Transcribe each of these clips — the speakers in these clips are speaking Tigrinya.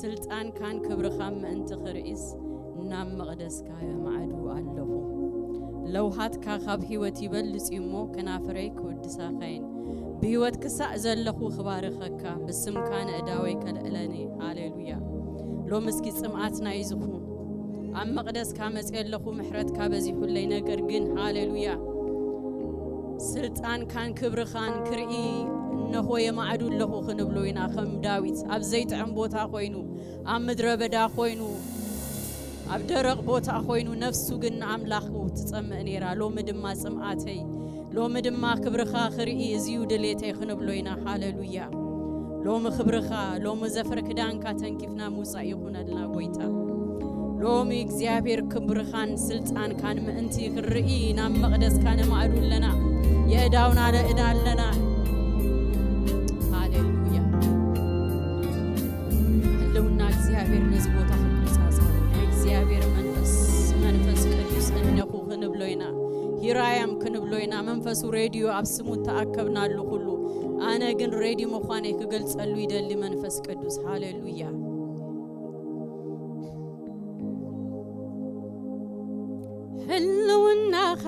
ስልጣንካን ክብርኻን ምእንቲ ክርኢስ ናብ መቕደስካ የማዕዱ ኣለኹ። ለውሃትካ ካብ ህይወት ይበልጽ እዩ እሞ፣ ከናፍረይ ክውድሳኻ እየን። ብህይወት ክሳእ ዘለኹ ክባርኸካ፣ ብስምካ ነእዳወይ ከልዕለኒ። ሃሌሉያ። ሎሚ እስኪ ጽምኣትና እዩ ዝኹን። ኣብ መቕደስካ መጽየ ኣለኹ፣ ምሕረትካ በዚሑለይ። ነገር ግን፣ ሃሌሉያ፣ ስልጣንካን ክብርኻን ክርኢ እነሆ የማዕዱ ኣለኹ ክንብሎ ኢና። ከም ዳዊት ኣብ ዘይጥዕም ቦታ ኮይኑ፣ ኣብ ምድረ በዳ ኮይኑ፣ ኣብ ደረቕ ቦታ ኮይኑ፣ ነፍሱ ግን ንኣምላኹ ትጸምእ ነይራ። ሎሚ ድማ ጽምኣተይ፣ ሎሚ ድማ ክብርኻ ክርኢ እዚዩ ድሌተይ ክንብሎ ኢና። ሃሌሉያ። ሎሚ ክብርኻ፣ ሎሚ ዘፈር ክዳንካ ተንኪፍና ምውጻእ ይኹነልና ጎይታ። ሎሚ እግዚኣብሔር ክብርኻን ስልጣንካን ምእንቲ ክንርኢ ናብ መቕደስካ ነማዕዱ ኣለና። የእዳውና ነእዳ ኣለና። ሃሌሉያ። ህልውና እግዚኣብሔር ነዚ ቦታ ክቆጻጸሮ ናይ እግዚኣብሔር መንፈስ፣ መንፈስ ቅዱስ እነኹ ክንብሎ ኢና። ሂራያም ክንብሎ ኢና። መንፈሱ ሬድዮ ኣብ ስሙ እተኣከብናሉ ኩሉ፣ ኣነ ግን ሬድዮ ምዃነይ ክገልጸሉ ይደሊ መንፈስ ቅዱስ። ሃሌሉያ። ህልውናኻ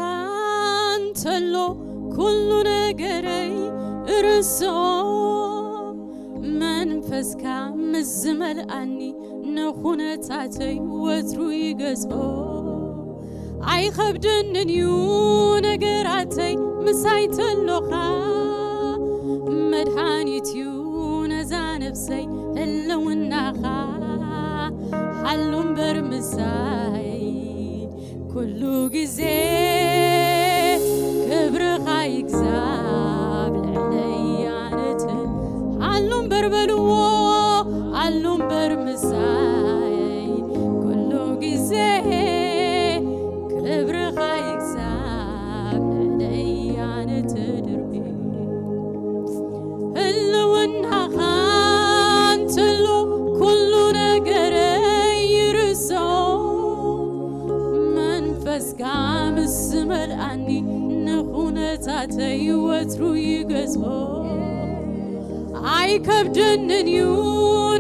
እንተሎ ኩሉ ነገረይ እርስኦ፣ መንፈስካ ምስ ዝመልኣኒ ንኹነታተይ ወትሩ ይገዝኦ። ኣይኸብደንን እዩ ነገራተይ ምሳይ ተሎኻ፣ መድሃኒት እዩ ነዛ ነፍሰይ ህልውናኻ። ሓሉ እምበር ምሳይ ኩሉ ግዜ ክብርኻ ይግዛብ ልዕለይ ኣነትን። ኣሉ እምበር በልዎ፣ ኣሉ እምበር ምሳይ ኩሉ ግዜ ክብርኻ ይግዛብ ልዕለይ ኣነትን ድርቢ። ህልውናኻ እንተሎ ኩሉ ነገረይ ይርሶ። መንፈስካ ምስ ዝመልኣኒ ንኹነታተይ ወትሩ ይገዝኦ። ኣይከብደንን እዩ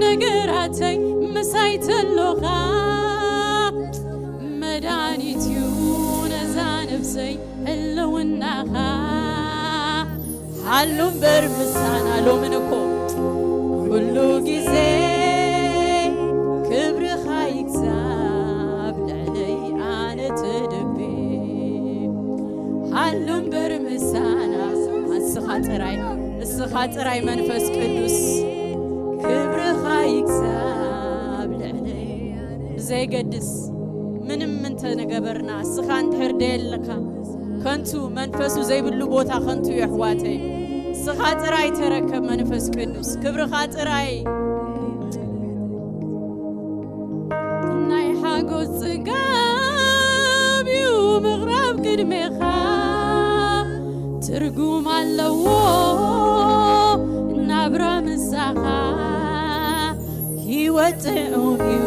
ነገራተይ ምሳይ ተሎኻ። መድሃኒት እዩ ነዛ ነፍሰይ ህልውናኻ። ሓሉ እምበር ምሳና ሎምን እኮ ኩሉ ግዜ ክብርኻ ይግዛብ ልዕለይ ኣነ ትድቢ። ሓሉ እምበር ምሳና እስኻ ጥራይ፣ እስኻ ጥራይ መንፈስ ቅዱስ ክብርኻ ይግዛብ ልዕለይ። ብዘይገድስ ምንም እንተነገበርና እስኻ እንድሕር ደየለካ ከንቱ መንፈሱ ዘይብሉ ቦታ ከንቱ እዩ ኣሕዋተይ። እስኻ ጥራይ ተረከብ መንፈስ ቅዱስ ክብርኻ ጥራይ። ናይ ሓጎስ ጽጋብ እዩ ምቕራብ ቅድሜኻ፣ ትርጉም ኣለዎ ናብራ ምሳኻ። ህይወት ጥዑም እዩ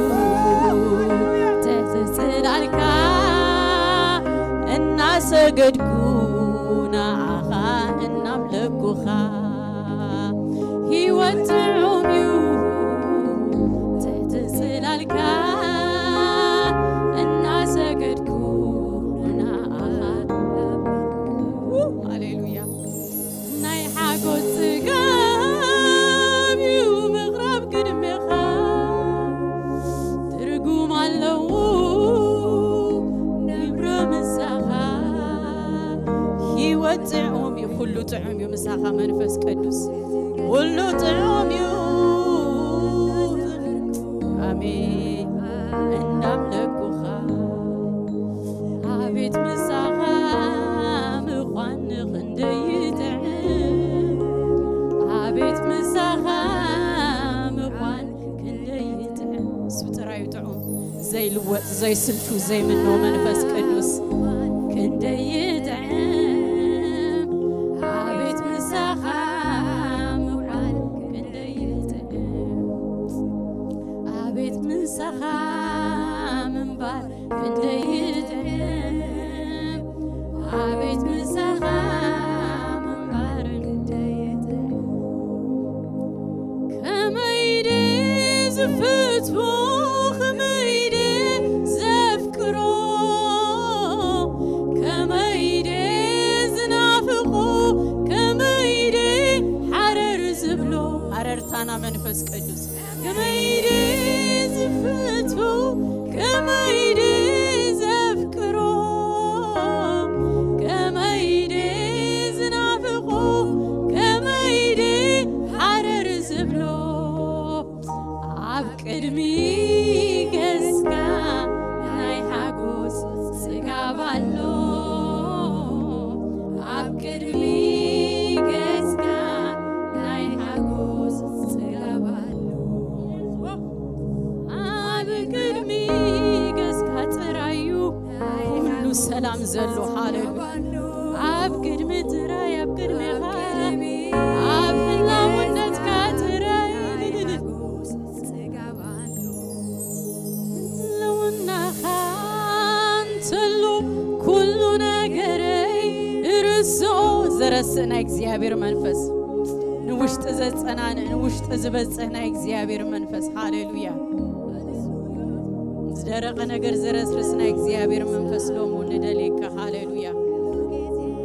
ትሕቲ ጽላልካ፣ እናሰገድኩ ንኣኻ እናምለኩኻ። ህይወት ጥዑም እዩ ትሕቲ ጽላልካ፣ እናሰገድኩ ንኣኻ። ሃሌሉያ። ናይ ሓጎስ ጽጋብ እዩ ምቕራብ ቅድሜኻ፣ ትርጉም ኣለዎ ናብራ ምሳኻ። ህይወት ጥዑም እዩ፣ ኩሉ ጥዑም እዩ ምሳኻ መንፈስ ቅዱስ፣ ኩሉ ጥዑም እዩ። ኣሜን። እናምለኩኻ ኣቤት ምሳኻ ምዃን ክንደይ ይጥዕም፣ ኣቤት ምሳኻ ምዃን ክንደይ ይጥዕም። እሱ ጥራዩ ጥዑም፣ ዘይልወጥ፣ ዘይስልቹ፣ ዘይምኖ መንፈስ ቅዱስ ክንደይ ይጥዕም። ኣቤት ምሳኻ ምዃን ክንደይ ይጥዕም፣ ኣቤት ምሳኻ ምንባር ክንደይ ይጥዕም፣ ኣቤት ምሳኻ ምንባር ክንደይ ይጥዕም። ከመይ ደስ ዝፍትዎ ከመይ ድየ ዘፍቅሮ፣ ከመይ ድየ ዝናፍቆ፣ ከመይ ድየ ሓረር ዝብሎ። ሃረርታና መንፈስ ቅዱስ። ከመይ ድየ ዝፍትዎ፣ ከመይ ድየ ዘፍቅሮ፣ ከመይ ድየ ዝናፍቆ፣ ከመይ ድየ ሓረር ዝብሎ። ኣብ ቅድሚ ገጽካ ናይ ሓጎስ ጽጋብ ኣሎ። ኣብ ቅድሚ ገጽካ ናይ ሓጎስ ጽጋብ ኣሎ። ኣብ ቅድሚ ገጽካ ጥራይ እዩ ኩሉ ሰላም ዘሎ። ሃሌሉያ። ኣብ ቅድሚ ጥራይ፣ ኣብ ቅድሚኻ፣ ኣብ ህላውነትካ ጥራይ። ህልውናኻ እንተሎ ኩሉ ነገረይ እርስኦ። ዘረስእ ናይ እግዚኣብሔር መንፈስ፣ ንውሽጢ ዘጸናንእ፣ ንውሽጢ ዝበጽሕ ናይ እግዚኣብሔር መንፈስ። ሃሌሉያ። ዝደረቐ ነገር ዘረስርስ ናይ እግዚኣብሔር መንፈስ ሎሙ ንደልየካ። ሃሌሉያ።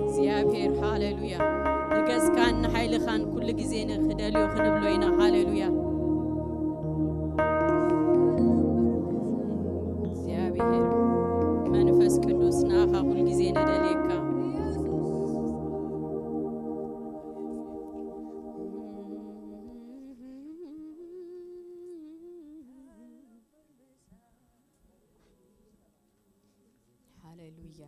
እግዚኣብሔር፣ ሃሌሉያ። ንገጽካን ንሓይልኻን ኩሉ ግዜ ንኽደልዮ ክንብሎ ኢና። ሃሌሉያ። እግዚኣብሔር መንፈስ ቅዱስ፣ ንኣኻ ኩሉ ግዜ ንደልየካ። ሃሌሉያ።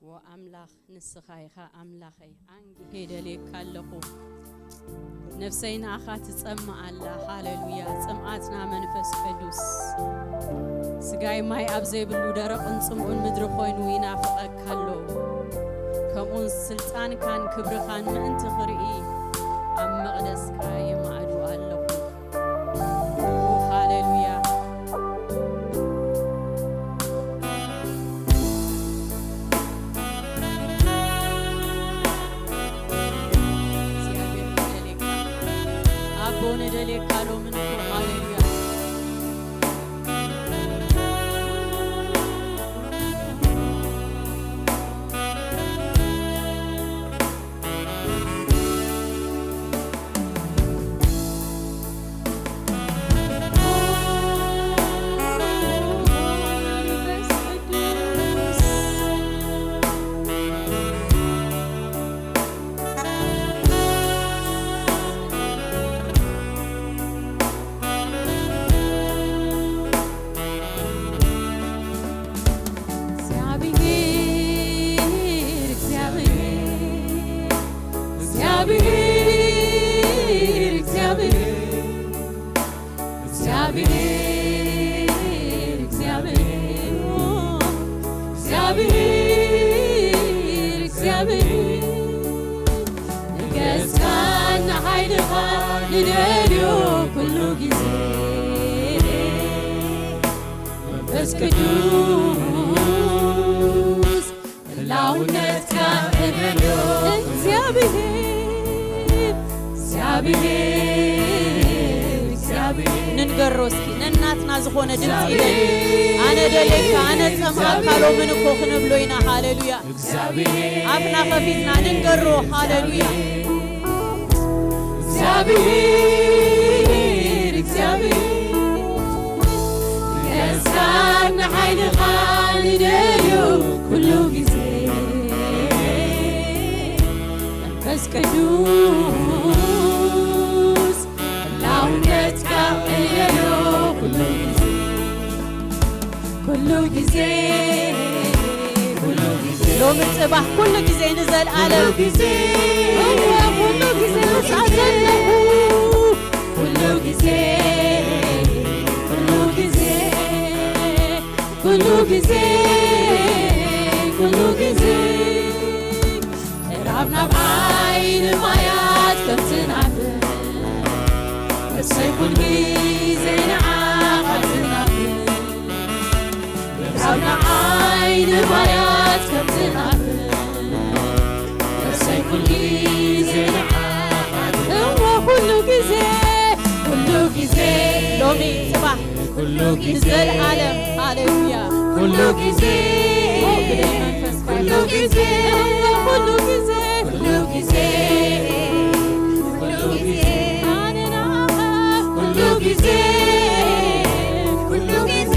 ዎ ኣምላኽ፣ ንስኻ ኢኻ ኣምላኸይ፣ ኣንጊሄ ደልየካ ኣለኹ። ነፍሰይ ንኣኻ ትጸምእ ኣላ። ሃሌሉያ። ጽምኣትና መንፈስ ቅዱስ። ስጋይ ማይ ኣብ ዘይብሉ ደረቕን ጽምኡን ምድሪ ኮይኑ ይናፍቐካ ኣሎ። ከምኡን ስልጣንካን ክብርኻን ምእንቲ ክርኢ ኣብ መቕደስካ ይማዕዱ ኣለኹ። ሃሌሉያ። እግዚኣብሔር ንደልየካ። ኣቦ ንደልየካ ሎምን እኮ። ሃሌሉያ። ንገጽካን ንሓይልኻ ንደልዮ ኩሉ ግዜ። መንፈስ ቅዱስ ህላውነትካ እደልዮ። እግዚኣብሔር፣ እግዚኣብሔር፣ እግዚኣብሔር። ንንገሮ እስኪ፣ ነናትና ዝኾነ ድምፂ ይበል። ኣነ ደሌካ፣ ኣነ ጸምኣካ ሎምን እኮ ክንብሎ ኢና። ሃሌሉያ። ኣፍና ከፊትና ንንገሮ። ሃሌሉያ። እግዚኣብሔር፣ እግዚኣብሔር፣ ንገስካን ንሓይልኻን ይደልዩ ኩሉ ግዜ። መንፈስ ቅዱስ ህላውነትካ እየሎ ኩሉ ግዜ፣ ኩሉ ግዜ፣ ኩሉ ግዜ። ሎሚ ጽባሕ ኩሉ ግዜ ንዘልኣለም። ኩሉ ግዜ። እወ፣ ኩሉ ግዜ ምስኣ ዘለኹ። ኩሉ ግዜ፣ ኩሉ ግዜ፣ ኩሉ ግዜ፣ ኩሉ ግዜ። ምዕራብ ናብ ዓይኒ ማያት ከም ትናፍቕ፣ ነፍሰይ ኩሉ ግዜ ንዓኻ ትናፍቕ። ምዕራብ ናብ ዓይኒ ማያት ከም ትናፍቕ፣ ነፍሰይ ኩሉ ግዜ ንዓኻ ትናፍቕ። እወ ኩሉ ግዜ፣ ኩሉ ግዜ ሎሚ ጽባሕ ኩሉ ግዜ ዘለዓለም። ሃሌሉያ። ኩሉ ግዜ ኦ፣ ብደይ መንፈስ ኩሉ ግዜ ኩሉ ግዜ ኩሉ ግዜ ኩሉ ግዜ ኣነ ናኻ ኩሉ ግዜ ኩሉ ግዜ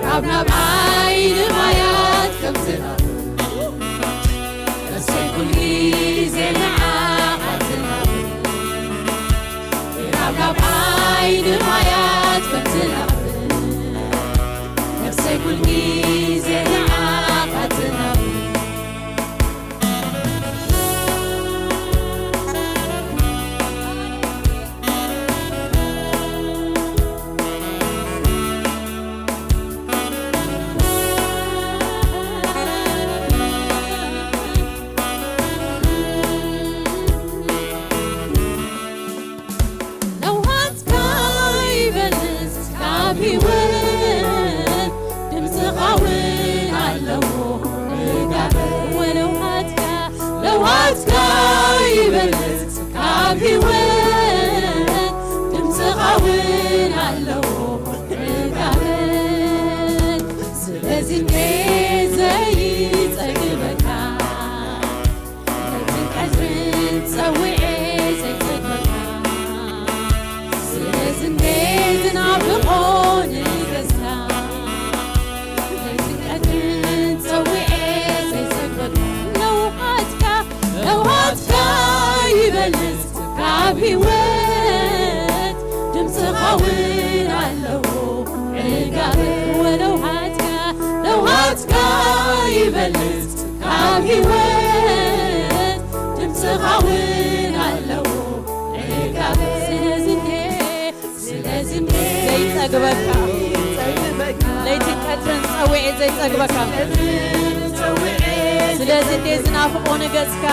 ራብ ናብ ዓይኒ ማያት ከም ዝናብ ነፍሰይ ኩሉ ግዜ ንዓኻ ትናብ ራብ ካብ ዓይኒ ማያት ከም ዝናብ ነፍሰይ ኩሉ ግዜ ንዓኻ ትናብ ለውሃትካ ይበልጽ ካብ ህይወት ድምፅኻ እውን ኣለዎ ርጋበ ወለውሃትካ ለውሃትካ ይበልጽ ካብ ህይወት ድምፅኻ እውን ኣለዎ ርጋበ ስለዚ እንዴ ዘይጸግበካ ለይትን ቀትርን ጸዊዐ ዘይጸግበካ ስለዚ እንዴ ዝናፍቆ ንገዝካ ለይትን ቀትርን ጸዊዐ ዘይጸግበካ ለውሃትካ ለውሃትካ ይበልጽ ካብ ህይወት ድምፅኻ እውን ኣለዎ ዕጋበ ወለውሃትካ ለውሃትካ ይበልጽ ካብ ህይወት ድምፅኻ እውን ኣለዎ ዕጋበ ስለዚ እንዴ ስለዚ እንዴ ዘይጸግበካ ለይትን ቀትርን ጸዊዐ ዘይጸግበካ ስለዚ እንዴ ዝናፍቆ ንገጽካ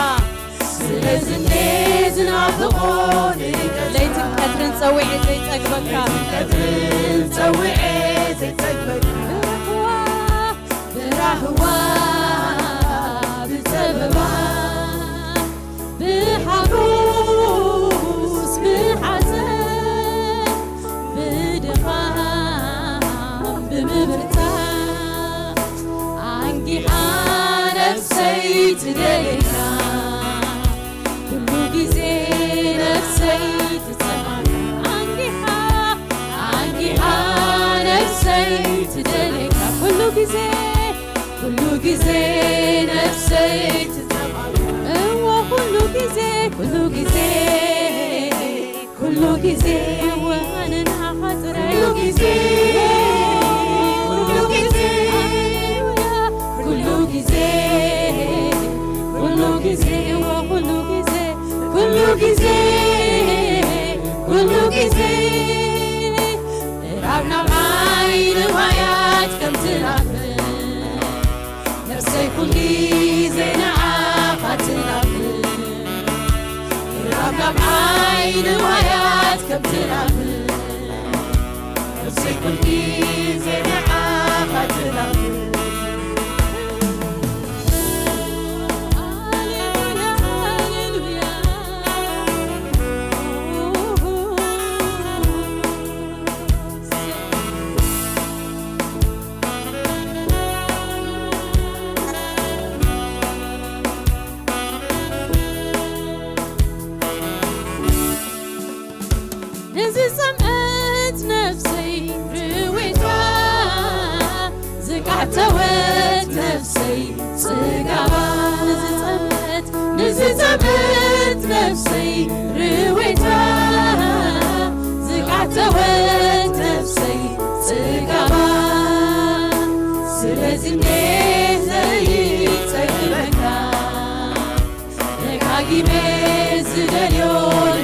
ስለዚ እንዴ ዝናፍቆ ንገጽካ ለይትን ቀትርን ጸዊዐ ዘይጸግበካ ቀትርን ጸዊዐ ዘይጸግበካ ብራህዋ ብራህዋ ብጸበባ ብሓጎስ ብሓዘን ብድኻም ብምብርታዕ ኣንጊሓ ነፍሰይ ትደልየካ ኩሉ ግዜ ነፍሰይ ትጸማካ ኣንጊሓ ኣንጊሓ ነፍሰይ ትደልየካ ኩሉ ግዜ ኩሉ ግዜ ነፍሰይ ትጸማካ እወ ኩሉ ግዜ ኩሉ ግዜ ኩሉ ግዜ እወ ኣነ ንዓኻ ጥራይ ኩሉ ግዜ ኩሉ ግዜ ሃሌሉያ ኩሉ ግዜ ኩሉ ግዜ እወ ኩሉ ግዜ ኩሉ ግዜ ኩሉ ግዜ ራብ ናብ ዓይኒ ማያት ከም ትናፍቅ ነፍሰይ ኩሉ ግዜ ንዓኻ ትናፍቅ ራብ ናብ ዓይኒ ማያት ከም ትናፍቅ ነፍሰይ ኩሉ ግዜ ንዓኻ ትናፍቅ ንዝጸምአት ነፍሰይ ርዌታ ዝቃተወት ነፍሰይ ጽጋባ ንዝጸምአት ንዝጸምአት ነፍሰይ ርዌታ ዝቃተወት ነፍሰይ ጽጋባ ስለዚ እንዴ ዘይጸግበካ ደጋጊመ ዝደልዮ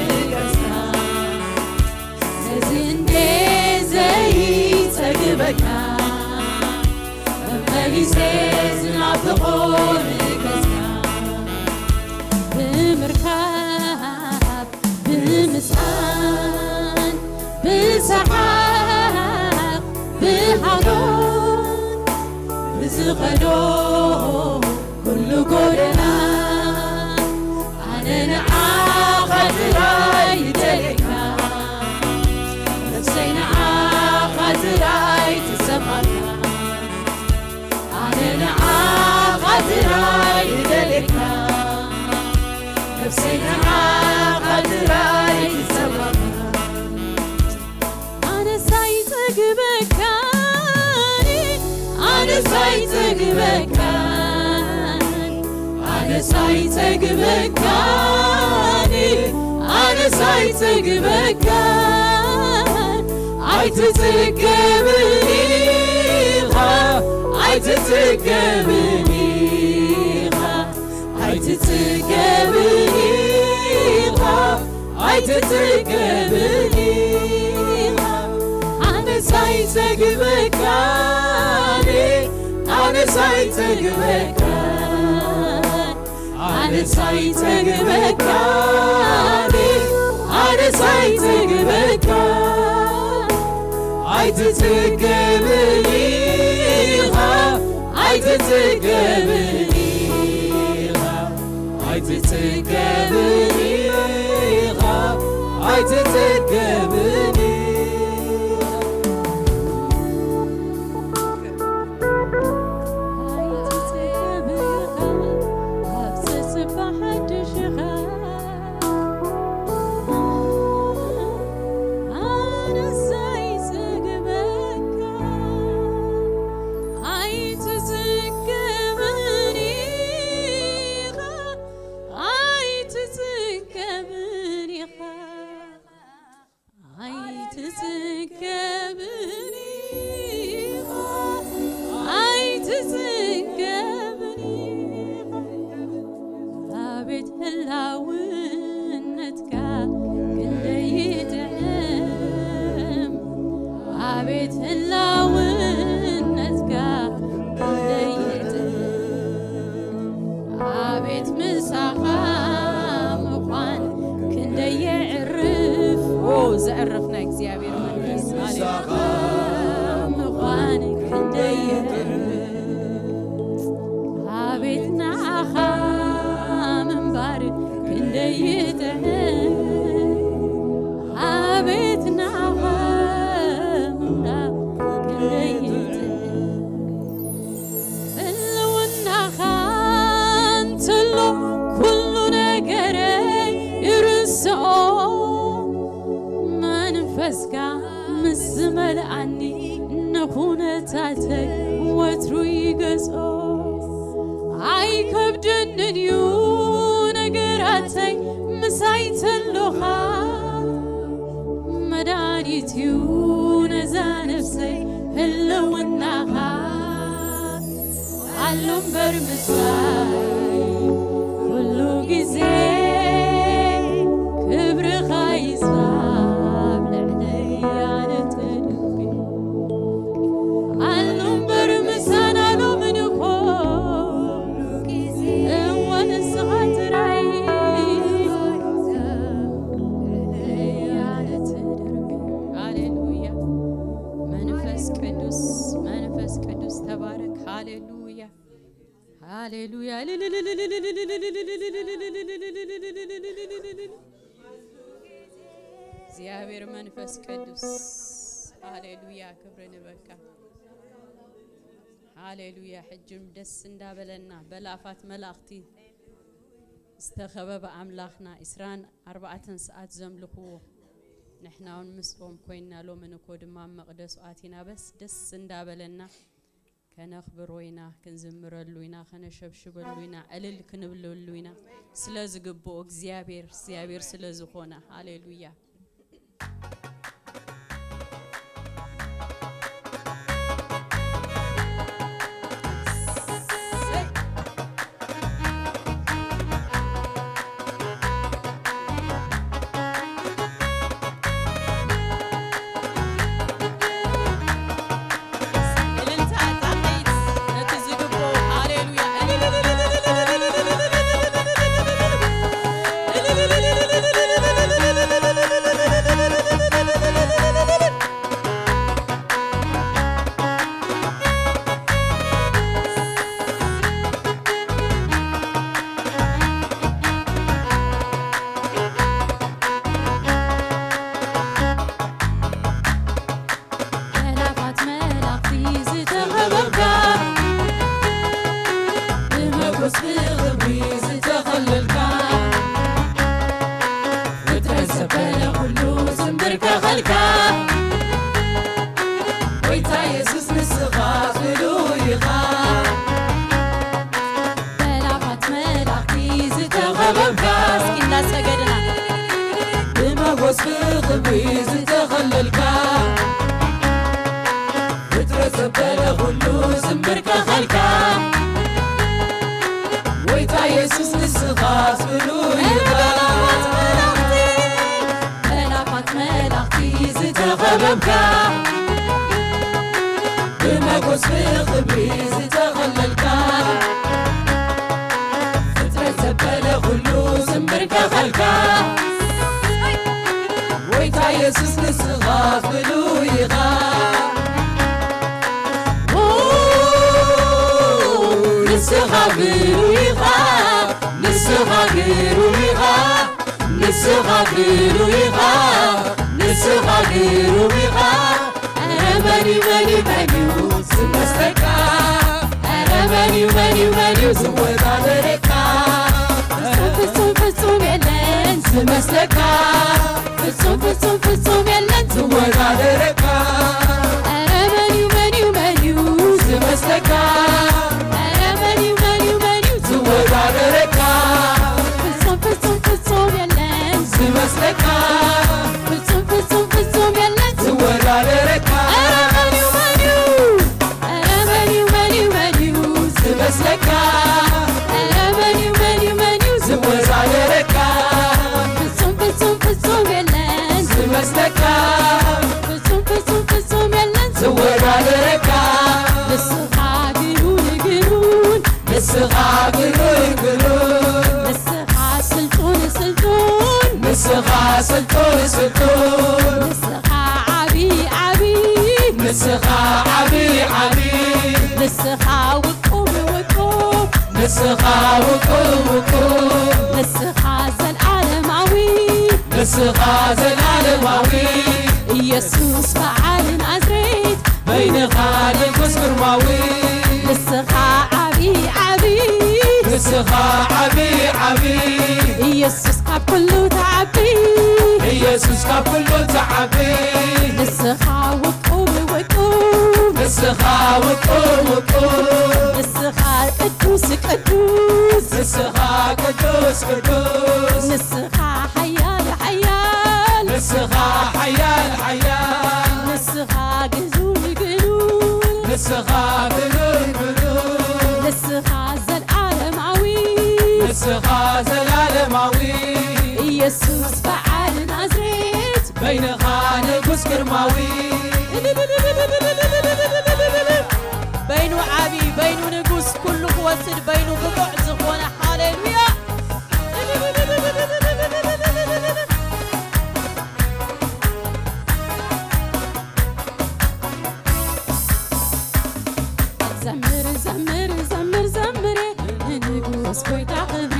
ልገስካ ነዚ እንዴ ዘይጸግበካ መመሊሰ ዝናፍቆ ልገስካ ብምርካብ ብምስኣን ብሰሓቕ ብሃጎስ ብዝኸዶ ኩሉ ጎደና ኣነ ንዓኻ ጥራይ ይደልየካ ኣይጠግበካን፣ ኣነስ ኣይጠግበካን፣ ኣነስ ኣይጠግበካን። ኣይትጽገብን ኢኻ፣ ኣይትጽገብን ኢኻ፣ ኣይትጽገብን ኢኻ፣ ኣይትጽገብን ኢኻ። ኣነስ ኣይጸግበካን፣ ኣነስ ኣይጸግበካን፣ ኣነስ ኣይጸግበካን፣ ኣነስ ኣይጸግበካን። ኣይትጽገብን ኢኻ፣ ኣይትጽገብን ኢኻ፣ ኣይትጽገብን ኢኻ፣ ኣይትጽገብን ኢኻ። ኣይትጽገብን ኢኻ፣ ኣብ ተስፋ ሓድሽ ኢኻ። ኣነስ ኣይጸግበካ፣ ኣይትጽገብን ኢኻ፣ ኣይትጽገብን ኢኻ፣ ኣይትጽገብን ኢኻ፣ ኣይትጽገብን ኢኻ። ኣቤት ህላውነትካ ክንደይ ይጥዕም፣ ኣቤት ህላውነትካ ክንደይ ይጥዕም፣ ኣቤት ምሳኻ ምዃን ክንደይ የዕርፍ። ኦ፣ ዘዕርፍ ናይ እግዚኣብሔር መንፈስ። ሃሌሉያ። ምዃን ክንደይ የዕርፍ። ኣቤት ንዓኻ ምንባር ክንደይ ይጥዕም፣ ኣቤት ንዓኻ ምንባር ክንደይ ይጥዕም። ህልውናኻ እንተሎ ኩሉ ነገረይ ይርስኦ፣ መንፈስካ ምስ ዝመልኣኒ ንኹነታተይ ወትሩ ይገዝኦ። ኣይከብደንን እዩ ነገራተይ ምሳይ ተሎኻ፣ መድሃኒት እዩ ነዛ ነፍሰይ ህልውናኻ። ኣሎ እምበር ምሳይ ኩሉ ግዜ፣ ክብርኻ ይስፋ ኣብ ልዕለይ ኣነ ተደንግየ። ኣሎ እምበር ምሳና ሎምን እኮ፣ እወ ንስኻ ጥራይ። ሃሌሉያ። መንፈስ ቅዱስ፣ መንፈስ ቅዱስ ተባረክ። ሃሌሉያ፣ ሃሌሉያ። እግዚኣብሔር መንፈስ ቅዱስ፣ ሃሌሉያ፣ ክብሪ ንበካ። ሃሌሉያ። ሕጂ እውን ደስ እንዳበለና፣ በልኣፋት መላእኽቲ ዝተኸበበ ኣምላኽና፣ ዕስራን ኣርባዕተን ሰዓት ዘምልኽዎ፣ ንሕና እውን ምስኦም ኮይንና፣ ሎምን እኮ ድማ ኣብ መቕደሱ ኣቲና፣ በስ ደስ እንዳበለና ከነኽብሮ ኢና፣ ክንዝምረሉ ኢና፣ ከነሸብሽበሉ ኢና፣ ዕልል ክንብለሉ ኢና። ስለ ዝግብኦ እግዚኣብሔር፣ እግዚኣብሔር ስለ ዝኾነ። ሃሌሉያ። እልልታ ጣቕዒት ነቲ ዝግብኦ። ሃሌሉያ። ብኽብሪ ዝተኸለልካ፣ ፍጥረት ዘበለ ኩሉ ዝምብርከኸልካ፣ ጎይታ የሱስ ንስኻ ፍሉይ ኢኻ። ኣእላፋት መላእኽቲ ዝተኸበብካ፣ ብመጎስ ብኽብሪ ዝተኸለልካ፣ ፍጥረት ዘበለ ኩሉ ዝምብርከኸልካ፣ ጎይታ የሱስ ንስኻ ፍሉይ ኢኻ። ኦ፣ ንስኻ ፍሉይ ኢኻ፣ ንስኻ ግሩም ኢኻ፣ ንስኻ ፍሉይ ኢኻ፣ ንስኻ ግሩም ኢኻ። ኧረ መን እዩ፣ መን እዩ፣ መን እዩ ዝመስለካ? ኧረ መን እዩ፣ መን እዩ፣ መን እዩ ዝወዳደረካ? ፍጹም፣ ፍጹም፣ ፍጹም የለን ዝመስለካ። ፍጹም፣ ፍጹም፣ ፍጹም የለን ዝወዳደረካ። ኧረ መን እዩ፣ መን እዩ፣ መን እዩ ዝመስለካ? ኧረ መን እዩ፣ መን እዩ፣ መን እዩ ዝወዳደረካ? ፍጹም፣ ፍጹም፣ ፍጹም የለን ዝመስለካ። ፍጹም፣ ፍጹም፣ ፍጹም የለን ዝወዳደረካ። ኧረ መን እዩ፣ መን እዩ? ኧረ መን እዩ፣ መን እዩ፣ መን እዩ ዝመስለካ? ኧረ መን እዩ፣ መን እዩ፣ መን እዩ ዝወዳደረካ? ፍጹም፣ ፍጹም፣ ፍጹም የለን ዝመስለካ። ፍጹም፣ ፍጹም፣ ፍጹም የለን ዝወዳደረካ። ንስኻ ግኑን፣ ግኑን። ንስኻ ግኑን፣ ግኑን። ንስኻ ስልጡን፣ ስልጡን። ንስኻ ስልጡን፣ ስልጡን። ንስኻ ዓቢ፣ ዓቢ። ንስኻ ዓቢ፣ ዓቢ። ንስኻ ውቁብ፣ ውቁብ። ንስኻ ውቁብ፣ ውቁብ። ንስኻ ዘልኣለማዊ። ንስኻ ዘልኣለማዊ። ኢየሱስ በዓል ናዝሬት። በይንኻ ንጉስ ግርማዊ። ንስኻ ዓቢ፣ ዓቢ። ንስኻ ዓቢ፣ ዓቢ። ኢየሱስ ካብ ኩሉ ትዓቢ። ኢየሱስ ካብ ኩሉ ትዓቢ። ንስኻ ውቁብ፣ ውቁብ። ንስኻ ውቁብ፣ ውቁብ። ንስኻ ቅዱስ፣ ቅዱስ። ንስኻ ቅዱስ፣ ቅዱስ። ንስኻ ሓያል፣ ሓያል። ንስኻ ሓያል፣ ሓያል። ንስኻ ግዙፍ፣ ግኑን። ንስኻ ግኑን፣ ግኑን። ንስኻ ዘልኣለማዊ። ንስኻ ዘልኣለማዊ። ኢየሱስ በዓል ናዝሬት። በይንኻ ንጉስ ግርማዊ። በይኑ ዓቢ፣ በይኑ ንጉስ፣ ኩሉ ክወስድ በይኑ ብቑዕ ዝኾነ። ሃሌሉያ። ዘምር፣ ዘምር፣ ዘምር፣ ዘምር፣ ንንጉስ ጎይታ ክብሪ።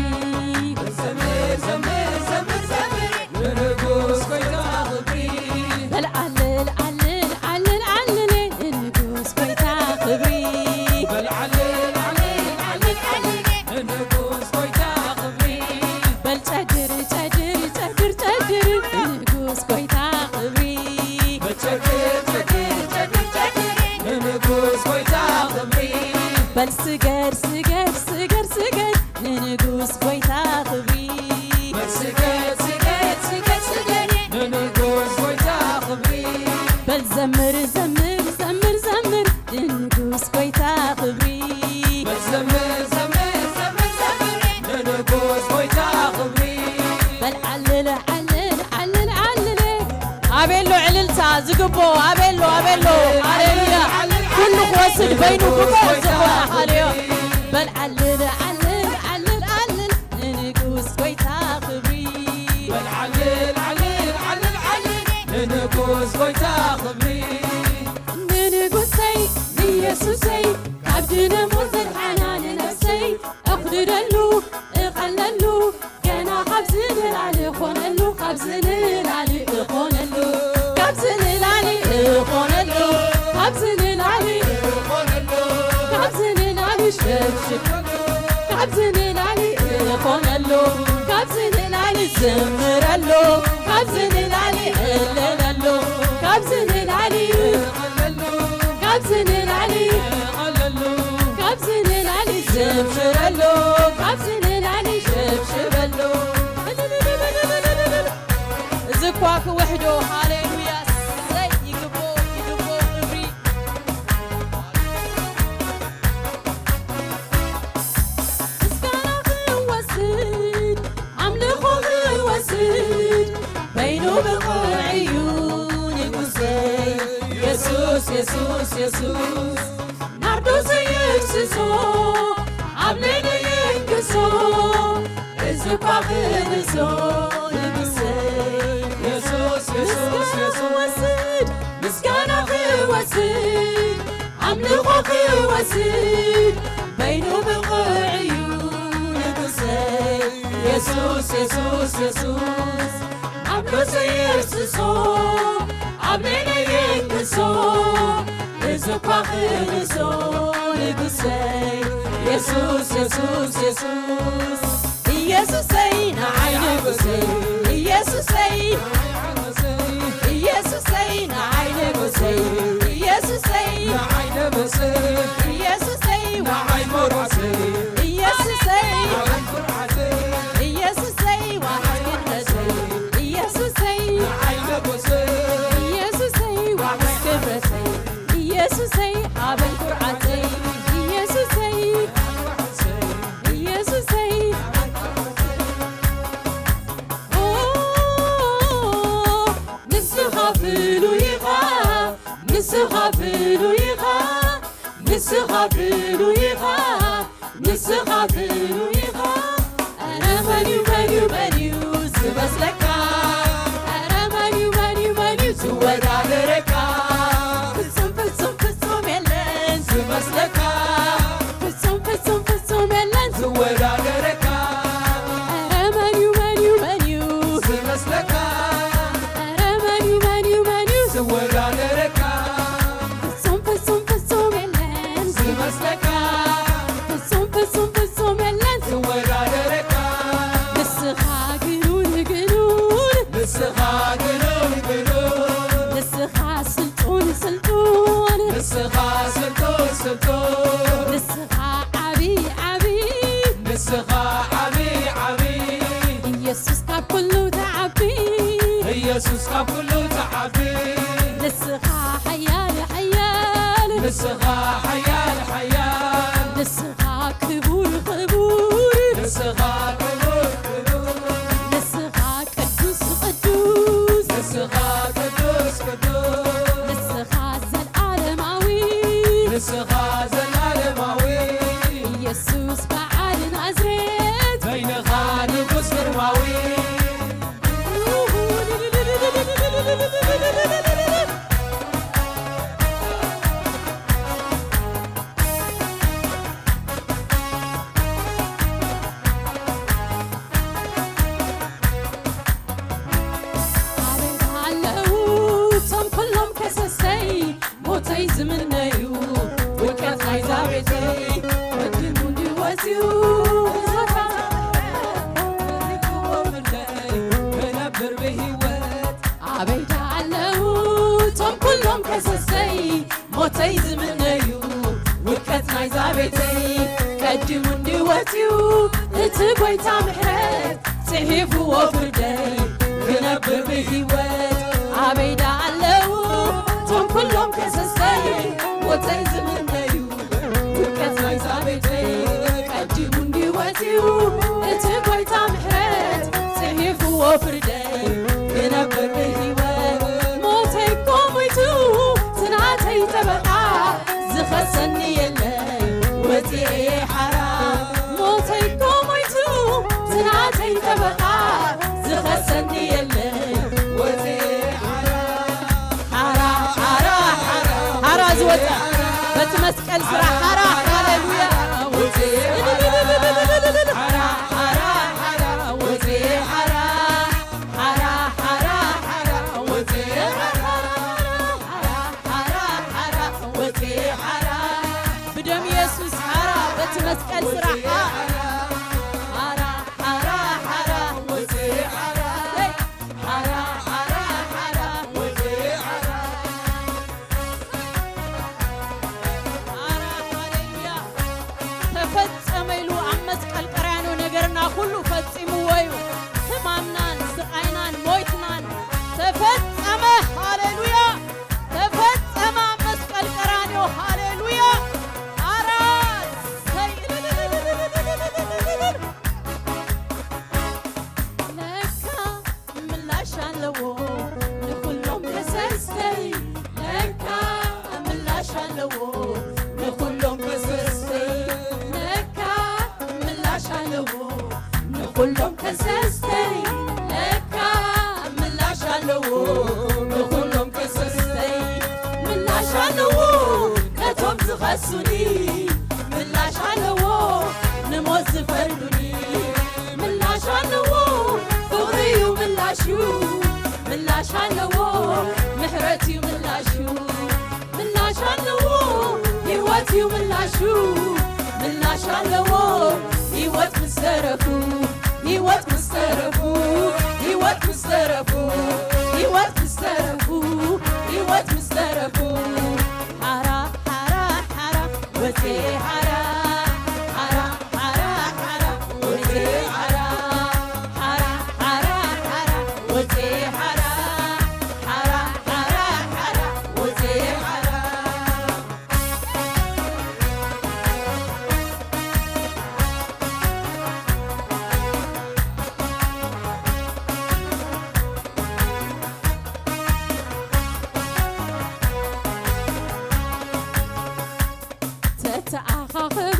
ዘምር፣ ዘምር፣ ዘምር፣ ዘምር፣ ንንጉስ ጎይታ ክብሪ። በል ዓልል፣ ዓልል፣ ዓልል፣ ዓልል፣ ንንጉስ ጎይታ ክብሪ። በል ዓልል፣ ዓልል፣ ዓልል፣ ዓልል፣ ንንጉስ ጎይታ ክብሪ። በል ጨድር፣ ጨድር፣ ጨድር፣ ጨድር፣ ንንጉስ ጎይታ ክብሪ። በል ጨድር፣ ጨድር፣ ጨድር፣ ጨድር፣ ንንጉስ ጎይታ ክብሪ። በል ስገድ፣ ስገድ፣ ስገድ፣ ስገድ፣ ንንጉስ ጎይታ ክብሪ። በል ስገድ፣ ስገድ፣ ስገድ፣ ስገድ፣ ንንጉስ ጎይታ ክብሪ። በል ዘምር፣ ዘምር፣ ዘምር፣ ዘምር፣ ንንጉስ ጎይታ ክብሪ። በል ዘምር፣ ዘምር፣ ዘምር፣ ዘምር፣ ንንጉስ ጎይታ ክብሪ። በል ዓልል፣ ዓልል፣ ዓልል፣ ዓልል። ኣቤሎ ዕልልታ ዝግቦ፣ ኣቤሎ፣ ኣቤሎ። ሃሌሉያ። ኩሉ ክወስድ በይኑ ብቑዕ ዝኾነ። ሃሌሉያ። በል ዓልል፣ ዓልል፣ ዓልል፣ ዓልል፣ ንንጉስ ጎይታ ክብሪ። በል ዓልል፣ ዓልል፣ ዓልል፣ ዓልል፣ ንንጉስ ጎይታ ክብሪ። ንንጉሰይ ንየሱሰይ፣ ካብ ድነ ሞት ዘድሓና ንነፍሰይ፣ ኣኽድረሉ፣ እቐለሉ፣ ገና ካብዚ ንላዕሊ ኾነሉ፣ ካብዚ ንላዕሊ እኾነሉ፣ ካብዚ ንላዕሊ እኾነሉ፣ ካብዚ ንላዕሊ እኾነሉ፣ ካብዚ ንላዕሊ ሸብሽበሉ፣ ካብዚ ንላዕሊ እኾነሉ፣ ካብዚ ንላዕሊ ዝምረሉ፣ ካብዚ ንላዕሊ እልለሉ፣ ካብዚ ንላዕሊ እቐለሉ፣ ካብዚ ንላዕሊ እቐለሉ፣ ካብዚ ንላዕሊ ዝምረሉ፣ ካብዚ ንላዕሊ ሸብሽበሉ። እዚ እኳ ክውሕ ዶ ሃሌሉያ፣ ሰይ ይግቦ፣ ይግቦ ክብሪ። ምስጋና ክወስድ፣ ኣምልኾ ክወስድ፣ በይኑ ብቑዕ እዩ ንጉሰይ። የሱስ፣ የሱስ፣ የሱስ፣ ናርዶስ የፍስሶ፣ ኣብ ልዕሊ የንግሶ፣ እዚ እኳ ክብሶ ንጉሰይ። የሱስ፣ የሱስ፣ ምስጋና የሱስ፣ ወስድ፣ ምስጋና ክወስድ፣ ኣምልኾ ክወስድ፣ በይኑ ብቑዕ እዩ ንጉሰይ። የሱስ፣ የሱስ፣ የሱስ፣ ኣብ ርእሰይ የፍስሶ፣ ኣብ ልዕለይ የንግሶ፣ እዚ እኳ ክብሶ ንጉሰይ። የሱስ፣ የሱስ፣ የሱስ፣ ኢየሱሰይ ንዓይ ንጉሰይ፣ ኢየሱሰይ፣ ኢየሱሰይ ንዓይ ንጉሰይ፣ ኢየሱሰይ፣ ኢየሱሰይ ንዓይ ኩራተይ፣ ኢየሱሰይ፣ ኢየሱሰይ ዋሕስ ክብረተይ፣ ኢየሱሰይ፣ ኢየሱሰይ ዋሕስ ክብረተይ፣ ኢየሱሰይ ኣበይ ኩርዓተይ፣ ኢየሱሰይ፣ ኢየሱሰይ። ኦ፣ ንስኻ ፍሉይ ኢኻ፣ ንስኻ ፍሉይ ኢኻ፣ ንስኻ ፍሉይ ኢኻ፣ ንስኻ ፍሉይ ኢኻ። ኧረ መን እዩ፣ መን እዩ፣ መን እዩ ዝመስለካ? ኧረ መን እዩ፣ መን እዩ፣ መን እዩ ዝወዳደረካ? ፍጹም፣ ፍጹም፣ ፍጹም የለን ዝመስለካ። ፍጹም፣ ፍጹም፣ ፍጹም የለን ዝወዳደረካ። ኧረ መን እዩ፣ መን እዩ፣ መን እዩ ዝመስለካ? ኧረ መን እዩ፣ መን እዩ፣ መን እዩ ዝወዳደረካ? ፍጹም፣ ፍጹም፣ ፍጹም የለን ዝመስለካ። ፍጹም፣ ፍጹም፣ ፍጹም የለን ዝወዳደረካ። ንስኻ ግኑን፣ ግኑን። ንስኻ ግኑን፣ ግኑን። ንስኻ ስልጡን፣ ስልጡን። ንስኻ ስልጡን፣ ስልጡን። ንስኻ ዓቢ፣ ዓቢ። ንስኻ ዓቢ፣ ዓቢ። ኢየሱስ ካብ ኩሉ ትዓቢ። ኢየሱስ ካብ ኩሉ ትዓቢ። ንስኻ ሓያል፣ ሓያል። ንስኻ ሓያል፣ ሓያል። ንስኻ ክቡር፣ ክቡር። ንስኻ ክቡር፣ ክቡር። ንስኻ ቅዱስ፣ ቅዱስ። ንስኻ ቅዱስ፣ ቅዱስ። ንስኻ ዘልኣለማዊ። ንስኻ ዘልኣለማዊ። ኢየሱስ በዓል ናዝሬት። በይንኻ ንጉስ ግርማዊ። ኣበይ ኣለዉ እቶም ኩሎም ከሰሰይ፣ ሞተይ ዝምነዩ ውድቀት ናይዛ ቤተይ? ቅድሙ እንድዩ ወፅዩ፣ ብዞታ ተረኺብዎ ፍርደይ፣ ክነብር ብህይወት። ኣበይ ደኣ ኣለዉ እቶም ኩሎም ከሰሰይ፣ ሞተይ ዝምነዩ ውድቀት ናይዛ ቤተይ? ቀዲሙ እንድዩ ወፅዩ እቲ ጐይታ ምሕረት፣ ጽሒፍዎ ፍርደይ፣ ክነብር ብህይወት። ኣበይ ደኣ ኣለዉ እቶም ኩሎም ከሰሰይ፣ ሞተይ ዝምነዩ ውድቀት ናይዛ ቤተይ? ቀዲሙ እንድዩ ወፅዩ እቲ ጐይታ ምሕረት፣ ጽሒፍዎ ፍርደይ፣ ክነብር ብህይወት። ሞተይ እኮ ሞይቱ፣ እቲ ናተይ ጠበቓ ዝኸሰኒ የለን፣ ወፂኤ ሓራ። ሞተይ እኮ ሞይቱ፣ እቲ ናተይ ጠበቓ ዝኸሰኒ የለን፣ ወፂኤ ሓራ። ሓራ፣ ሓራ፣ ሓራ፣ ሓራ ዝወፀ በቲ መስቀል ስራሕ ሓራ፣ ሃሌሉያ። ወፂኤ ሓራ፣ ሓራ፣ ሓራ፣ ሓራ፣ ወፂኤ ሓራ። ሓራ፣ ሓራ፣ ሓራ፣ ወፂኤ ሓራ። ሓራ፣ ሓራ፣ ሓራ፣ ወፂኤ ሓራ። ብደም ኢየሱስ ሓራ፣ በቲ መስቀል ስራሕ ሓራ። ሓራ፣ ሓራ፣ ሓራ፣ ወፂኤ ሓራ። ሓራ፣ ሓራ፣ ሓራ፣ ወፂኤ ሓራ። ሓራ፣ ሃሌሉያ። ኣለዎ፣ ምሕረት እዩ ምላሹ። ምላሽ ኣለዎ፣ ህይወት እዩ ምላሹ። ምላሽ ኣለዎ፣ ህይወት ምስ ተረፉ፣ ህይወት ምስ ተረፉ፣ ህይወት ምስ ተረፉ፣ ህይወት ምስ ተረፉ፣ ህይወት ምስ ተረፉ። ሓራ፣ ሓራ፣ ሓራ፣ ወዜ ሓራ፣ ሓራ፣ ሓራ፣ ሓራ፣ ወዜ ሓራ፣ ሓራ፣ ሓራ፣ ሓራ፣ ወዜ ሓራ፣ ሓራ፣ ሓራ፣ ሓራ፣ ወዜ ሓራ። ተተኣኻኸቡ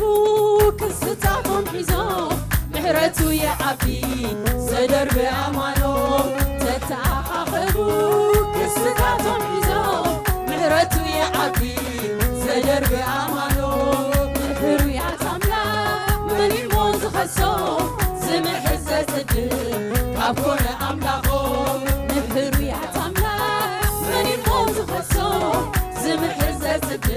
ክስታቶም ሒዞም፣ ምሕረቱ ይዓቢ ዘደርቢ ኣማኖም። ተተኣኻኸቡ ክስታቶም ሒዞም፣ ምሕረቱ ይዓቢ ዘደርቢ ኣማኖም። ንሕሩያት ኣምላኽ መን እሞ ዝኸሶ? ዝምሕር ዘጽድቕ ካብ ኮነ ኣምላኾም። ንሕሩያት ኣምላኽ መን እሞ ዝኸሶ? ዝምሕር ዘጽድቕ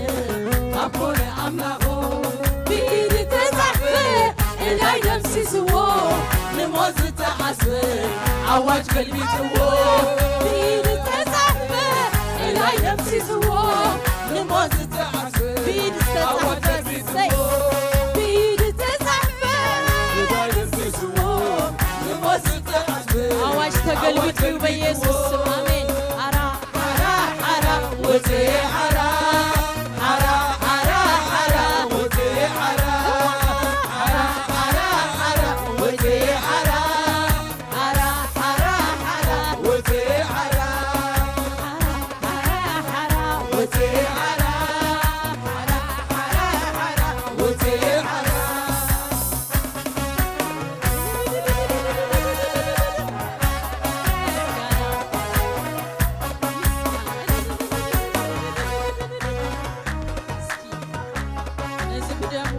ካብ ኮነ ኣምላኾም። ብኢድ ተጻሕፈ ዕላይ ደምሲስዎ፣ ንሞት ዝተዓስበ ኣዋጅ ገልቢጥዎ። ብኢድ ተጻሕፈ ዕላይ ደምሲስዎ፣ ንሞት ዝተዓስበ ብኢድ ዝተጻሕፈ ኣዋጅ ገልቢጥዎ። ብኢድ ተጻሕፈ ዕላይ ደምሲስዎ፣ ንሞት ዝተዓስበ ኣዋጅ ተገልቢጡ እዩ በኢየሱስ ስም። ኣሜን። ኣራ ሓራ ሓራ ወዜ ሓራ፣ ሓራ ሓራ ሓራ ወዜ ሓራ፣ ሓራ ሓራ ሓራ ወዜ ሓራ፣ ሓራ ሓራ ሓራ ወዜ ሓራ፣ ሓራ ሓራ ሓራ ወዜ ሓራ፣ ሓራ ሓራ ሓራ ወዜ ሓራ። እስኪ ነዚ ብደሙ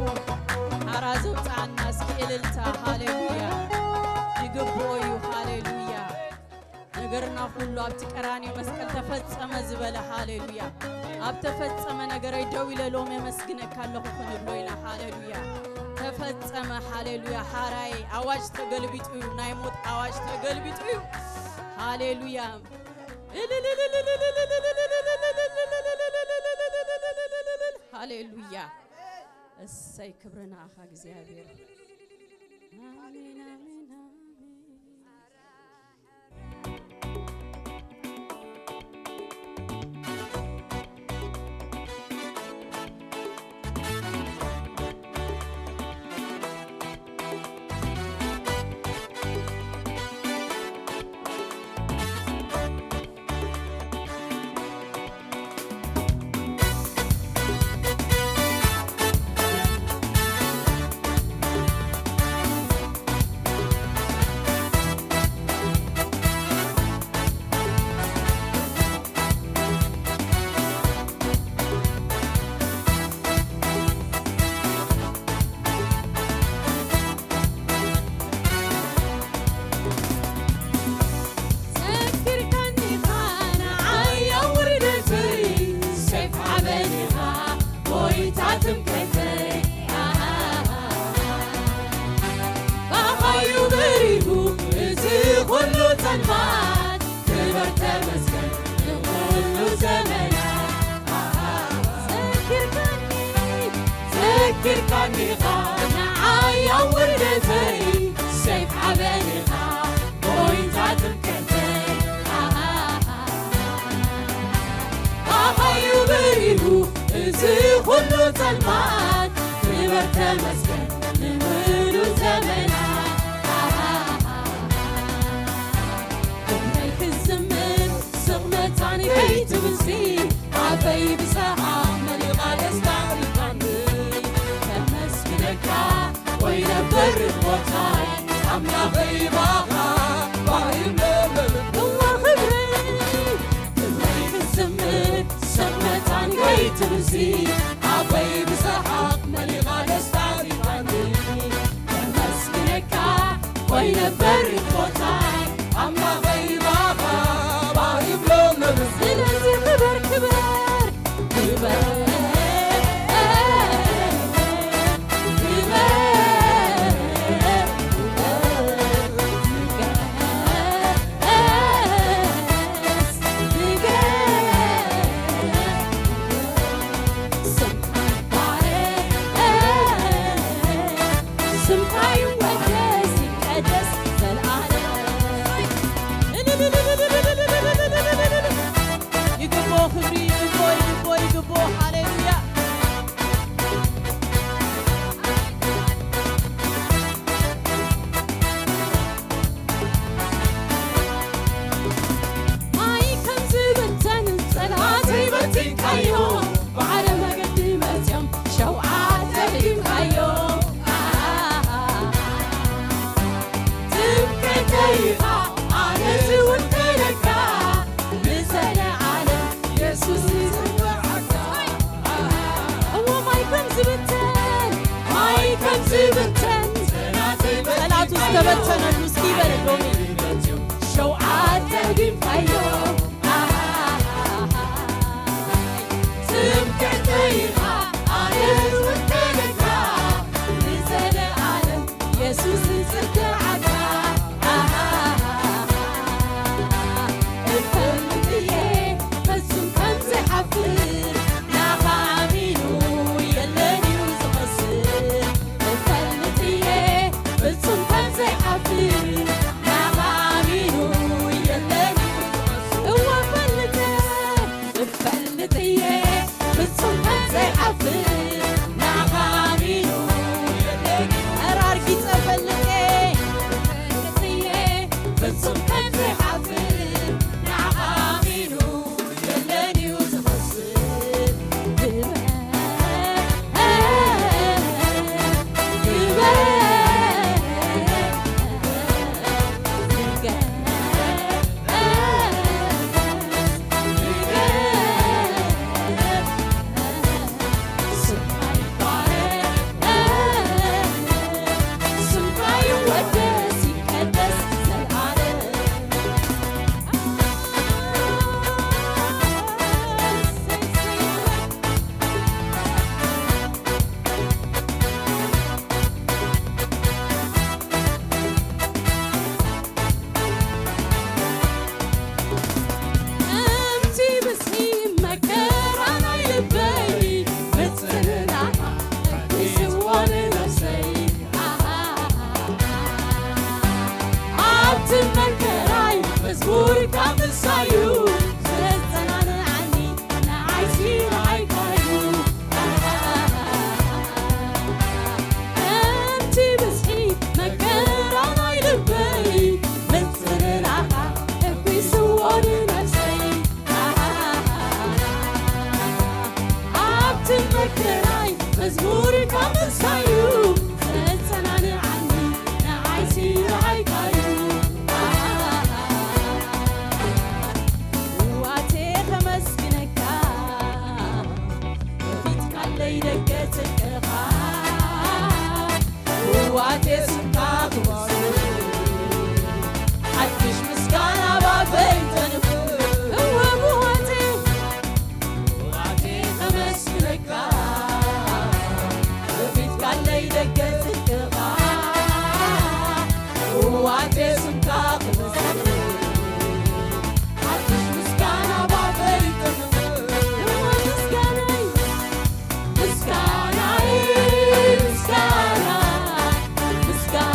ሓራ ዘውፅኣና እስኪ እልልታ፣ ሃሌሉያ፣ ይግብኦ እዩ፣ ሃሌሉያ። ነገርና ኩሉ ኣብቲ ቀራንዮ መስቀል ተፈጸመ ዝበለ፣ ሃሌሉያ። ኣብ ተፈጸመ ነገረይ ደው ኢለ ሎም የመስግነካ ኣለኹ ክንብሎ ኢና፣ ሃሌሉያ። ተፈጸመ፣ ሃሌሉያ። ሓራይ ኣዋጅ ተገልቢጡ እዩ፣ ናይ ሞት ኣዋጅ ተገልቢጡ እዩ፣ ሃሌሉያ። ሃሌሉያ። እሰይ ክብሪ ንኣኻ እግዚኣብሔር። ኣሜን፣ ኣሜን፣ ኣሜን። ዘኪርካኒ ኢኻ ንዓይ ኣብ ውርደተይ፣ ሴፍ ሓበን ኢኻ ጎይታ ትምክሕተይ። ኣሃ፣ ባኻዩ በሪሁ እዚ ኩሉ ጸልማት፣ ክበር ተመስገን ንኹሉ ዘመናት። ኣሃ፣ ዘኪርካኒ፣ ዘኪርካኒ ኢኻ ንዓይ ኣብ ውርደተይ፣ ሴፍ ሓበን ኢኻ ጎይታ ትምክሕተይ። ኣሃ፣ ኣሃ፣ ኣሃዩ በሪሁ እዚ ኩሉ ጸልማት፣ ክበር ተመስገን ንሙሉ ዘመናት። ኣሃ፣ እምበይ ክዝምር ስቕ መታን ከይትብልሲ፣ ኣፈይ ብሰሓቕ መሊቓ ደስታ ሪኻኒ። ከመስግነካ ወይ ነበር ቦታይ ኣምላኸይ ባኻ ባይመለል ክዋ ክብረይ ክብረይ ክዝምር ሰብ መታን ከይትብልሲ ኣበይ ብሰሓቕ መሊኻ ደስታ ሪኻኒ። ከመስግነካ ወይ ነበር ቦታይ ኣምላኸይ ባኻ ባይመለል ስለዚ ክበር ክበር ክበር ክበር ይግቦ ክብሪ፣ ይግቦ፣ ይግቦ፣ ይግቦ። ሃሌሉያ። ማይ ከም ዝብተን ጸላተይ በቲንካዮ፣ ባዕረ መገዲ መጽዮም ሸውዓተ ዲምካዮ። ትምክሕተይ ኢኻ ኣነ ዝውክለካ፣ ንዘለዓለም የሱስ ይጽውዓካ። እዎ ማይ ከም ዝብተን፣ ማይ ከም ዝብተን፣ ጸላቱ ዝተበተነሉ እስኪ ይበል ሎሚ። ሸውዓተ ዲምካዮ። ትምክሕተይ ኢኻ ኣነ ዝውክለካ፣ ንዘለዓለም የሱስ ዝጽውዓካ። እፈልጥ እየ ፍጹም ከም ዘይሓፍር፣ ናኻ ኣሚኑ የለን እዩ ዝኸስር። እፈልጥ እየ ፍጹም ከም ዘይሓፍር፣ ናኻ ኣሚኑ የለን እዩ ዝኸስር። እወ እፈልጥ እፈልጥ እየ ፍጹም ከም ዘይሓፍር፣ ናኻ ኣሚኑ የለን እዩ። ኧረ ኣርጊጸ እፈልጥ እየ፣ እፈልጥ እየ ፍጹም ከም ዘይሓፍር፣ ናኻ ኣሚኑ የለን እዩ ዝኸስር። ግበር፣ ግበር፣ ግበር። ከምቲ ብዝሒ መከራ ናይ ልበይ ምጽንናዕ ሕጒስዎ ንነፍሰይ። ኣብቲ መከራይ መዝሙርካ ምሳዩ ዘጸናንዓኒ ንዓይሲ ንዓይካዩ። ከምቲ ብዝሒ መከራ ናይ ልበይ ምጽንናዕካ ሕጒስዎ ንነፍሰይ። ኣብቲ መከራይ መዝሙርካ ምሳዩ ዘጸናንዓኒ ንዓይሲ ንዓይካዩ። ዋቴ ከመስግነካ ፊትካለይ ደገ ጽድቅኻ ዋቴ ስምካ ክወስድ ሓድሽ ምስጋና ባፈይ ተንፍእ። እወ ብዋቴ ዋቴ ከመስግነካ ፊትካለይ ደገ ጽድቅኻ ዋቴ ስምካ ክወስድ ሓድሽ ምስጋና ባፈይ ተንፍእ። እወ ምስጋናይ ምስጋናይ ምስጋና ምስጋና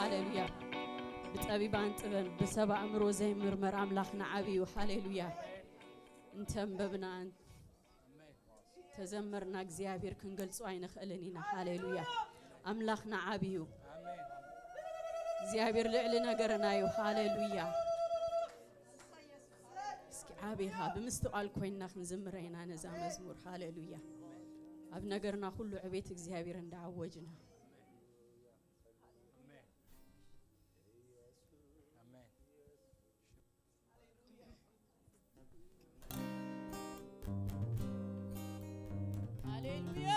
ሃሌሉያ። ብጠቢባን ጥበብ ብሰብ ኣእምሮ ዘይምርመር ኣምላኽና ዓብዩ። ሃሌሉያ። እንተንበብና ተዘመርና እግዚኣብሔር ክንገልጾ ኣይንኽእልን ኢና። ሃሌሉያ። ኣምላኽና ዓብዩ። እግዚኣብሔር ልዕሊ ነገርና እዩ። ሃሌሉያ። እስኪ ዓቢኻ ብምስትቓል ኮይንና ክንዝምረ ኢና ነዛ መዝሙር። ሃሌሉያ። ኣብ ነገርና ኩሉ ዕቤት እግዚኣብሔር እንዳዓወጅና። ሃሌሉያ።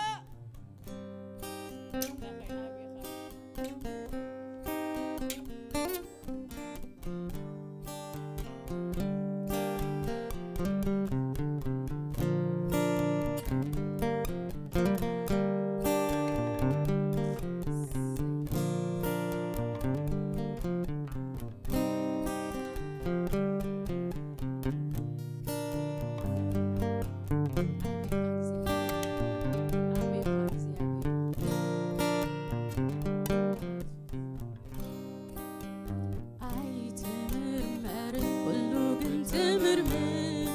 ኣይትምርመርን ኩሉ ግን ትምርምር።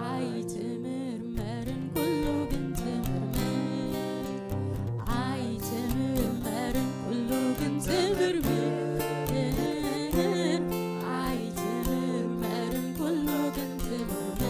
ኣይትምርመርን ኩሉ ግን ትምርምር። ኣይትምርመርን ኩሉ ግን ትምርምር። ኣይትምርመርን ኩሉ ግን ትምርምር።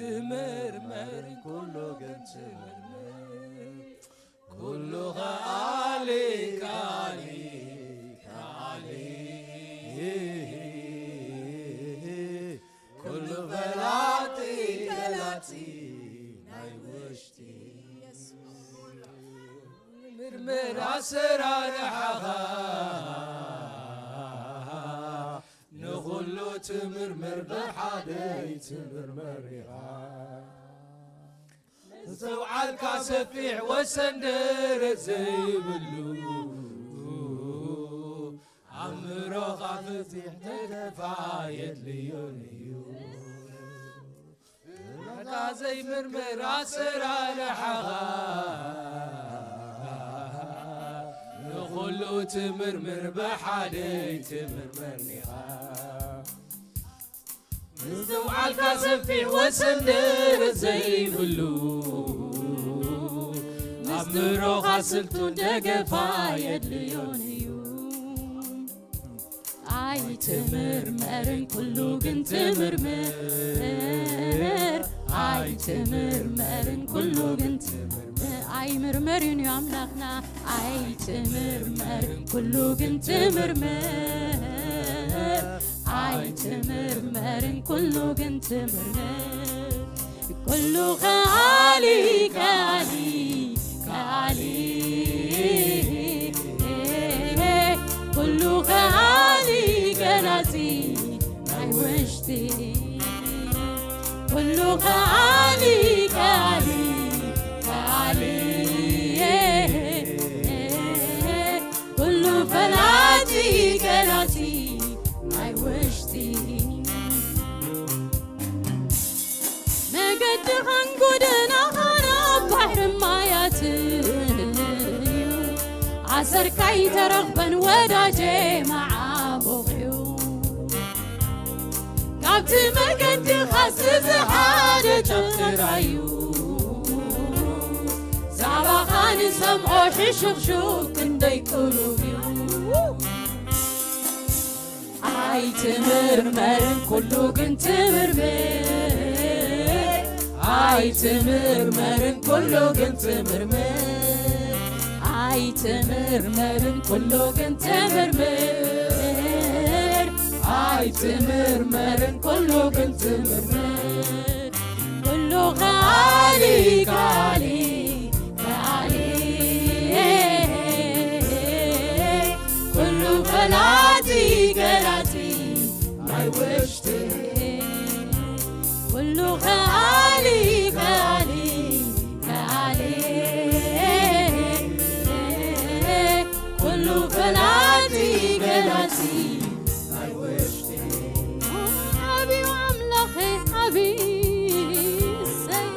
ኣይትምርመርን ኩሉ ግን ትምርምር። ኩሉ ከኣሊ፣ ከኣሊ፣ ከኣሊ። ኩሉ ፈላጢ፣ ፈላጢ ናይ ውሽጢ። ምርምር ኣሰራርሓኻ ንኹሉ ትምርምር፣ ብሓደ ኣይትምርመር ኢኻ። ምስትውዓልካ ሰፊሕ ወሰን ደረት ዘይብሉ፣ ኣእምሮኻ ፍትሕ ተደፋ የድልዮን እዩ። እታ ዘይምርምር ኣሰራርሓኻ ንኹሉ ትምርምር፣ ብሓደ ኣይትምርመርን ኢኻ። ምስትውዓልካ ሰፊሕ ወሰን ደረት ዘይብሉ፣ ኣእምሮኻ ስልጡን ደገፋ የድልዮን እዩ። ኣይትምርመርን ኩሉ ግን ትምርምር። ኣይትምርመርን ኩሉ ግን ትምርምር። ኣይምርመርን እዩ ኣምላኽና። ኣይትምርመርን ኩሉ ግን ትምርምር። ኣይትምርመርን ኩሉ ግን ትምርምር። ኩሉ ከኣሊ፣ ከኣሊ፣ ከኣሊ። ኩሉ ከኣሊ ገላጺ ናይ ውሽጢ። ኩሉ ከኣሊ፣ ከኣሊ፣ ከኣሊ። ኩሉ ፈላጢ ገላጺ ናይ ውሽጢ። መገድኻን ጎደናኻን ኣብ ባሕሪ ማያት እዩ። ኣሰርካ ኣይተረኽበን ወዳጄ መዓሙቕ እዩ። ካብቲ መገድኻስ እዚ ሓደ ጫፍ ጥራይ እዩ። ዛዕባኻ ንሰምዖ ሕሹኽሹኽ ክንደይ ቅሩብ እዩ። ኣይትምርመርን ኩሉ ግን ትምርምር። ኣይትምርመርን ኩሉ ግን ትምርምር። ኣይትምርመርን ኩሉ ግን ትምርምር። ኣይትምርመርን ኩሉ ግን ትምርምር። ኩሉ ከኣሊ ከኣሊ ከኣሊ ኩሉ ፈላጢ ገላጺ ናይ ውሽጢ ኩሉ ከኣሊ ከኣሊ ከኣሊ ኩሉ ፈላጢ ገላጺ ናይ ውሽጢ ዓብዩ ኣምላኸ ዓብዪ እሰይ።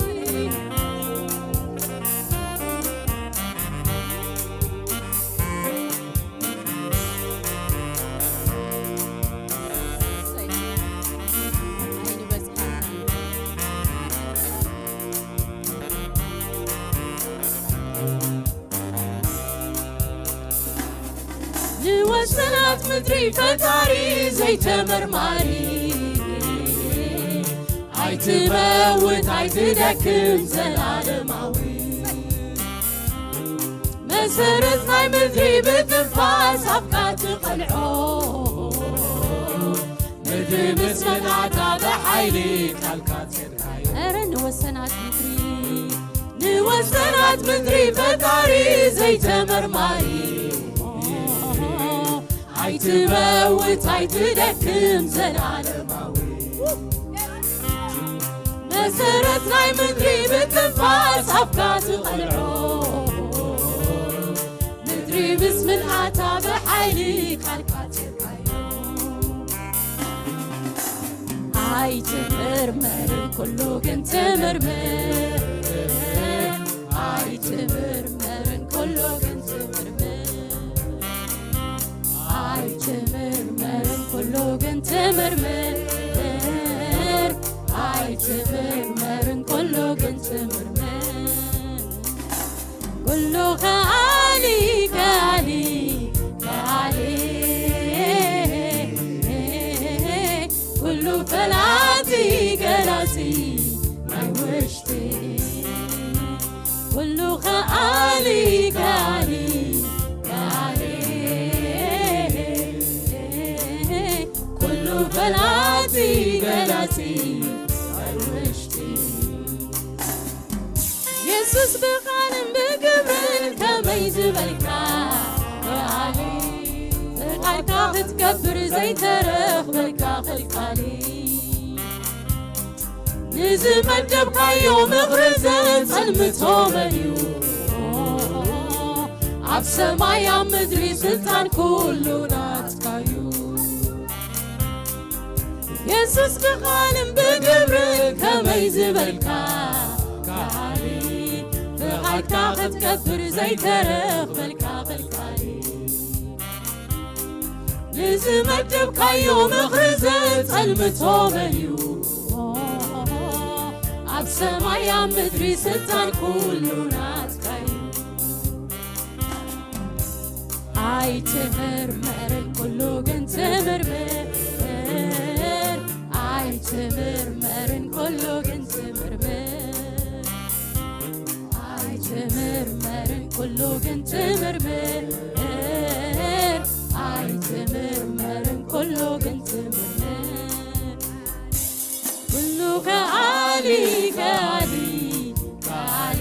ንወሰናት ምድሪ ፈጣሪ ዘይተመርማሪ ኣይትመውት ኣይትደክም ዘላለማዊ መሰረት ናይ ምድሪ ብትንፋስ ኣፍካ ትቐልዖ ምድሪ ምስ ምልኣታ ብሓይሊ ቃልካ ጸድካዮ። ኧረ ንወሰናት ምድሪ ንወሰናት ምድሪ ፈጣሪ ዘይተመርማሪ ኣይትመውት ኣይትደክም ዘላለማዊ መሰረት ናይ ምድሪ ብትንፋስ ኣፍካ ትቐልዖ ምድሪ ምስ ምልኣታ ብሓይሊ ቃልካ ትርካዮ ኣይትምርመርን ኩሉ ግን ትምርምር ኣይትምርመርን ኩሉ ግን ትምርምር ኣይትምርመርን ኩሉ ግን ትምርምር ኣይትምርመርን ኩሉ ግን ትምርምር ኩሉ ከኣሊ ከኣሊ ከኣሊ ኩሉ ፈላጢ ገላጺ ናይ ውሽጢ ኩሉ ከኣሊ ከኣሊ ከኣሊ ኩሉ ፈላጢ ገላጺ ናይ ውሽጢ የሱስ ብቓልን ብግብርን ከመይ ዝበልካ ከኣሊ ፍቓድካ ክትገብር ዘይተረኽበልካ ኸልካሊ ንዝመደብካዮ ምኽሪ ዘጸልምቶ መን እዩ ኣብ ሰማይ ኣብ ምድሪ ስልጣን ኩሉ ናትካዩ የሱስ ብቓልን ብግብርን ከመይ ዝበልካ ከኣሊ ፍቓድካ ክትገብር ዘይተረኽበልካ ኸልካሊ ንዝመደብካዮ ምኽሪ ዘጸልምቶ መን እዩ ኣብ ሰማይ ኣብ ምድሪ ስልጣን ኩሉ ናትካዩ ኣይትምርመርን ኩሉ ግን ትምርምር ኣይትምርመርን ኩሉ ግን ትምርምር ኣይትምርመርን ኩሉ ግን ትምርምር ኣይትምርመርን ኩሉ ግን ትምርምር ኩሉ ከኣሊ ከኣሊ ከኣሊ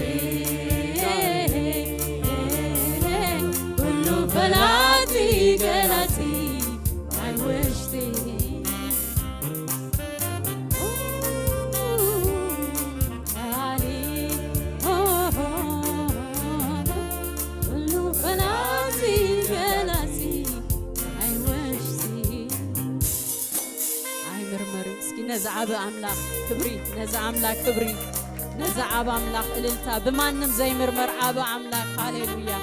ኩሉ ፈላጢ ገላጺ ናይ ውሽጢ ከኣሊ ኩሉ ፈላጢ ገላጺ ናይ ውሽጢ ኣይምርመርን እስኪ ነዚ ዓብ ኣምላኽ ክብሪ ነዚ ኣምላኽ ክብሪ ነዚ ዓብ ኣምላኽ እልልታ ብማንም ዘይምርመር ዓብ ኣምላኽ ሃሌሉያ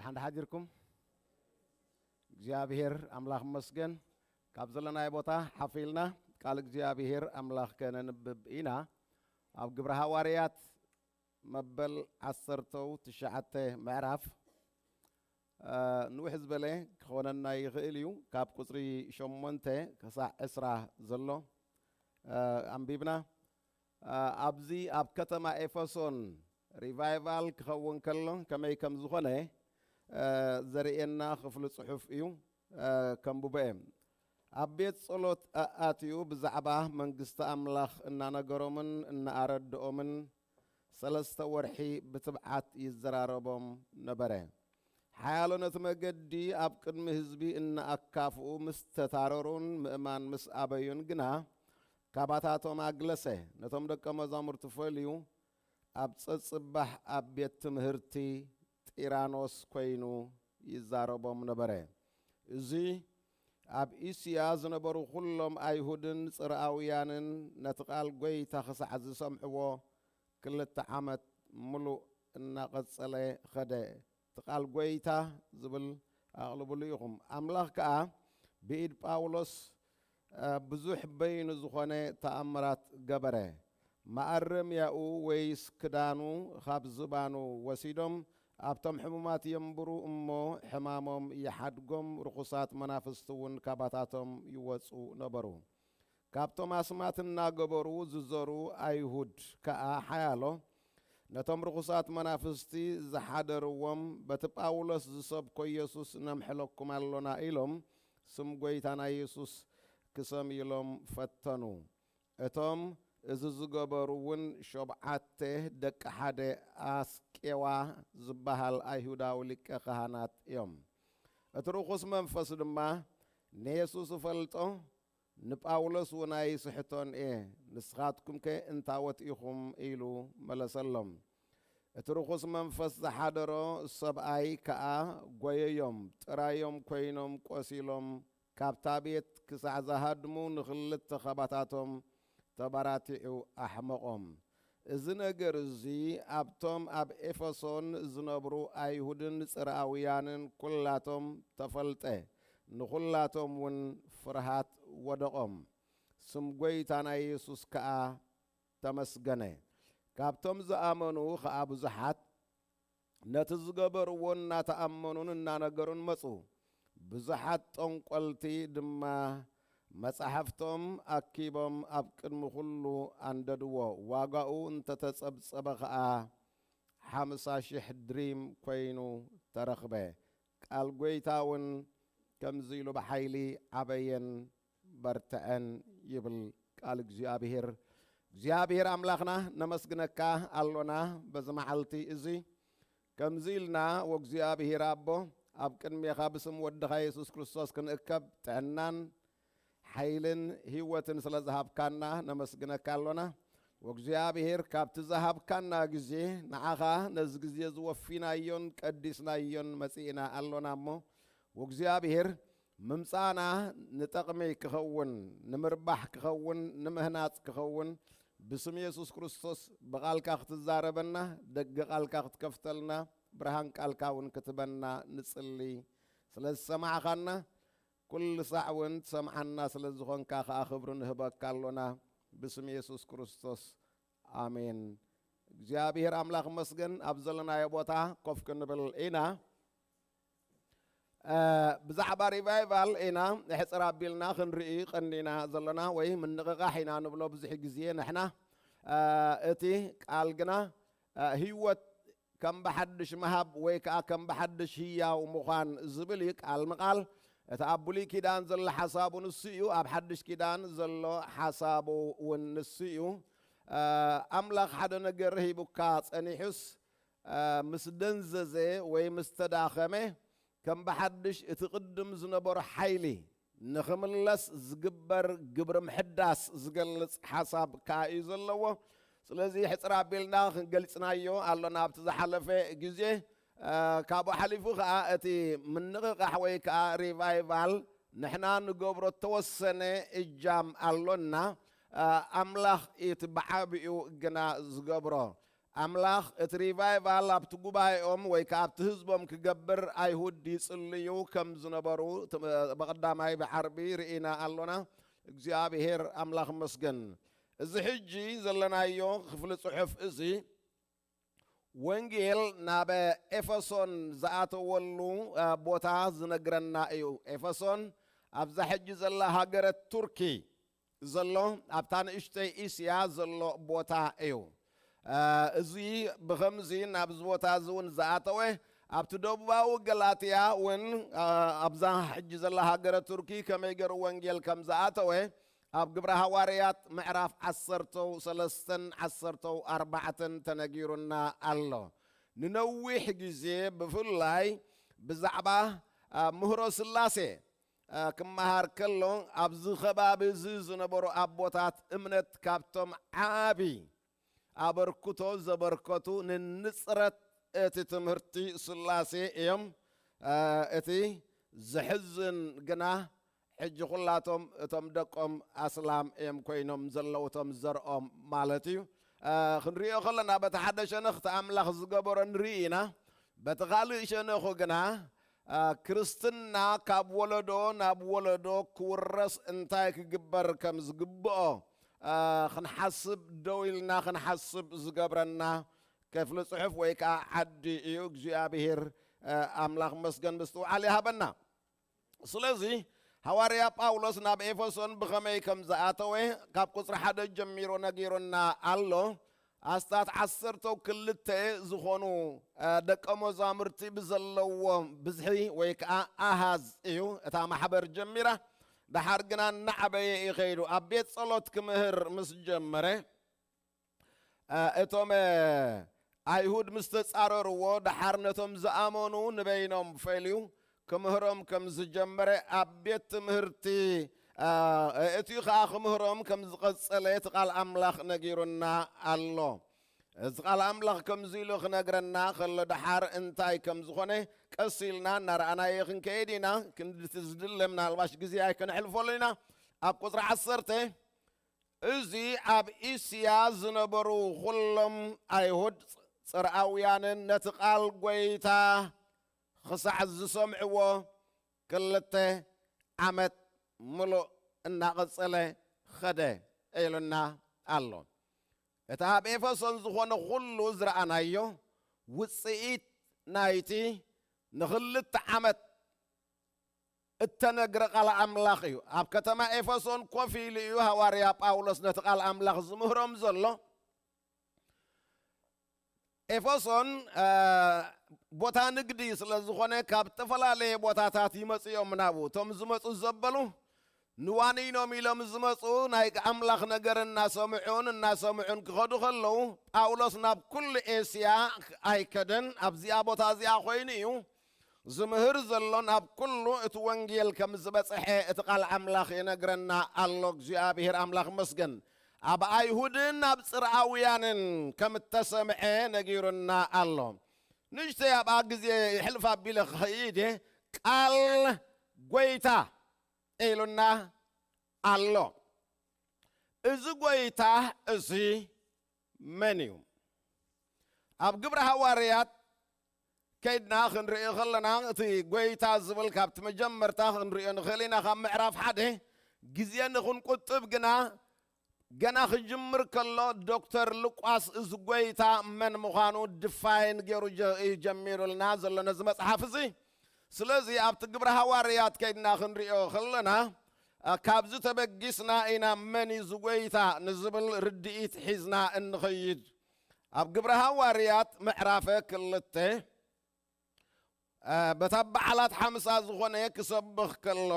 ሓንዳ ሓዲርኩም እግዚኣብሔር ኣምላኽ መስገን ካብ ዘለናይ ቦታ ሓፊልና ቃል እግዚኣብሔር ኣምላኽ ከነንብብ ኢና። ኣብ ግብረ ሃዋርያት መበል ዓሰርተው ትሽዓተ ምዕራፍ ንውሕ ዝበለ ክኾነና ይኽእል እዩ። ካብ ቁፅሪ ሸሞንተ ክሳዕ ዕስራ ዘሎ ኣንቢብና። ኣብዚ ኣብ ከተማ ኤፌሶን ሪቫይቫል ክኸውን ከሎ ከመይ ከም ዝኾነ ዘርእየና ክፍሊ ጽሑፍ እዩ። ከንብቦ እየ። ኣብ ቤት ጸሎት ኣኣትዩ ብዛዕባ መንግስቲ ኣምላኽ እናነገሮምን እናኣረድኦምን ሰለስተ ወርሒ ብትብዓት ይዘራረቦም ነበረ። ሓያሎ ነቲ መገዲ ኣብ ቅድሚ ህዝቢ እናኣካፍኡ ምስ ተታረሩን ምእማን ምስ ኣበዩን ግና ካባታቶም ኣግለሰ። ነቶም ደቀ መዛሙርቲ ፈልዩ ኣብ ጸጽባሕ ኣብ ቤት ትምህርቲ ጢራኖስ ኮይኑ ይዛረቦም ነበረ። እዚ ኣብ እስያ ዝነበሩ ኩሎም ኣይሁድን ጽርኣውያንን ነቲ ቃል ጐይታ ክሳዕ ዝሰምዕዎ ክልተ ዓመት ምሉእ እናቐጸለ ኸደ። እቲ ቃል ጐይታ ዝብል ኣቕልብሉ ኢኹም። ኣምላኽ ከኣ ብኢድ ጳውሎስ ብዙሕ በይኑ ዝኾነ ተኣምራት ገበረ። መኣረምያኡ ወይስ ክዳኑ ኻብ ዝባኑ ወሲዶም ኣብቶም ሕሙማት የንብሩ እሞ ሕማሞም ይሓድጎም፣ ርኹሳት መናፍስቲ እውን ካባታቶም ይወጹ ነበሩ። ካብቶም ኣስማት እናገበሩ ዝዞሩ ኣይሁድ ከኣ ሓያሎ ነቶም ርኹሳት መናፍስቲ ዝሓደርዎም በቲ ጳውሎስ ዝሰብኮ ኢየሱስ ነምሕለኩም ኣሎና ኢሎም ስም ጐይታና ኢየሱስ ክሰምይሎም ፈተኑ። እቶም እዚ ዝገበሩ እውን ሸብዓተ ደቂ ሓደ ኣስቄዋ ዝበሃል ኣይሁዳዊ ሊቀ ካህናት እዮም። እቲ ርኹስ መንፈስ ድማ ንየሱስ እፈልጦ ንጳውሎስ እውን ኣይስሕቶን እየ፣ ንስኻትኩምከ እንታወት ኢኹም? ኢሉ መለሰሎም። እቲ ርኹስ መንፈስ ዝሓደሮ ሰብኣይ ከኣ ጐየዮም፣ ጥራዮም ኰይኖም ቈሲሎም፣ ካብታ ቤት ክሳዕ ዝሃድሙ ንኽልተ ኻባታቶም ተባራቲዑ ኣሕመቖም። እዚ ነገር እዚ ኣብቶም ኣብ ኤፌሶን ዝነብሩ ኣይሁድን ጽርኣውያንን ኵላቶም ተፈልጠ። ንኹላቶም እውን ፍርሃት ወደቖም። ስም ጐይታና የሱስ ከኣ ተመስገነ። ካብቶም ዝኣመኑ ኸኣ ብዙሓት ነቲ ዝገበርዎ እናተኣመኑን እናነገሩን መጹ። ብዙሓት ጠንቆልቲ ድማ መጻሕፍቶም ኣኪቦም ኣብ ቅድሚ ኹሉ ኣንደድዎ። ዋጋኡ እንተተጸብጸበ ኸኣ ሓምሳ ሽሕ ድሪም ኮይኑ ተረኽበ። ቃል ጐይታ እውን ከምዚ ኢሉ ብሓይሊ ዓበየን በርትዐን ይብል ቃል እግዚኣብሔር። እግዚኣብሔር ኣምላኽና ነመስግነካ ኣሎና በዚ መዓልቲ እዚ። ከምዚ ኢልና ወእግዚኣብሔር ኣቦ ኣብ ቅድሜኻ ብስም ወድኻ የሱስ ክርስቶስ ክንእከብ ጥዕናን ሓይልን ህይወትን ስለ ዝሃብካና ነመስግነካ ኣሎና። ወእግዚኣብሔር ካብቲ ዝሃብካና ግዜ ንዓኻ ነዚ ግዜ ዝወፊናዮን ቀዲስናዮን መጺእና ኣሎና እሞ ወእግዚኣብሔር ምምጻእና ንጠቕሚ ክኸውን፣ ንምርባሕ ክኸውን፣ ንምህናጽ ክኸውን ብስም የሱስ ክርስቶስ ብቓልካ ክትዛረበና፣ ደገ ቃልካ ክትከፍተልና፣ ብርሃን ቃልካ እውን ክትበና ንጽሊ። ስለ ዝሰማዕኻና፣ ኩሉ ሳዕ እውን ትሰምዓና ስለ ዝኾንካ ከኣ ክብሪ ንህበካ ኣሎና። ብስም የሱስ ክርስቶስ ኣሜን። እግዚኣብሔር ኣምላኽ መስገን ኣብ ዘለናዮ ቦታ ኮፍ ክንብል ኢና። ብዛዕባ ሪቫይቫል ኢና ሕፅር ኣቢልና ክንርኢ ቀኒና ዘለና ወይ ምንቕቓሕ ኢና ንብሎ ብዙሕ ግዜ ንሕና። እቲ ቃል ግና ህይወት ከም ብሓድሽ ምሃብ ወይ ከዓ ከም ብሓድሽ ህያው ምዃን ዝብል እዩ። ቃል ንቃል እቲ ኣብ ብሉይ ኪዳን ዘሎ ሓሳቡ ንሱ እዩ፣ ኣብ ሓድሽ ኪዳን ዘሎ ሓሳቡ እውን ንሱ እዩ። ኣምላኽ ሓደ ነገር ሂቡካ ጸኒሑስ ምስ ደንዘዘ ወይ ምስ ተዳኸመ ከም ብሓድሽ እቲ ቅድም ዝነበሮ ሓይሊ ንኽምለስ ዝግበር ግብሪ ምሕዳስ ዝገልጽ ሓሳብ ከኣ እዩ ዘለዎ። ስለዚ ሕጽር ኣቢልና ክንገልጽናዮ ኣሎና ኣብቲ ዝሓለፈ ግዜ። ካብኡ ሓሊፉ ከኣ እቲ ምንቕቓሕ ወይ ከኣ ሪቫይቫል ንሕና ንገብሮ እተወሰነ እጃም ኣሎና። ኣምላኽ እቲ ብዓቢኡ ግና ዝገብሮ ኣምላኽ እቲ ሪቫይቫል ኣብቲ ጉባኤኦም ወይ ከዓ ኣብቲ ህዝቦም ክገብር ኣይሁድ ይጽልዩ ከም ዝነበሩ ት-፣ ብቐዳማይ ብዓርቢ ርኢና ኣሎና። እግዚኣብሔር ኣምላኽ መስገን። እዚ ሕጂ ዘለናዮ ክፍሊ ጽሑፍ እዚ ወንጌል ናብ ኤፌሶን ዝኣተወሉ፣ እ፣ ቦታ ዝነግረና እዩ። ኤፌሶን ኣብዛ ሕጂ ዘላ ሃገረ ቱርኪ ዘሎ፣ ኣብታ ንእሽተይ እስያ ዘሎ ቦታ እዩ። እ፣ እዚ ብኸምዚ ናብዚ ቦታ እዚ እውን ዝኣተወ፣ ኣብቲ ደቡባዊ ገላትያ እውን፣ እ፣ ኣብዛ ሕጂ ዘላ ሃገረ ቱርኪ ከመይ ገይሩ ወንጌል ከም ዝኣተወ ኣብ ግብረ ሃዋርያት ምዕራፍ ዓሰርተው ሰለስተን ዓሰርተው ኣርባዕተን ተነጊሩና ኣሎ። ንነዊሕ ግዜ ብፍላይ ብዛዕባ፣ አ፣ ምህሮ ስላሴ፣ አ፣ ክመሃር ከሎ ኣብዚ ከባቢ እዚ ዝነበሩ ኣቦታት እምነት ካብቶም ዓቢ ኣበርክቶ ዘበርከቱ ንንጽረት እቲ ትምህርቲ ስላሴ እዮም። አ፣ እቲ ዘሕዝን ግና ሕጂ ኩላቶም እቶም ደቆም ኣስላም እዮም ኮይኖም ዘለዉ፣ እቶም ዘርኦም ማለት እዩ። አ፣ ክንሪኦ ከለና በቲ ሓደ ሸነኽ እቲ ኣምላኽ ዝገበሮ ንርኢ ኢና። በቲ ካልእ ሸነኹ ግና፣ አ፣ ክርስትና ካብ ወለዶ ናብ ወለዶ ክውረስ እንታይ ክግበር ከም ዝግብኦ፣ አ፣ ክንሓስብ ደው ኢልና ክንሓስብ ዝገብረና ክፍሊ ጽሑፍ ወይ ከዓ ዓዲ እዩ። እግዚኣብሔር፣ አ፣ ኣምላኽ መስገን ምስትውዓል ይሃበና። ስለዚ ሃዋርያ ጳውሎስ ናብ ኤፌሶን ብኸመይ ከም ዝኣተወ ካብ ቁጽሪ ሓደ ጀሚሩ ነጊሩና ኣሎ። ኣስታት ዓሰርተው ክልተ ዝኾኑ፣ እ፣ ደቀ መዛሙርቲ ብዘለዎ ብዝሒ ወይ ከዓ ኣሃዝ እዩ እታ ማሕበር ጀሚራ። ደሓር ግና እናዓበየ እዩ ከይዱ። ኣብ ቤት ጸሎት ክምህር ምስ ጀመረ፣ እ፣ እቶም፣ እ፣ ኣይሁድ ምስ ተጻረርዎ፣ ደሓር ነቶም ዝኣመኑ ንበይኖም ፈልዩ ክምህሮም ከም ዝጀመረ ኣብ ቤት ትምህርቲ፣ እ፣ እትዩ ከኣ ክምህሮም ከም ዝቐጸለ እቲ ቃል ኣምላኽ ነጊሩና ኣሎ። እዚ ቃል ኣምላኽ ከምዚ ኢሉ ክነግረና ከሎ፣ ደሓር እንታይ ከም ዝኾነ ቀስ ኢልና እናረኣናዮ ክንከይድ ኢና። ክንድቲ ዝድለ ምናልባሽ ግዜ ኣይክነሕልፈሉ ኢና። ኣብ ቁጽሪ ዓሰርተ፣ እዚ ኣብ እስያ ዝነበሩ ኩሎም ኣይሁድ ጽርኣውያንን ነቲ ቃል ጐይታ ክሳዕ ዝሰምዕዎ ክልተ ዓመት ምሉእ እናቐጸለ ኸደ ኢሉና ኣሎ። እቲ ኣብ ኤፌሶን ዝኾነ ኩሉ ዝረኣናዮ ውጽኢት ናይቲ ንኽልተ ዓመት እተነግረ ቃል ኣምላኽ እዩ። ኣብ ከተማ ኤፌሶን ኮፍ ኢሉ እዩ ሃዋርያ ጳውሎስ ነቲ ቃል ኣምላኽ ዝምህሮም ዘሎ። ኤፌሶን፣ እ፣ ቦታ ንግዲ ስለ ዝኾነ ካብ ዝተፈላለየ ቦታታት ይመጹ እዮም ናብኡ። እቶም ዝመጹ ዘበሉ ንዋኒኖም ኢሎም ዝመጹ ናይ ኣምላኽ ነገር እናሰምዑን እናሰምዑን ክኸዱ ከለዉ፣ ጳውሎስ ናብ ኩሉ ኤስያ ኣይከደን፣ ኣብዚኣ ቦታ እዚኣ ኮይኑ እዩ ዝምህር ዘሎ። ናብ ኩሉ እቲ ወንጌል ከም ዝበጽሐ እቲ ቃል ኣምላኽ ይነግረና ኣሎ። እግዚኣብሔር ኣምላኽ መስገን። ኣብ ኣይሁድን ኣብ ጽርኣውያንን ከም እተሰምዐ ነጊሩና ኣሎ። ንእሽተይ ኣብኣ ግዜ ይሕልፍ ኣቢለ ክኸይድ እየ። ቃል ጐይታ ኢሉና ኣሎ። እዚ ጐይታ እዚ መን እዩ? ኣብ ግብረ ሃዋርያት ከይድና ክንርኢ ከለና፣ እቲ ጐይታ ዝብል ካብቲ መጀመርታ ክንሪኦ ንኽእል ኢና። ካብ ምዕራፍ ሓደ ግዜ ንኽንቁጥብ ግና፣ ገና ክጅምር ከሎ ዶክተር ሉቃስ እዚ ጐይታ መን ምዃኑ ድፋይን ገይሩ ጀ-፣ እዩ ጀሚሩልና ዘሎ ነዚ መጽሓፍ እዚ። ስለዚ ኣብቲ ግብረ ሃዋርያት ከይድና ክንሪኦ ከለና፣ አ፣ ካብዚ ተበጊስና ኢና መን እዩ እዚ ጐይታ ንዝብል ርድኢት ሒዝና እንኸይድ። ኣብ ግብረ ሃዋርያት ምዕራፈ ክልተ፣ አ፣ በታ በዓላት ሓምሳ ዝኾነ ክሰብኽ ከሎ፣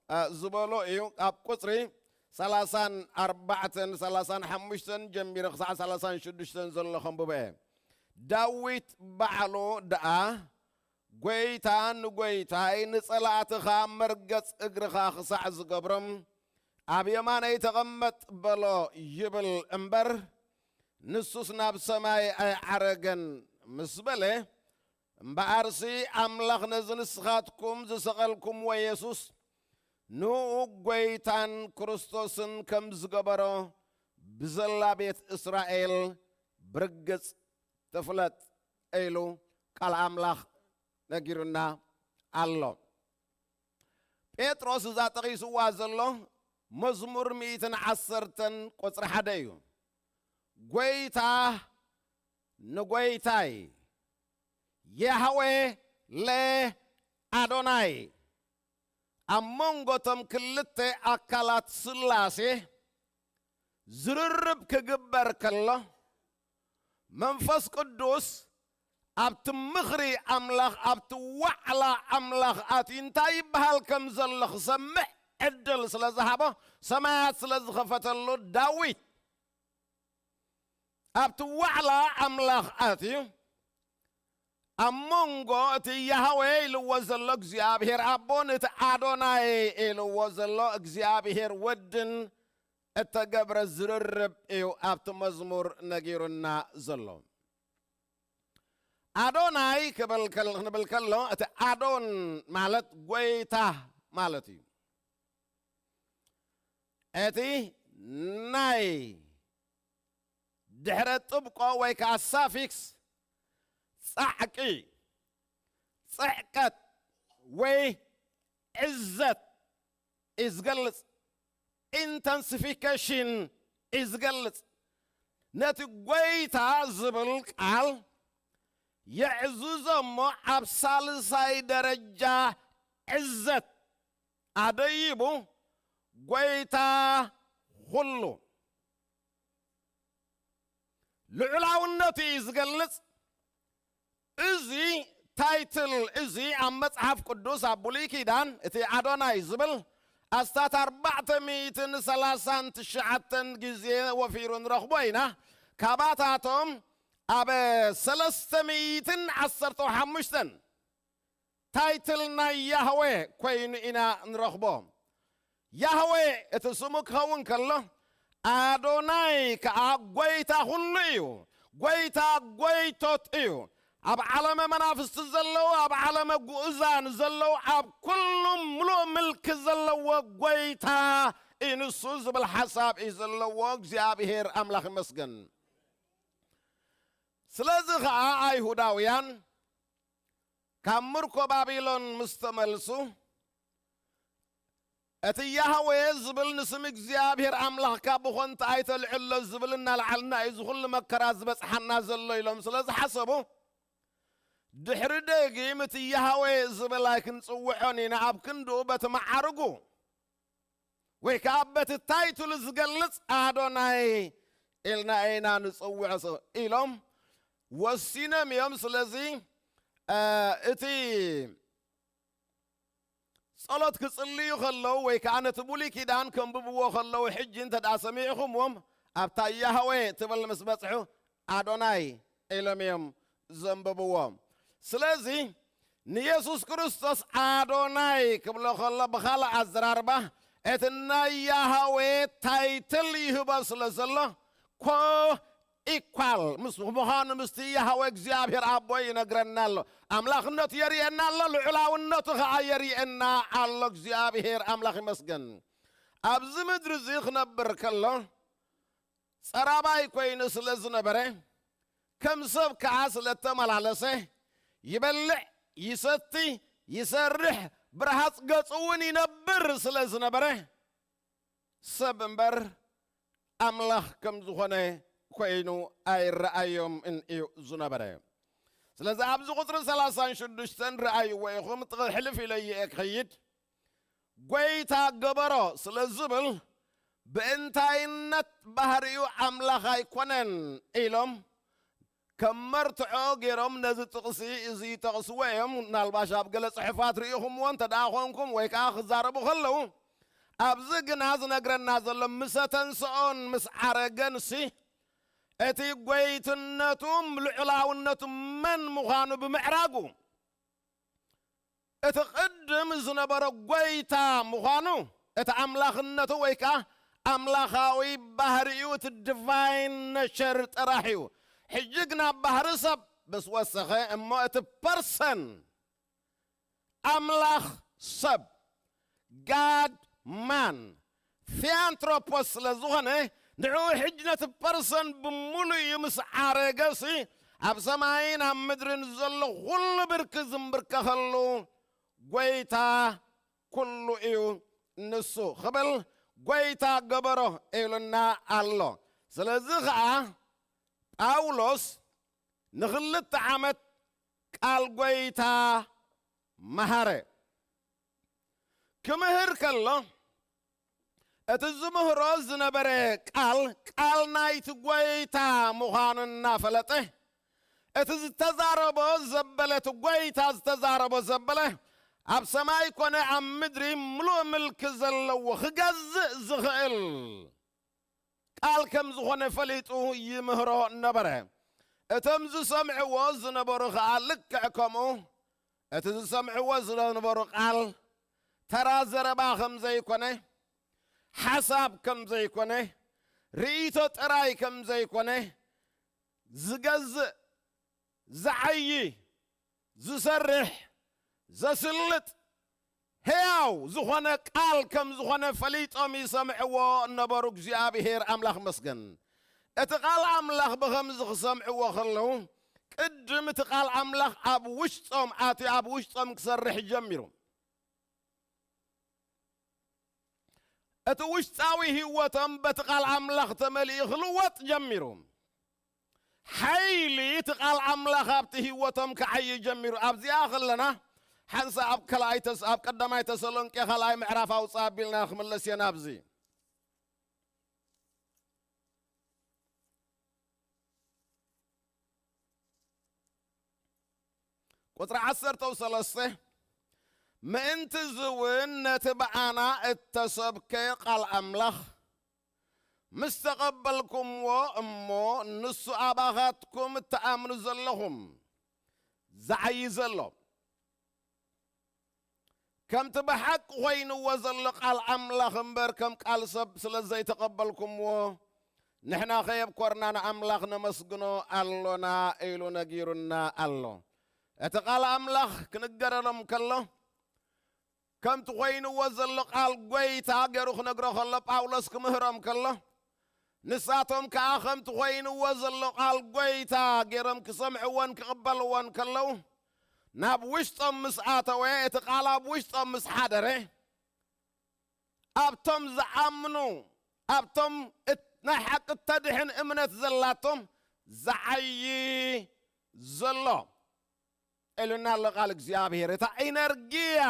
አ፣ ዝበሎ እዩ። ኣብ ቁጽሪ ሰላሳን ኣርባዕተን፣ ሰላሳን ሓሙሽተን ጀሚረ ክሳዕ ሰላሳን ሽዱሽተን ዘሎ ከንብቦ እየ። ዳዊት ባዕሉ ደኣ፣ ጐይታ ንጐይታይ፣ ንጸላእትኻ መርገጽ እግርኻ ክሳዕ ዝገብሮም፣ ኣብ የማነይ ተቐመጥ በሎ ይብል እምበር፣ ንሱስ ናብ ሰማይ ኣይዓረገን ምስ በለ፣ እምበኣርሲ ኣምላኽ ነዚ ንስኻትኩም ዝሰቐልኩምዎ የሱስ፣ ንእኡ ጐይታን ክርስቶስን ከም ዝገበሮ፣ ብዘላ ቤት እስራኤል ብርግጽ ትፍለጥ ኢሉ ቃል ኣምላኽ ነጊሩና ኣሎ። ጴጥሮስ እዛ ጠቒስዋ ዘሎ መዝሙር ሚእትን ዓሰርተን ቁጽሪ ሓደ እዩ። ጐይታ ንጐይታይ፣ ያህዌ ለኣዶናይ፣ ኣብ መንጎ እቶም ክልተ ኣካላት ስላሴ ዝርርብ ክግበር ከሎ፣ መንፈስ ቅዱስ ኣብቲ ምኽሪ ኣምላኽ፣ ኣብቲ ዋዕላ ኣምላኽ ኣትዩ እንታይ ይበሃል ከም ዘሎ ክሰምዕ ዕድል ስለ ዝሃቦ፣ ሰማያት ስለ ዝኸፈተሉ፣ ዳዊት ኣብቲ ዋዕላ ኣምላኽ ኣትዩ፣ ኣብ መንጎ እቲ ያህዌ ኢልዎ ዘሎ እግዚኣብሔር ኣቦን እቲ ኣዶናይ ኢልዎ ዘሎ እግዚኣብሔር ወድን እተገብረ ዝርርብ እዩ ኣብቲ መዝሙር ነጊሩና ዘሎ። ኣዶናይ ክብል ከል-፣ ክንብል ከሎ፣ እቲ ኣዶን ማለት ጐይታ ማለት እዩ። እቲ ናይ ድሕረ ጥብቆ ወይ ከዓ ሳፊክስ ጻዕቂ፣ ጽዕቀት ወይ ዕዘት እዩ ዝገልጽ። ኢንተንሲፊኬሽን እዩ ዝገልጽ። ነቲ ጐይታ ዝብል ቃል የዕዝዞ እሞ፣ ኣብ ሳልሳይ ደረጃ ዕዘት ኣደይቡ፣ ጐይታ ኹሉ ልዑላውነቱ እዩ ዝገልጽ። እዚ ታይትል እዚ ኣብ መጽሓፍ ቅዱስ፣ ኣብ ብሉይ ኪዳን፣ እቲ ኣዶናይ ዝብል ኣስታት ኣርባዕተ ሚእትን ሰላሳን ትሽዓተን ግዜ ወፊሩ ንረኽቦ ኢና። ካባታቶም ኣብ ሰለስተ ሚእትን ዓሰርተ ሓሙሽተን ታይትል ናይ ያህዌ ኮይኑ ኢና ንረኽቦ። ያህዌ እቲ ስሙ ክኸውን ከሎ፣ ኣዶናይ ከኣ ጐይታ ኹሉ እዩ። ጐይታ ጐይቶት እዩ። ኣብ ዓለመ መናፍስቲ ዘለዉ፣ ኣብ ዓለመ ግኡዛን ዘለዉ፣ ኣብ ኩሉ ምሉእ ምልኪ ዘለዎ ጐይታ እዩ ንሱ ዝብል ሓሳብ እዩ ዘለዎ። እግዚኣብሔር ኣምላኽ ይመስገን። ስለዚ ኸኣ ኣይሁዳውያን ካብ ምርኮ ባቢሎን ምስ ተመልሱ፣ እቲ ያህዌ ዝብል ንስም እግዚኣብሔር ኣምላኽካ ብኾንታ ኣይተልዕሎ ዝብል እናልዓልና እዩ እዚ ኹሉ መከራ ዝበጽሓና ዘሎ ኢሎም ስለ ዝሓሰቡ፣ ድሕሪ ደጊም እቲ ያህዌ ዝብል ኣይክንጽውዖን ኢና፣ ኣብ ክንድኡ በቲ መዓርጉ ወይ ከዓ በቲ ታይትሉ ዝገልጽ ኣዶናይ ኢልና ኢና ንጽውዖ ኢሎም ወሲኖም እዮም። ስለዚ፣ እ፣ እቲ ጸሎት ክጽልዩ ከለዉ ወይ ከዓ ነቲ ብሉይ ኪዳን ከንብብዎ ከለዉ፣ ሕጂ እንተ ደኣ ሰሚዕኹምዎም፣ ኣብታ ያህዌ ትብል ምስ በጽሑ፣ ኣዶናይ ኢሎም እዮም ዘንብብዎ። ስለዚ ንየሱስ ክርስቶስ ኣዶናይ ክብሎ ከሎ፣ ብኻልእ ኣዘራርባ፣ እቲ ናይ ያህዌ ታይትል ይህቦ ስለ ዘሎ፣ ኮ ኢኳል ምስ ምዃኑ ምስቲ ያህዌ እግዚኣብሔር ኣቦ ይነግረና ኣሎ። ኣምላኽነቱ የርእየና ኣሎ፣ ልዑላውነቱ ኸዓ የርእየና ኣሎ። እግዚኣብሔር ኣምላኽ ይመስገን። ኣብዚ ምድሪ እዚ ክነብር ከሎ፣ ጸራባይ ኮይኑ ስለ ዝነበረ፣ ከም ሰብ ከኣ ስለ እተመላለሰ፣ ይበልዕ፣ ይሰቲ፣ ይሰርሕ፣ ብረሃጽ ገጹ እውን ይነብር ስለ ዝነበረ፣ ሰብ እምበር ኣምላኽ ከም ዝኾነ ኮይኑ ኣይረኣዮምን እዩ ዝነበረ። ስለዚ ኣብዚ ቁጽሪ ሰላሳን ሽዱሽተን ረኣይዎ ኢኹም፣ ጥቕ-፣ ሕልፍ ኢለ እየ ክኸይድ። ጐይታ ገበሮ ስለ ዝብል፣ ብእንታይነት ባህሪኡ ኣምላኽ ኣይኮነን ኢሎም ከም መርትዖ ገይሮም ነዚ ጥቕሲ እዚ ይጠቕስዎ እዮም። ምናልባሽ ኣብ ገለ ጽሑፋት ርኢኹምዎ እንተ ደኣ ኾንኩም ወይ ከኣ ክዛረቡ ከለዉ፣ ኣብዚ ግና ዝነግረና ዘሎ ምስ ኣተንስኦን ምስ ዓረገንሲ እቲ ጐይትነቱ ልዑላውነቱ መን ምዃኑ ብምዕራጉ፣ እቲ ቅድም ዝነበረ ጐይታ ምዃኑ፣ እቲ ኣምላኽነቱ ወይ ከኣ ኣምላኻዊ ባህሪኡ፣ እቲ ዲቫይን ነቸር ጥራሕ እዩ። ሕጂ ግና ባህሪ ሰብ ምስ ወሰኸ እሞ፣ እቲ ፐርሰን፣ ኣምላኽ ሰብ፣ ጋድ ማን፣ ቲያንትሮፖስ ስለ ዝኾነ፣ ንዕኡ ሕጂ ነቲ ፐርሰን ብምሉእ እዩ ምስ ዓረገሲ፣ ኣብ ሰማይን ኣብ ምድርን ዘሎ ኩሉ ብርኪ ዝምብርከኸሉ ጎይታ ኩሉ እዩ ንሱ ክብል ጎይታ ገበሮ ኢሉና ኣሎ። ስለዚ ኸዓ ጳውሎስ ንኽልተ ዓመት ቃል ጎይታ መሃረ። ክምህር ከሎ እቲ ዝምህሮ ዝነበረ ቃል ቃል ናይቲ ጎይታ ምዃኑ እናፈለጠ እቲ ዝተዛረቦ ዘበለ እቲ ጎይታ ዝተዛረቦ ዘበለ ኣብ ሰማይ ኮነ ኣብ ምድሪ ምሉእ ምልኪ ዘለዎ ክገዝእ ዝኽእል ቃል ከም ዝኾነ ፈሊጡ ይምህሮ ነበረ። እቶም ዝሰምዕዎ ዝነበሩ ኸዓ ልክዕ ከምኡ እቲ ዝሰምዕዎ ዝነበሩ ቃል ተራ ዘረባ ከም ዘይኮነ፣ ሓሳብ ከም ዘይኮነ፣ ርእይቶ ጥራይ ከም ዘይኮነ፣ ዝገዝእ፣ ዝዓዪ፣ ዝሰርሕ፣ ዘስልጥ፣ ህያው ዝኾነ ቃል ከም ዝኾነ ፈሊጦም ይሰምዕዎ ነበሩ። እግዚኣብሔር ኣምላኽ መስገን። እቲ ቃል ኣምላኽ ብኸምዚ ክሰምዕዎ ከለዉ ቅድም እቲ ቃል ኣምላኽ ኣብ ውሽጦም ኣትዩ ኣብ ውሽጦም ክሰርሕ ጀሚሩ። እቲ ውሽጣዊ ህይወቶም በቲ ቃል ኣምላኽ ተመሊኡ ክልወጥ ጀሚሩ። ሓይሊ እቲ ቃል ኣምላኽ ኣብቲ ህይወቶም ክዓዪ ጀሚሩ። ኣብዚኣ ከለና ሓንሳ ኣብ ካልኣይ ተስ ኣብ ቀዳማይ ተሰሎንቄ ካልኣይ ምዕራፍ ኣውፅእ ኣቢልና ክምለስ እየ ናብዚ። ቁፅሪ ዓሰርተ ሰለስተ ምእንቲ እዚ እውን ነቲ ብኣና እተሰብከ ቃል ኣምላኽ ምስ ተቐበልኩምዎ እሞ ንሱ ኣባኻትኩም እትኣምኑ ዘለኹም ዝዓዪ ዘሎ ከምቲ ብሓቂ ኮይንዎ ዘሎ ቃል ኣምላኽ እምበር ከም ቃል ሰብ ስለ ዘይተቐበልኩምዎ ንሕና ከየብኮርና ንኣምላኽ ነመስግኖ ኣሎና ኢሉ ነጊሩና ኣሎ። እቲ ቃል ኣምላኽ ክንገረሎም ከሎ ከምቲ ኮይንዎ ዘሎ ቃል ጎይታ ገይሩ ክነግሮ ከሎ ጳውሎስ ክምህሮም ከሎ ንሳቶም ከኣ ከምቲ ኮይንዎ ዘሎ ቃል ጎይታ ገይሮም ክሰምዕዎን ክቕበልዎን ከለዉ ናብ ውሽጦም ምስ ኣተወ እቲ ቃል ኣብ ውሽጦም ምስ ሓደረ ኣብቶም ዝኣምኑ ኣብቶም ናይ ሓቂ እተድሕን እምነት ዘላቶም ዝዓዪ ዘሎ ኢሉና ኣሎ ቃል እግዚኣብሔር። እታ ኢነርጊያ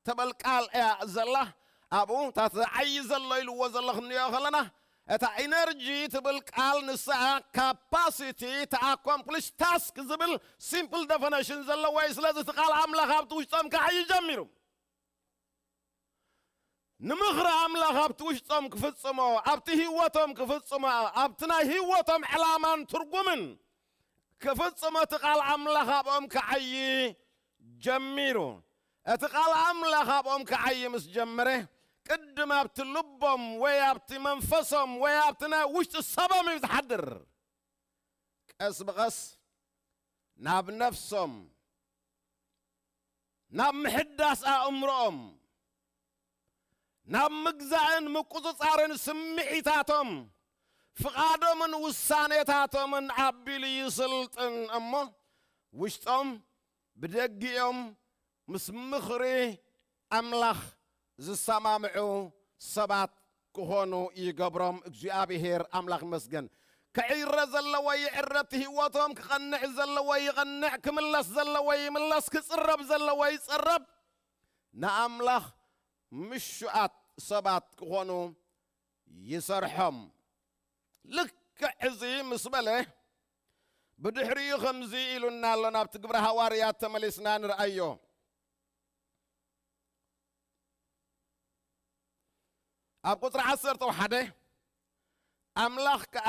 ትብል ቃል እያ ዘላ ኣብኡ እታ ትዓዪ ዘሎ ኢልዎ ዘሎ ክንሪኦ ከለና እታ ኢነርጂ ትብል ቃል ንሳ capacity to accomplish task ዝብል simple definition ዘለዎ እዩ። ስለዚ እቲ ቃል ኣምላኽ ኣብቲ ውሽጦም ክዓዪ ጀሚሩ። ንምኽሪ ኣምላኽ ኣብቲ ውሽጦም ክፍጽሞ ኣብቲ ህይወቶም ክፍጽሞ ኣብቲ ናይ ህይወቶም ዕላማን ትርጉምን ክፍጽሞ እቲ ቃል ኣምላኽ ኣብኦም ክዓዪ ጀሚሩ። እቲ ቃል ኣምላኽ ኣብኦም ክዓዪ ምስ ጀመረ ቅድም ኣብቲ ልቦም ወይ ኣብቲ መንፈሶም ወይ ኣብቲ ናይ ውሽጢ ሰቦም እዩ ዝሓድር። ቀስ ብቐስ ናብ ነፍሶም ናብ ምሕዳስ ኣእምሮኦም ናብ ምግዛእን ምቁጽጻርን ስምዒታቶም ፍቓዶምን ውሳኔታቶምን ኣቢሉ ይስልጥን እሞ ውሽጦም ብደጊኦም ምስ ምኽሪ ኣምላኽ ዝሰማምዑ ሰባት ክኾኑ ይገብሮም። እግዚኣብሔር ኣምላኽ ይመስገን። ክዕረ ዘለዎ ይዕረ፣ እቲ ህይወቶም ክቐንዕ ዘለዎ ይቐንዕ፣ ክምለስ ዘለዎ ይምለስ፣ ክጽረብ ዘለዎ ይጽረብ። ንኣምላኽ ምሹኣት ሰባት ክኾኑ ይሰርሖም። ልክዕ እዚ ምስ በለ ብድሕሪኡ ከምዚ ኢሉና ኣሎ። ናብቲ ግብረ ሃዋርያት ተመሊስና ንርኣዮ። ኣብ ቁፅሪ ዓሰርተ ሓደ ኣምላኽ ከኣ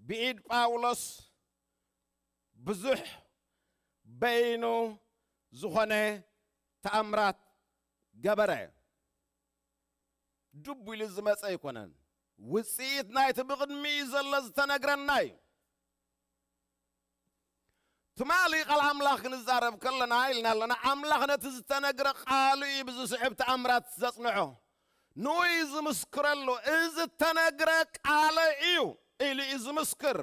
ብኢድ ጳውሎስ ብዙሕ በይኑ ዝኾነ ተኣምራት ገበረ። ድቡ ኢሉ ዝመፀ ኣይኮነን። ውፅኢት ናይቲ ብቕድሚኡ ዘሎ ዝተነግረና እዩ። ትማሊ ቃል ኣምላኽ ክንዛረብ ከለና ኢልና ኣለና፣ ኣምላኽ ነቲ ዝተነግረ ቃሉ እዩ ብዝስዕብ ተኣምራት ዘጽንዖ። ንኡ እዩ ዝምስክረሉ፣ እዚ ዝተነግረ ቃለ እዩ ኢሉ እዩ ዝምስክር።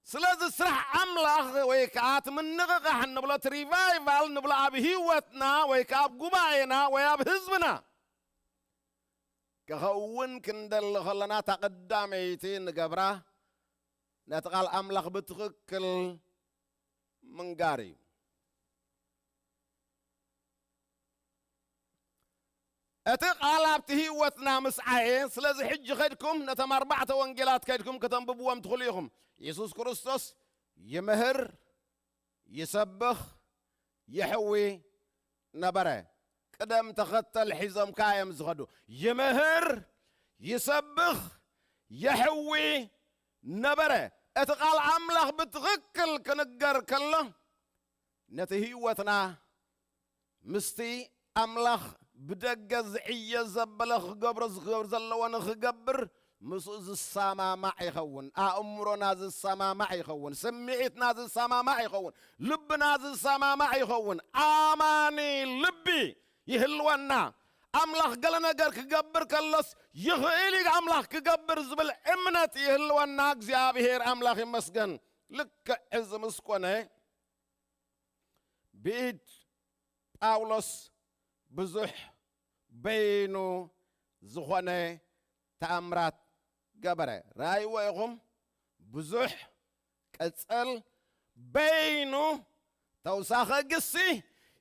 ስለዚ ስራሕ ኣምላኽ ወይ ከዓ እቲ ምንቕቓሕ እንብሎ፣ እቲ ሪቫይቫል እንብሎ ኣብ ህይወትና ወይ ከዓ ኣብ ጉባኤና ወይ ኣብ ህዝብና ክኸውን ክንደሊ ከለና፣ እታ ቀዳመይቲ ንገብራ ነቲ ቃል ኣምላኽ ብትኽክል ምንጋር እዩ። እቲ ቃል ኣብቲ ህይወትና ምስዓየ። ስለዚ ሕጂ ከድኩም ነቶም ኣርባዕተ ወንጌላት ከድኩም ከተንብብዎም ትኽእሉ ኢኹም። የሱስ ክርስቶስ ይምህር፣ ይሰብኽ፣ የሕዊ ነበረ። ቅደም ተኸተል ሒዞም ከኣ እዮም ዝኸዱ። ይምህር፣ ይሰብኽ፣ የሕዊ ነበረ። እቲ ቃል ኣምላኽ ብትኽክል ክንገር ከሎ፣ ነቲ ህይወትና ምስቲ ኣምላኽ ብደገ ዝዕየ ዘበለ ክገብሮ ዝገብር ዘለዎ ንኽገብር ምስኡ ዝሰማማዕ ይኸውን። ኣእምሮና ዝሰማማዕ ይኸውን። ስምዒትና ዝሰማማዕ ይኸውን። ልብና ዝሰማማዕ ይኸውን። ኣማኒ ልቢ ይህልወና። ኣምላኽ ገለ ነገር ክገብር ከሎስ ይኽእል እዩ ኣምላኽ ክገብር ዝብል እምነት ይህልወና። እግዚኣብሔር ኣምላኽ ይመስገን። ልክዕ እዚ ምስ ኮነ ብኢድ ጳውሎስ ብዙሕ በይኑ ዝኾነ ተኣምራት ገበረ። ረኣይዎ ኢኹም፣ ብዙሕ ቅጽል በይኑ ተውሳኸ ግሲ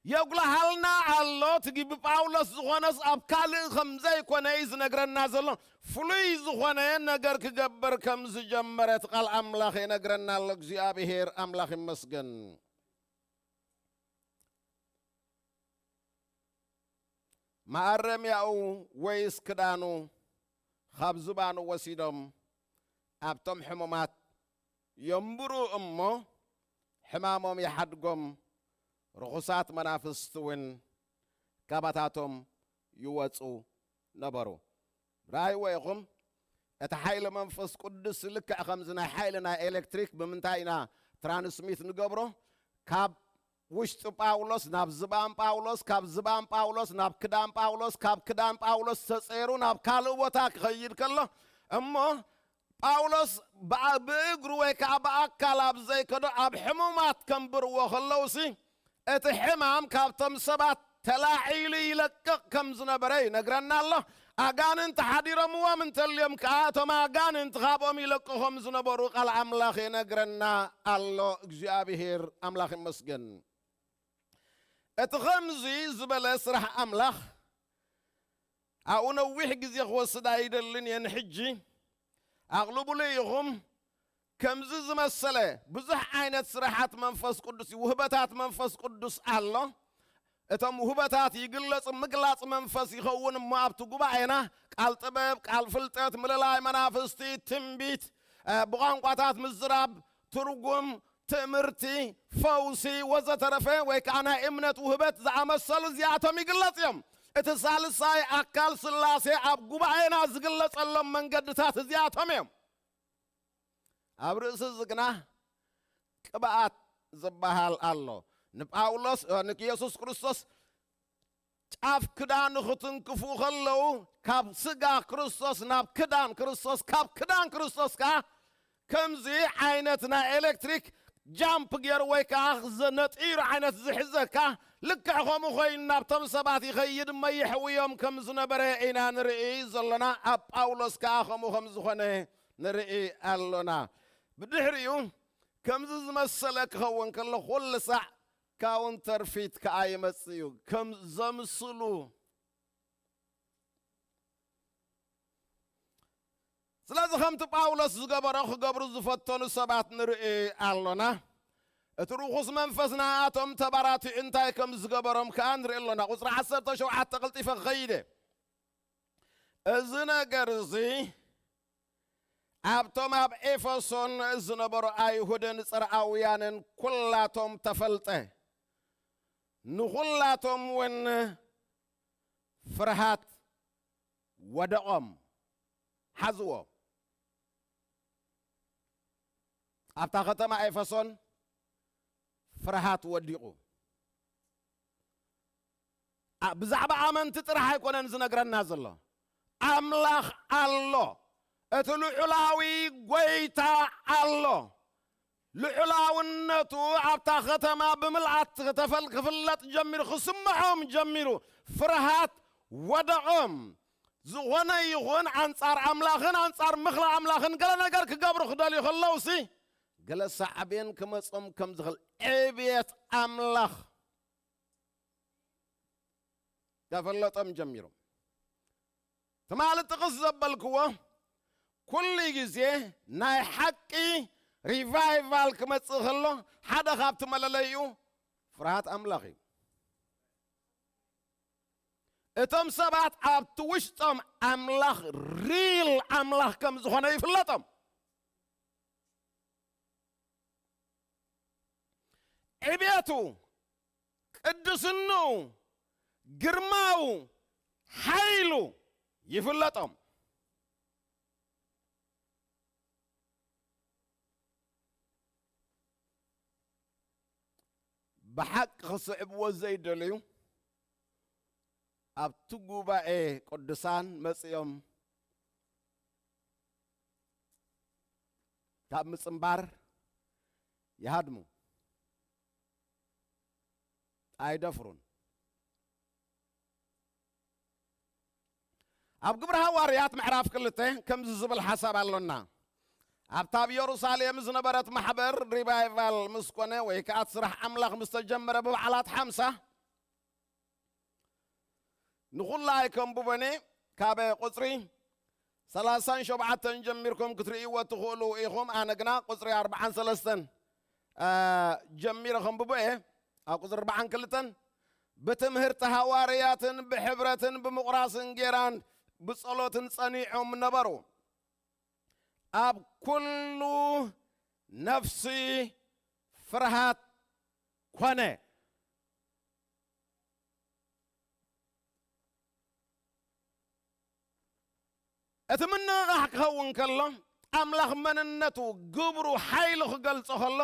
የጉልሃልና ኣሎ። እቲ ብጳውሎስ ዝኾነስ ኣብ ካልእ ከም ዘይኮነ እዩ ዝነግረና ዘሎ። ፍሉይ ዝኾነ ነገር ክገብር ከም ዝጀመረ እቲ ቃል ኣምላኽ ይነግረና ኣሎ። እግዚኣብሔር ኣምላኽ ይመስገን። መኣረምያኡ ወይስ ክዳኑ ካብ ዝባኑ ወሲዶም ኣብቶም ሕሙማት የንብሩ እሞ፣ ሕማሞም ይሓድጎም፣ ርኹሳት መናፍስቲ እውን ካባታቶም ይወጹ ነበሩ። ረኣይዎ ኢኹም፣ እቲ ሓይሊ መንፈስ ቅዱስ ልክዕ ከምዚ ናይ ሓይሊ ናይ ኤሌክትሪክ ብምንታይ ኢና ትራንስሚት ንገብሮ? ካብ ውሽጢ ጳውሎስ ናብ ዝባን ጳውሎስ፣ ካብ ዝባን ጳውሎስ ናብ ክዳን ጳውሎስ፣ ካብ ክዳን ጳውሎስ ተጸይሩ ናብ ካልእ ቦታ ክኸይድ ከሎ፣ እሞ ጳውሎስ ብኣ-፣ ብእግሩ ወይ ከዓ ብኣካል ኣብ ዘይከዶ ኣብ ሕሙማት ከንብርዎ ከለውሲ፣ እቲ ሕማም ካብቶም ሰባት ተላዒሉ ይለቅቕ ከም ዝነበረ ይነግረና ኣሎ። ኣጋንንቲ ሓዲሮምዎም እንተልዮም ከዓ፣ እቶም ኣጋንንቲ ካብኦም ይለቅቖም ዝነበሩ ቃል ኣምላኽ ይነግረና ኣሎ። እግዚኣብሔር ኣምላኽ ይመስገን። እቲ ኸምዚ ዝበለ ስራሕ ኣምላኽ ኣብኡ ነዊሕ ግዜ ክወስድ ኣይደልን እየ። ንሕጂ ኣቕልቡሉ ኢኹም። ከምዚ ዝመሰለ ብዙሕ ዓይነት ስራሓት መንፈስ ቅዱስ እዩ። ውህበታት መንፈስ ቅዱስ ኣሎ። እቶም ውህበታት ይግለጹ፣ ምግላጽ መንፈስ ይኸውን እሞ ኣብቲ ጉባኤና ቃል ጥበብ፣ ቃል ፍልጠት፣ ምልላይ መናፍስቲ፣ ትንቢት፣ እ፣ ብቋንቋታት ምዝራብ፣ ትርጉም፣ ትምህርቲ፣ ፈውሲ ወዘተረፈ ወይ ከዓ ናይ እምነት ውህበት ዝኣመሰሉ እዚኣቶም ይግለጽ እዮም። እቲ ሳልሳይ ኣካል ስላሴ ኣብ ጉባኤና ዝግለጸሎም መንገድታት እዚኣቶም እዮም። ኣብ ርእሲ እዚ ግና ቅብኣት ዝበሃል ኣሎ። ንጳውሎስ፣ ንየሱስ ክርስቶስ ጫፍ ክዳኑ ክትንክፉ ከለዉ፣ ካብ ስጋ ክርስቶስ ናብ ክዳን ክርስቶስ፣ ካብ ክዳን ክርስቶስ ከኣ ከምዚ ዓይነት ናይ ኤሌክትሪክ ጃምፕ ገይሩ ወይ ከኣ ዘ-፣ ነጢሩ ዓይነት ዝሕዘካ፣ ልክዕ ከምኡ ኮይኑ ናብቶም ሰባት ይኸይድ እሞ የሕውዮም ከም ዝነበረ ኢና ንርኢ ዘሎና። ኣብ ጳውሎስ ከኣ ከምኡ ከም ዝኾነ ንርኢ ኣሎና። ብድሕሪኡ ከምዚ ዝመሰለ ክኸውን ከሎ፣ ኩሉ ሳዕ ካውንተርፊት ከኣ ይመጽእ እዩ። ከም ዘምስሉ። ስለዚ ከምቲ ጳውሎስ ዝገበሮ ክገብሩ ዝፈተኑ ሰባት ንርኢ ኣሎና። እቲ ርኹስ መንፈስ ንኣቶም ተባራቲዑ እንታይ ከም ዝገበሮም ከኣ ንርኢ ኣሎና። ቁጽሪ ዓሰርተ ሸውዓተ ቀልጢፈ ክኸይድ እየ። እዚ ነገር እዚ ኣብቶም ኣብ ኤፌሶን ዝነበሩ ኣይሁድን ጽርኣውያንን ኩላቶም ተፈልጠ። ንኹላቶም እውን ፍርሃት ወደቖም፣ ሓዝዎ። ኣብታ ከተማ ኤፌሶን ፍርሃት ወዲቑ። ኣ-፣ ብዛዕባ ኣመንቲ ጥራሕ ኣይኮነን ዝነግረና ዘሎ። ኣምላኽ ኣሎ። እቲ ልዑላዊ ጐይታ ኣሎ። ልዑላውነቱ ኣብታ ከተማ ብምልኣት ክተፈል-፣ ክፍለጥ ጀሚሩ፣ ክስምዖም ጀሚሩ። ፍርሃት ወደቖም። ዝኾነ ይኹን ኣንጻር ኣምላኽን ኣንጻር ምኽሊ ኣምላኽን ገለ ነገር ክገብሩ ክደልዩ ከለውሲ፣ ገለ ሳዕቤን ክመጾም ከም ዝኽእል ዕብየት ኣምላኽ ተፈለጦም ጀሚሮም። ትማሊ ጥቕስ ዘበልክዎ፣ ኩሉ ግዜ ናይ ሓቂ ሪቫይቫል ክመጽእ ከሎ፣ ሓደ ካብቲ መለለይኡ ፍርሃት ኣምላኽ እዩ። እቶም ሰባት ኣብቲ ውሽጦም ኣምላኽ፣ ሪል ኣምላኽ ከም ዝኾነ ይፍለጦም። ዕብየቱ፣ ቅድስንኡ፣ ግርማኡ፣ ሓይሉ ይፍለጦም። ብሓቂ ክስዕብዎ ዘይደልዩ፣ ኣብቲ ጉባኤ ቅዱሳን መጺኦም ካብ ምጽንባር ይሃድሙ፣ ኣይደፍሩን። ኣብ ግብሪ ሃዋርያት ምዕራፍ ክልተ ከምዚ ዝብል ሓሳብ ኣሎና። ኣብታ ኣብ የሩሳሌም ዝነበረት ማሕበር ሪቫይቫል ምስ ኮነ፣ ወይ ከኣ እቲ ስራሕ ኣምላኽ ምስ ተጀመረ፣ ብበዓላት ሓምሳ፣ ንኹላ ኣይከንብቦን እየ፣ ካብ ቁጽሪ ሰላሳን ሸውዓተን ጀሚርኩም ክትርእይዎ ትኽእሉ ኢኹም። ኣነ ግና ቁጽሪ ኣርባዓን ሰለስተን፣ አ፣ ጀሚረ ከንብቦ እየ። ኣብ ቁጽሪ ኣርባዓን ክልተን፣ "ብትምህርቲ ሃዋርያትን ብሕብረትን ብምቑራስ እንጌራን ብጸሎትን ጸኒዖም ነበሩ። ኣብ ኩሉ ነፍሲ ፍርሃት ኮነ።" እቲ ምንቕቓሕ ክኸውን ከሎ፣ ኣምላኽ መንነቱ፣ ግብሩ፣ ሓይሉ ክገልጾ ከሎ፣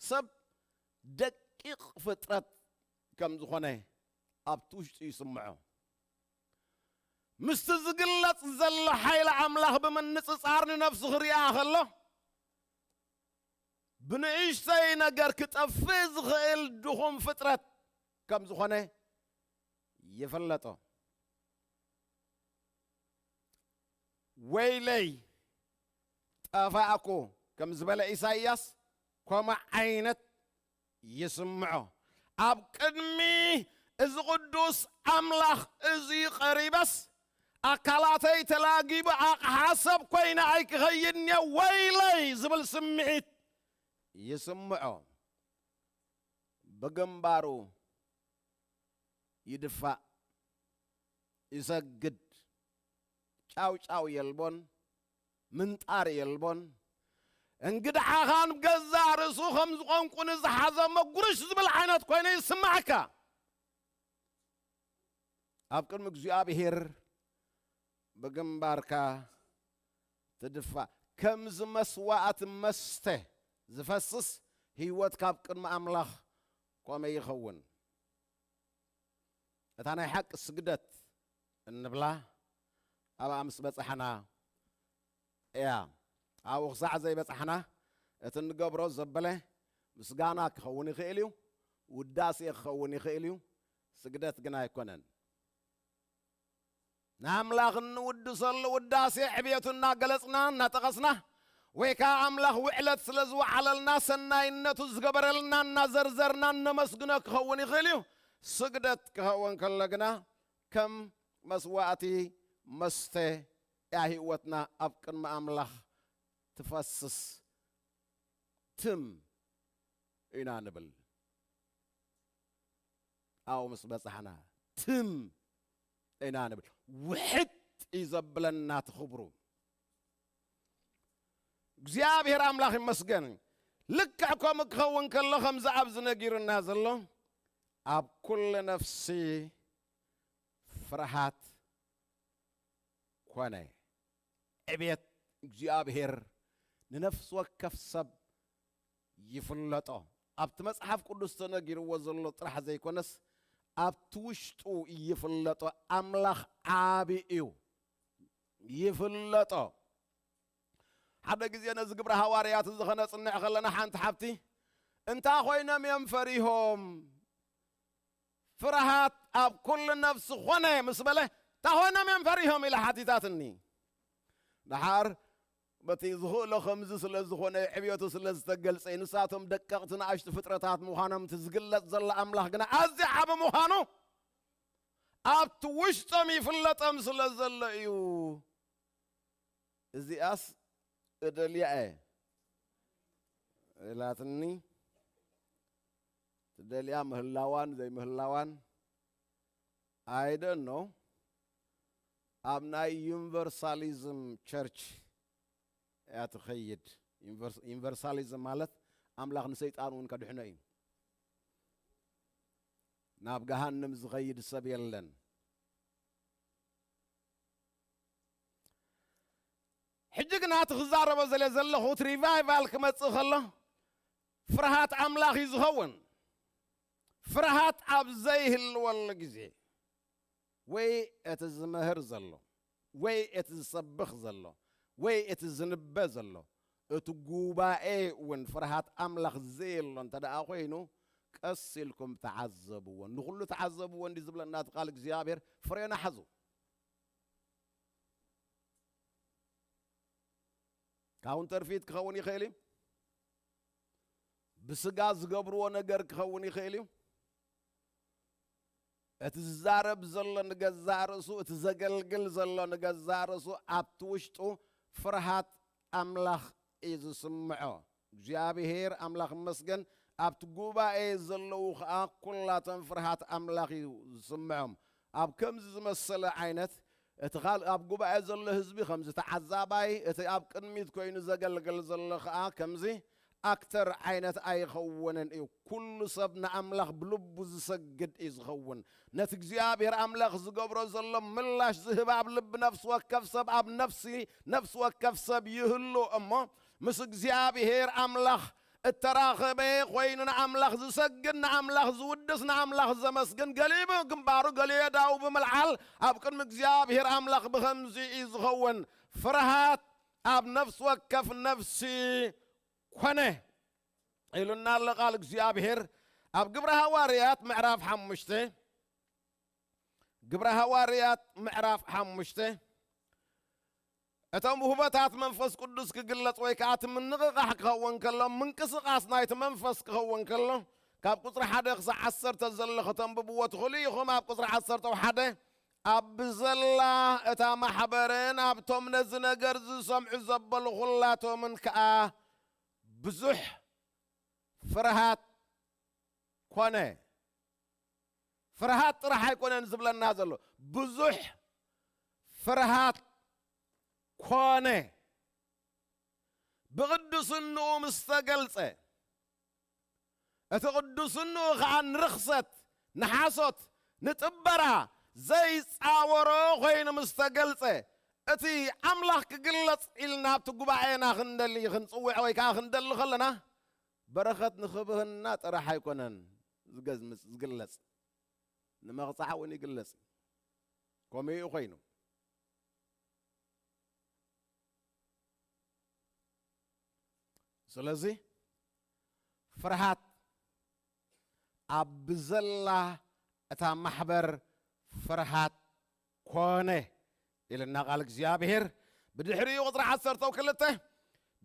ሰብ ደቂቕ ፍጥረት ከም ዝኾነ ኣብቲ ውሽጡ ይስምዖ። ምስቲ ዝግለጽ ዘሎ ሓይሊ ኣምላኽ ብምንጽጻር ንነፍሱ ክሪኣ ከሎ፣ ብንእሽተይ ነገር ክጠፍእ ዝኽእል ድኹም ፍጥረት ከም ዝኾነ ይፍለጦ። "ወይለይ፣ ጠፋእኩ" ከም ዝበለ ኢሳይያስ፣ ከምኡ ዓይነት ይስምዖ። ኣብ ቅድሚ እዚ ቅዱስ ኣምላኽ እዚ ቀሪበስ፣ ኣካላተይ ተላጊቡ ኣቕሓ ሰብ ኮይነ ኣይክኸይድን እየ፣ ወይለይ ዝብል ስምዒት ይስምዖ። ብግንባሩ ይድፋእ፣ ይሰግድ። ጫው ጫው የልቦን፣ ምንጣር የልቦን። እንግድሓኻን ገዛእ ርእሱ ከም ዝቖንቁኒ ዝሓዘ መጉርሽ ዝብል ዓይነት ኮይነ ይስማዓካ። ኣብ ቅድሚ እግዚኣብሔር ብግንባርካ ትድፋእ። ከምዚ መስዋእቲ መስተ ዝፈስስ ህይወት ካብ ቅድሚ ኣምላኽ ኮመ ይኸውን። እታ ናይ ሓቂ ስግደት እንብላ ኣብኣ ምስ በጻሕና እያ። ኣብኡ ክሳዕ ዘይበጻሕና እቲ እንገብሮ ዘበለ ምስጋና ክኸውን ይኽእል እዩ፣ ውዳሴ ክኸውን ይኽእል እዩ፣ ስግደት ግን ኣይኮነን። ንኣምላኽ እንውድሰሉ ውዳሴ ዕብየቱ እናገለጽና እናጠቐስና፣ ወይ ከኣ ኣምላኽ ውዕለት ስለ ዝወዓለልና፣ ሰናይነቱ ዝገበረልና እናዘርዘርና እነመስግኖ ክኸውን ይኽእል እዩ። ስግደት ክኸውን ከሎ ግና ከም መስዋእቲ መስተ እያ ህይወትና ኣብ ቅድሚ ኣምላኽ ትፈስስ። ትም ኢና ንብል። ኣብኡ ምስ በጻሕና ትም ኢና ንብል። ውሕጥ እዩ ዘብለና እቲ ክብሩ። እግዚኣብሔር ኣምላኽ ይመስገን። ልክዕ ከምኡ ክኸውን ከሎ፣ ከምዚ ኣብዚ ነጊሩና ዘሎ፣ ኣብ ኩሉ ነፍሲ ፍርሃት ኮነ። ዕቤት እግዚኣብሔር ንነፍሲ ወከፍ ሰብ ይፍለጦ። ኣብቲ መጽሓፍ ቅዱስ ተነጊርዎ ዘሎ ጥራሕ ዘይኮነስ፣ ኣብቲ ውሽጡ ይፍለጦ። ኣምላኽ ዓቢ እዩ፣ ይፍለጦ። ሓደ ግዜ ነዚ ግብረ ሃዋርያት እዚ ኸነጽንዕ ኸለና ሓንቲ ሓብቲ፣ "እንታይ ኾይኖም እዮም ፈሪሆም? ፍርሃት ኣብ ኩሉ ነፍሲ ኾነ" ምስ በለ፣ "እንታይ ኾይኖም እዮም ፈሪሆም?" ኢላ ሓቲታትኒ። ደሓር በቲ ዝኽእሎ ከምዚ ስለ ዝኾነ፣ ዕብየቱ ስለ ዝተገልጸ፣ ንሳቶም ደቀቕቲ ንኣሽቱ ፍጥረታት ምዃኖም፣ እቲ ዝግለጽ ዘሎ ኣምላኽ ግና ኣዝዩ ዓቢ ምዃኑ ኣብቲ ውሽጦም ይፍለጦም ስለ ዘሎ እዩ። እዚኣስ እደልያ እየ ኢላትኒ። ትደልያ ምህላዋን ዘይምህላዋን፣ I don't know። ኣብ ናይ ዩኒቨርሳሊዝም ቸርች እያ ትኸይድ። ዩኒቨርስ-፣ ዩኒቨርሳሊዝም ማለት ኣምላኽ ንሰይጣን እውን ከድሕኖ እዩ። ናብ ገሃንም ዝኸይድ ሰብ የለን። ሕጂ ግና እቲ ክዛረቦ ዘለ ዘለኹ፣ እቲ ሪቫይቫል ክመጽእ ከሎ ፍርሃት ኣምላኽ እዩ ዝኸውን። ፍርሃት ኣብ ዘይህልወሉ ግዜ፣ ወይ እቲ ዝምህር ዘሎ፣ ወይ እቲ ዝሰብኽ ዘሎ፣ ወይ እቲ ዝንበ ዘሎ፣ እቲ ጉባኤ እውን ፍርሃት ኣምላኽ ዘየሎ እንተ ደኣ ኮይኑ፣ ቀስ ኢልኩም ተዓዘብዎ። ንኹሉ ተዓዘብዎ እንዲ ዝብለና እቲ ቃል እግዚኣብሔር፣ ፍሬና ሓዙ። ካውንተርፊት ክኸውን ይኽእል እዩ። ብስጋ ዝገብርዎ ነገር ክኸውን ይኽእል እዩ። እቲ ዝዛረብ ዘሎ ንገዛእ ርእሱ፣ እቲ ዘገልግል ዘሎ ንገዛእ ርእሱ፣ ኣብቲ ውሽጡ ፍርሃት ኣምላኽ እዩ ዝስምዖ። እግዚኣብሔር ኣምላኽ ይመስገን፣ ኣብቲ ጉባኤ ዘለዉ ኸኣ ኩላቶም ፍርሃት ኣምላኽ እዩ ዝስምዖም። ኣብ ከምዚ ዝመሰለ ዓይነት፣ እቲ ኻል-፣ ኣብ ጉባኤ ዘሎ ህዝቢ ከምዚ ተዓዛባይ፣ እቲ ኣብ ቅድሚት ኮይኑ ዘገልግል ዘሎ ኸኣ ከምዚ ኣክተር ዓይነት ኣይኸውንን እዩ። ኩሉ ሰብ ንኣምላኽ ብልቡ ዝሰግድ እዩ ዝኸውን። ነቲ እግዚኣብሔር ኣምላኽ ዝገብሮ ዘሎ ምላሽ ዝህብ ኣብ ልቢ ነፍሲ ወከፍ ሰብ፣ ኣብ ነፍሲ፣ ነፍሲ ወከፍ ሰብ ይህሉ እሞ፣ ምስ እግዚኣብሔር ኣምላኽ እተራኸበ ኮይኑ ንኣምላኽ ዝሰግድ፣ ንኣምላኽ ዝውድስ፣ ንኣምላኽ ዘመስግን፣ ገሊኡ ግንባሩ፣ ገሊኡ ኣእዳዉ ብምልዓል ኣብ ቅድሚ እግዚኣብሔር ኣምላኽ ብኸምዚ እዩ ዝኸውን። ፍርሃት ኣብ ነፍሲ ወከፍ ነፍሲ ኮነ ኢሉና ኣሎ ቃል እግዚኣብሔር ኣብ ግብረ ሃዋርያት ምዕራፍ ሓሙሽተ። ግብረ ሃዋርያት ምዕራፍ ሓሙሽተ። እቶም ውህበታት መንፈስ ቅዱስ ክግለጽ ወይ ከኣ እቲ ምንቕቓሕ ክኸውን ከሎ፣ ምንቅስቓስ ናይቲ መንፈስ ክኸውን ከሎ፣ ካብ ቁጽሪ ሓደ ክሳዕ ዓሰርተ ዘሎ ከተንብብዎ ትኽእሉ ኢኹም። ኣብ ቁጽሪ ዓሰርተ ሓደ፣ ኣብ ብዘላ እታ ማሕበርን ኣብቶም ነዚ ነገር ዝሰምዑ ዘበሉ ኹላቶምን ከኣ ብዙሕ ፍርሃት ኮነ። ፍርሃት ጥራሕ ኣይኮነን ዝብለና ዘሎ፣ ብዙሕ ፍርሃት ኮነ። ብቕዱስንኡ ምስ ተገልጸ፣ እቲ ቅዱስንኡ ኸኣ ንርኽሰት፣ ንሓሶት፣ ንጥበራ ዘይጻወሮ ኾይኑ ምስ ተገልጸ፣ እቲ ኣምላኽ ክግለጽ ኢልና ኣብቲ ጉባኤና ክንደሊ፣ ክንጽውዕ ወይ ከኣ ክንደሊ ከለና፣ በረኸት ንኽብህና ጥራሕ ኣይኮነን ዝገዝ-፣ ዝግለጽ፣ ንመቕጻዕ እውን ይግለጽ። ከምኡ እዩ ኮይኑ። ስለዚ ፍርሃት ኣብ ብዘላ እታ ማሕበር ፍርሃት ኮነ ኢልና ቃል እግዚኣብሔር። ብድሕሪኡ ቁጽሪ ዓሰርተ ክልተ፣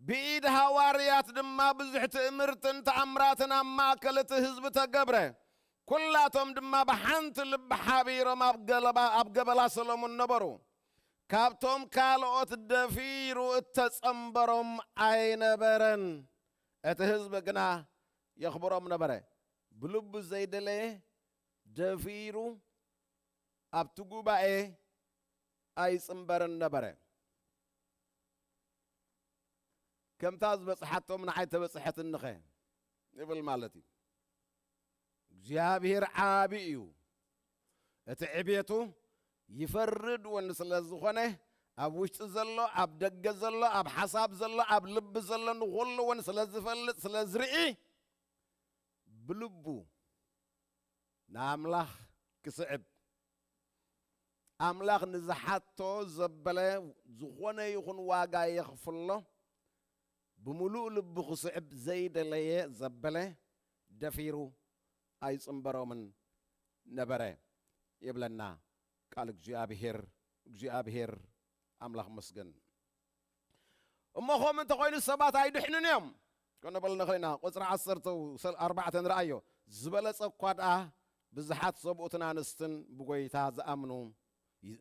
ብኢድ ሃዋርያት ድማ ብዙሕ ትእምርትን ተኣምራትን ኣብ ማእከል እቲ ህዝቢ ተገብረ። ኩላቶም ድማ ብሓንቲ ልቢ ሓቢሮም ኣብ ገለባ-፣ ኣብ ገበላ ሰሎሙን ነበሩ። ካብቶም ካልኦት ደፊሩ እተጸንበሮም ኣይነበረን። እቲ ህዝቢ ግና የኽብሮም ነበረ። ብልቡ ዘይደለየ ደፊሩ ኣብቲ ጉባኤ ኣይጽንበርን ነበረ። ከምታ ዝበጽሓቶም ንዓይ ተበጽሐትንኸ ይብል ማለት እዩ። እግዚኣብሔር ዓቢ እዩ። እቲ ዕቤቱ ይፈርድ እውን ስለ ዝኾነ፣ ኣብ ውሽጢ ዘሎ፣ ኣብ ደገ ዘሎ፣ ኣብ ሓሳብ ዘሎ፣ ኣብ ልቢ ዘሎ ንኹሉ እውን ስለ ዝፈልጥ፣ ስለ ዝርኢ፣ ብልቡ ንኣምላኽ ክስዕብ፣ ኣምላኽ ንዝሓቶ ዘበለ ዝኾነ ይኹን ዋጋ የኽፍሎ፣ ብምሉእ ልቡ ክስዕብ ዘይደለየ ዘበለ ደፊሩ ኣይጽንበሮምን ነበረ ይብለና ቃል እግዚኣብሔር። እግዚኣብሔር ኣምላኽ መስገን። እሞ ከምኡ እንተኾይኑ ሰባት ኣይድሕኑን እዮም። ኮነ በልና ኮይና ቁጽሪ ዓሰርተ ኣርባዕተ ንርኣዮ። ዝበለጸ እኳ ደኣ ብዙሓት ሰብኡትን ኣንስትን ብጎይታ ዝኣምኑ ይ-፣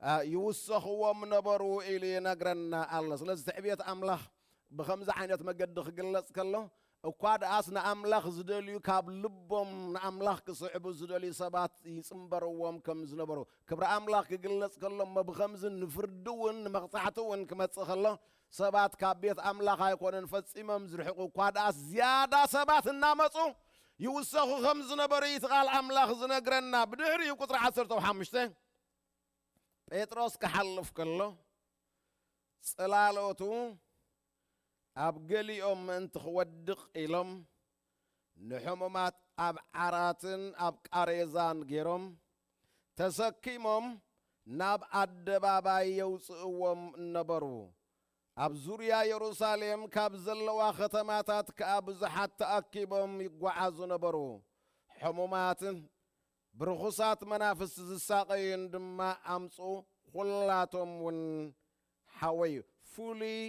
ኣ፣ ይውሰኽዎም ነበሩ ኢሉ ይነግረና ኣሎ። ስለዚ ትዕብየት ኣምላኽ ብኸምዚ ዓይነት መገዲ ክግለጽ ከሎ፣ እኳ ደኣስ ንኣምላኽ ዝደልዩ፣ ካብ ልቦም ንኣምላኽ ክስዕቡ ዝደልዩ ሰባት ይጽንበርዎም ከም ዝነበሩ፣ ክብሪ ኣምላኽ ክግለጽ ከሎ እሞ ብኸምዚ ንፍርዲ እውን ንመቕጻዕቲ እውን ክመጽእ ከሎ፣ ሰባት ካብ ቤት ኣምላኽ ኣይኮነን ፈጺሞም ዝርሕቑ፣ እኳ ደኣስ ዝያዳ ሰባት እናመጹ ይውሰኹ ከም ዝነበሩ እዩ እቲ ቃል ኣምላኽ ዝነግረና። ብድሕሪኡ ቁጽሪ ዓሰርተ ሓሙሽተ ጴጥሮስ ክሓልፍ ከሎ፣ ጽላሎቱ ኣብ ገሊኦም ምእንቲ ክወድቕ ኢሎም፣ ንሕሙማት ኣብ ዓራትን ኣብ ቃሬዛን ገይሮም፣ ተሰኪሞም ናብ ኣደባባይ የውጽእዎም ነበሩ። ኣብ ዙርያ የሩሳሌም ካብ ዘለዋ ከተማታት ከኣ ብዙሓት ተኣኪቦም ይጓዓዙ ነበሩ። ሕሙማትን ብርኹሳት መናፍስቲ ዝሳቐዩን ድማ ኣምጽኡ፣ ኹላቶም እውን ሓወዩ። ፍሉይ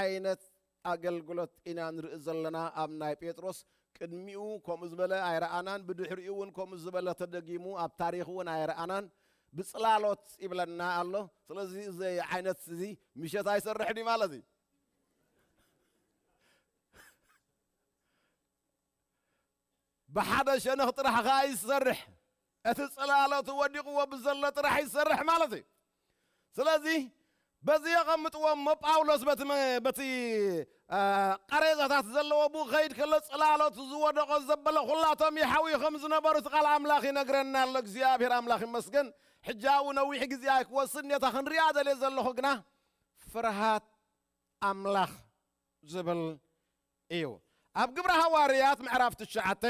ዓይነት ኣገልግሎት ኢና ንርኢ ዘለና ኣብ ናይ ጴጥሮስ። ቅድሚኡ ከምኡ ዝበለ ኣይረኣናን፣ ብድሕሪኡ እውን ከምኡ ዝበለ ተደጊሙ ኣብ ታሪኽ እውን ኣይረኣናን። ብጽላሎት ይብለና ኣሎ። ስለዚ እዚ ዓይነት እዚ ምሸት ኣይሰርሕን እዩ ማለት እዩ። ብሓደ ሸነኽ ጥራሕ ኸኣ ይሰርሕ። እቲ ጽላሎቱ ወዲቕዎ ብዘሎ ጥራሕ ይሰርሕ ማለት እዩ። ስለዚ በዚ የቐምጥዎ እሞ ጳውሎስ በቲ መ-፣ በቲ፣ አ፣ ቃሬዛታት ዘለዎ ብኡ ኸይድ ከሎ ጽላሎቱ ዝወደቖ ዘበለ ኹላቶም ይሓውዩ ከም ዝነበሩ እቲ ቃል ኣምላኽ ይነግረና ኣሎ። እግዚኣብሔር ኣምላኽ ይመስገን። ሕጂ ኣብኡ ነዊሕ ግዜ ኣይክወስድ ነታ ክንሪኣ ደልየ ዘለኹ ግና ፍርሃት ኣምላኽ ዝብል እዩ። ኣብ ግብረ ሃዋርያት ምዕራፍ ትሽዓተ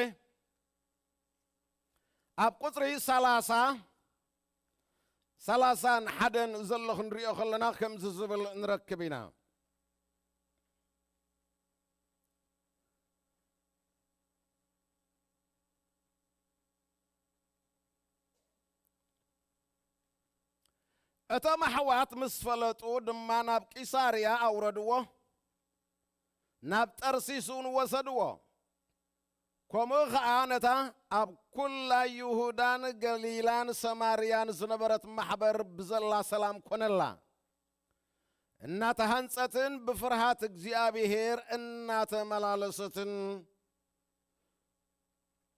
ኣብ ቁጽሪ ሰላሳ፣ ሰላሳን ሓደን ዘሎ ክንሪኦ ከለና ከምዚ ዝብል ንረክብ ኢና። እቶም ኣሕዋት ምስ ፈለጡ ድማ ናብ ቂሳርያ ኣውረድዎ፣ ናብ ጠርሲስ እውን ወሰድዎ። ከምኡ ኸኣ ነታ ኣብ ኵላ ይሁዳን ገሊላን ሰማርያን ዝነበረት ማሕበር ብዘላ ሰላም ኰነላ። እናተሃንጸትን ብፍርሃት እግዚኣብሔር እናተመላለሰትን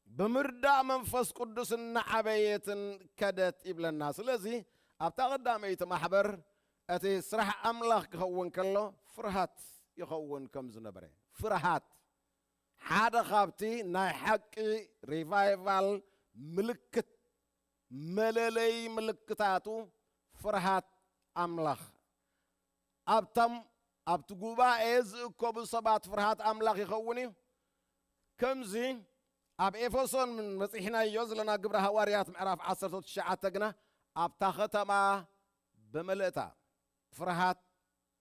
ብምርዳእ መንፈስ ቅዱስ እናዓበየትን ከደት ይብለና። ስለዚ ኣብታ ቀዳመይቲ ማሕበር እቲ ስራሕ ኣምላኽ ክኸውን ከሎ ፍርሃት ይኸውን ከም ዝነበረ። ፍርሃት ሓደ ካብቲ ናይ ሓቂ ሪቫይቫል ምልክት፣ መለለዪ ምልክታቱ ፍርሃት ኣምላኽ ኣብቶም ኣብቲ ጉባኤ ዝእከቡ ሰባት ፍርሃት ኣምላኽ ይኸውን እዩ። ከምዚ ኣብ ኤፌሶን በጺሕናዮ ዘለና ግብረ ሃዋርያት ምዕራፍ ዓሰርተ ትሽዓተ ግና ኣብታ ከተማ ብምልእታ ፍርሃት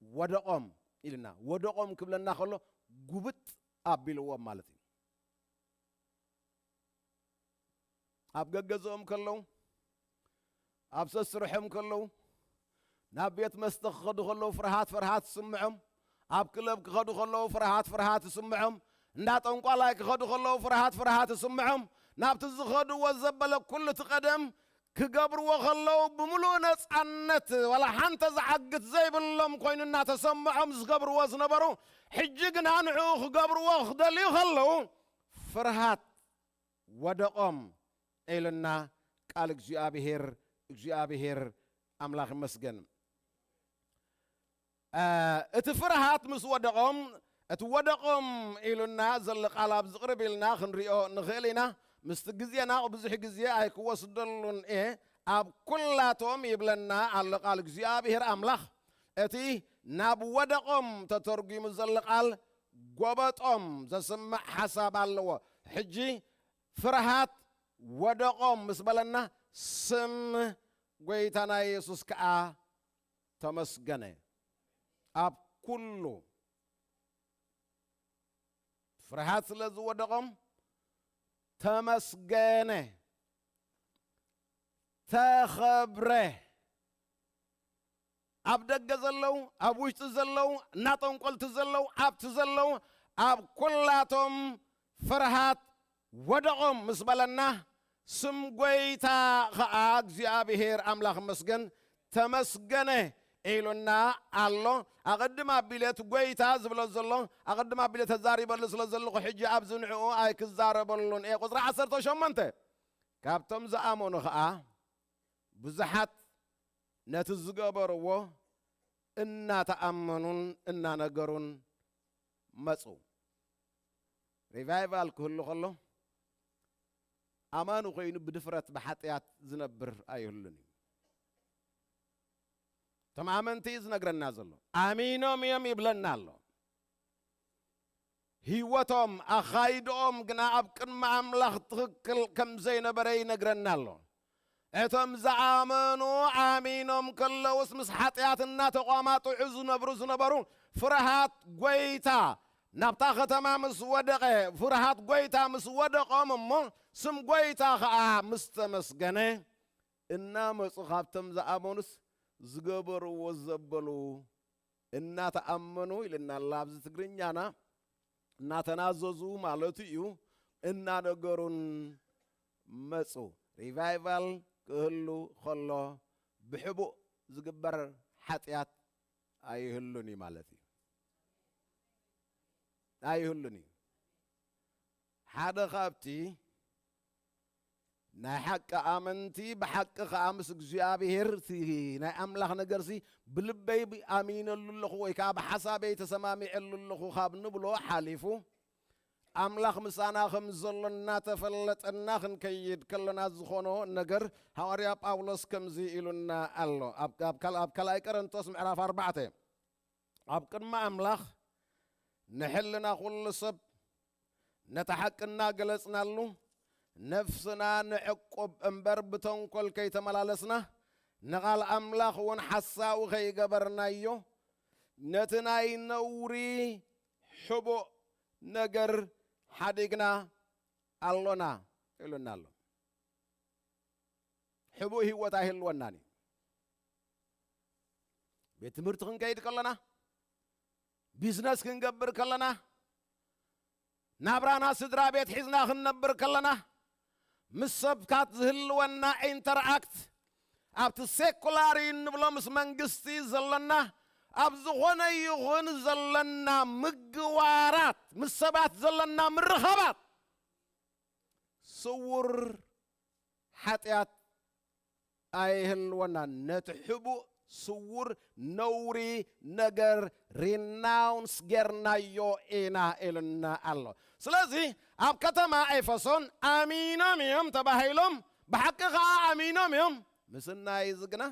ወደቖም ኢልና። ወደቖም ክብለና ከሎ ጉብጥ ኣቢልዎም ማለት እዩ። ኣብ ገገዝኦም ከለዉ፣ ኣብ ሰስርሖም ከለዉ፣ ናብ ቤት መስተ ክኸዱ ከለዉ ፍርሃት፣ ፍርሃት ይስምዖም። ኣብ ክለብ ክኸዱ ከለዉ ፍርሃት፣ ፍርሃት ይስምዖም። እንዳ ጠንቋላይ ክኸዱ ከለዉ ፍርሃት፣ ፍርሃት ይስምዖም። ናብቲ ዝኸድዎ ዘበለ ኩሉ እቲ ቀደም ክገብርዎ ከለዉ ብምሉእ ነጻነት ዋላ ሓንቲ ዝዓግት ዘይብሎም ኮይኑ እናተሰምዖም ዝገብርዎ ዝነበሩ፣ ሕጂ ግና ንዕኡ ክገብርዎ ክደልዩ ከለዉ ፍርሃት ወደቖም ኢልና ቃል እግዚኣብሔር፣ እግዚኣብሔር ኣምላኽ ይመስገን። እ፣ እቲ ፍርሃት ምስ ወደቖም፣ እቲ ወደቖም ኢሉና ዘሎ ቃል ኣብዚ ቅርብ ኢልና ክንሪኦ ንኽእል ኢና። ምስቲ ግዜና ብዙሕ ግዜ ኣይክወስደሉን እየ። ኣብ ኩላቶም ይብለና ኣሎ ቃል እግዚኣብሔር ኣምላኽ። እቲ ናብ ወደቖም ተተርጒሙ ዘሎ ቃል ጎበጦም ዘስምዕ ሓሳብ ኣለዎ። ሕጂ ፍርሃት ወደቖም ምስ በለና፣ ስም ጐይታና የሱስ ከኣ ተመስገነ። ኣብ ኩሉ ፍርሃት ስለ ዝወደቖም ተመስገነ፣ ተኸብረ። ኣብ ደገ ዘለዉ፣ ኣብ ውሽጢ ዘለዉ፣ እናጠንቆልቲ ዘለዉ፣ ኣብቲ ዘለዉ፣ ኣብ ኩላቶም ፍርሃት ወደቖም ምስ በለና፣ ስም ጐይታ ኸኣ እግዚኣብሔር ኣምላኽ መስገን ተመስገነ ኢሉና ኣሎ። ኣቐድም ኣቢለ እቲ ጐይታ ዝብሎ ዘሎ፣ ኣቐድም ኣቢለ ተዛሪበሉ ስለ ዘለኹ፣ ሕጂ ኣብዚ ንዕኡ ኣይክዛረበሉን እየ። ቁጽሪ ዓሰርተ ሸሞንተ፣ ካብቶም ዝኣመኑ ኸኣ ብዙሓት ነቲ ዝገበርዎ እናተኣመኑን እናነገሩን መጹ። ሪቫይቫል ክህሉ ከሎ፣ ኣማኒ ኮይኑ ብድፍረት ብሓጢኣት ዝነብር ኣይህሉን እዩ። እቶም ኣመንቲ እዩ ዝነግረና ዘሎ። ኣሚኖም እዮም ይብለና ኣሎ። ህይወቶም፣ ኣኻይድኦም ግና ኣብ ቅድሚ ኣምላኽ ትኽክል ከም ዘይነበረ ይነግረና ኣሎ። እቶም ዝኣመኑ ኣሚኖም ከለውስ፣ ምስ ሓጢኣት እናተቋማጥዑ ዝነብሩ ዝነበሩ፣ ፍርሃት ጐይታ ናብታ ከተማ ምስ ወደቐ፣ ፍርሃት ጐይታ ምስ ወደቖም እሞ፣ ስም ጐይታ ኸኣ ምስ ተመስገነ፣ እናመጹ ካብቶም ዝኣመኑስ ዝገበርዎ ዘበሉ እናተኣመኑ ኢልና ኣላ ኣብዚ ትግርኛና፣ እናተናዘዙ ማለቱ እዩ። እናነገሩን መጹ። ሪቫይቫል ክህሉ ከሎ ብሕቡእ ዝግበር ሓጢኣት ኣይህሉን እዩ ማለት እዩ። ኣይህሉን እዩ። ሓደ ካብቲ ናይ ሓቂ ኣመንቲ፣ ብሓቂ ከኣ ምስ እግዚኣብሔር እቲ ናይ ኣምላኽ ነገርሲ ብልበይ ኣሚነሉ ኣለኹ ወይ ከኣ ብሓሳበይ ተሰማሚዐሉ ኣለኹ ካብ ንብሎ ሓሊፉ፣ ኣምላኽ ምሳና ከም ዘሎ እናተፈለጠና ክንከይድ ከለና ዝኾኖ ነገር፣ ሃዋርያ ጳውሎስ ከምዚ ኢሉና ኣሎ። ኣብ፣ ኣብ ካል-፣ ኣብ ካልኣይ ቆሮንቶስ ምዕራፍ ኣርባዕተ፣ ኣብ ቅድሚ ኣምላኽ ንሕልና ኩሉ ሰብ ነቲ ሓቂ እናገለጽናሉ፣ ነፍስና ንዕቁብ እምበር ብተንኮል ከይተመላለስና፣ ንቓል ኣምላኽ እውን ሓሳዊ ከይገበርናዮ፣ ነቲ ናይ ነውሪ ሕቡእ ነገር ሓዲግና ኣሎና ኢሉና ኣሎ። ሕቡእ ህይወት ኣይህልወናን እዩ። ቤት ትምህርቲ ክንከይድ ከለና፣ ቢዝነስ ክንገብር ከለና፣ ናብራና ስድራ ቤት ሒዝና ክንነብር ከለና፣ ምስ ሰብካት ዝህልወና ኢንተርኣክት፣ ኣብቲ ሴኩላር እንብሎ ምስ መንግስቲ ዘለና፣ ኣብ ዝኾነ ይኹን ዘለና ምግባራት፣ ምስ ሰባት ዘለና ምርኻባት፣ ስዉር ሓጢኣት ኣይህልወናን። ነቲ ሕቡእ ስዉር ነውሪ ነገር ሪናውንስ ጌርናዮ ኢና ኢሉና ኣሎ። ስለዚ ኣብ ከተማ ኤፌሶን ኣሚኖም እዮም ተባሂሎም፣ ብሓቂ ኸዓ ኣሚኖም እዮም። ምስናይ ዝግና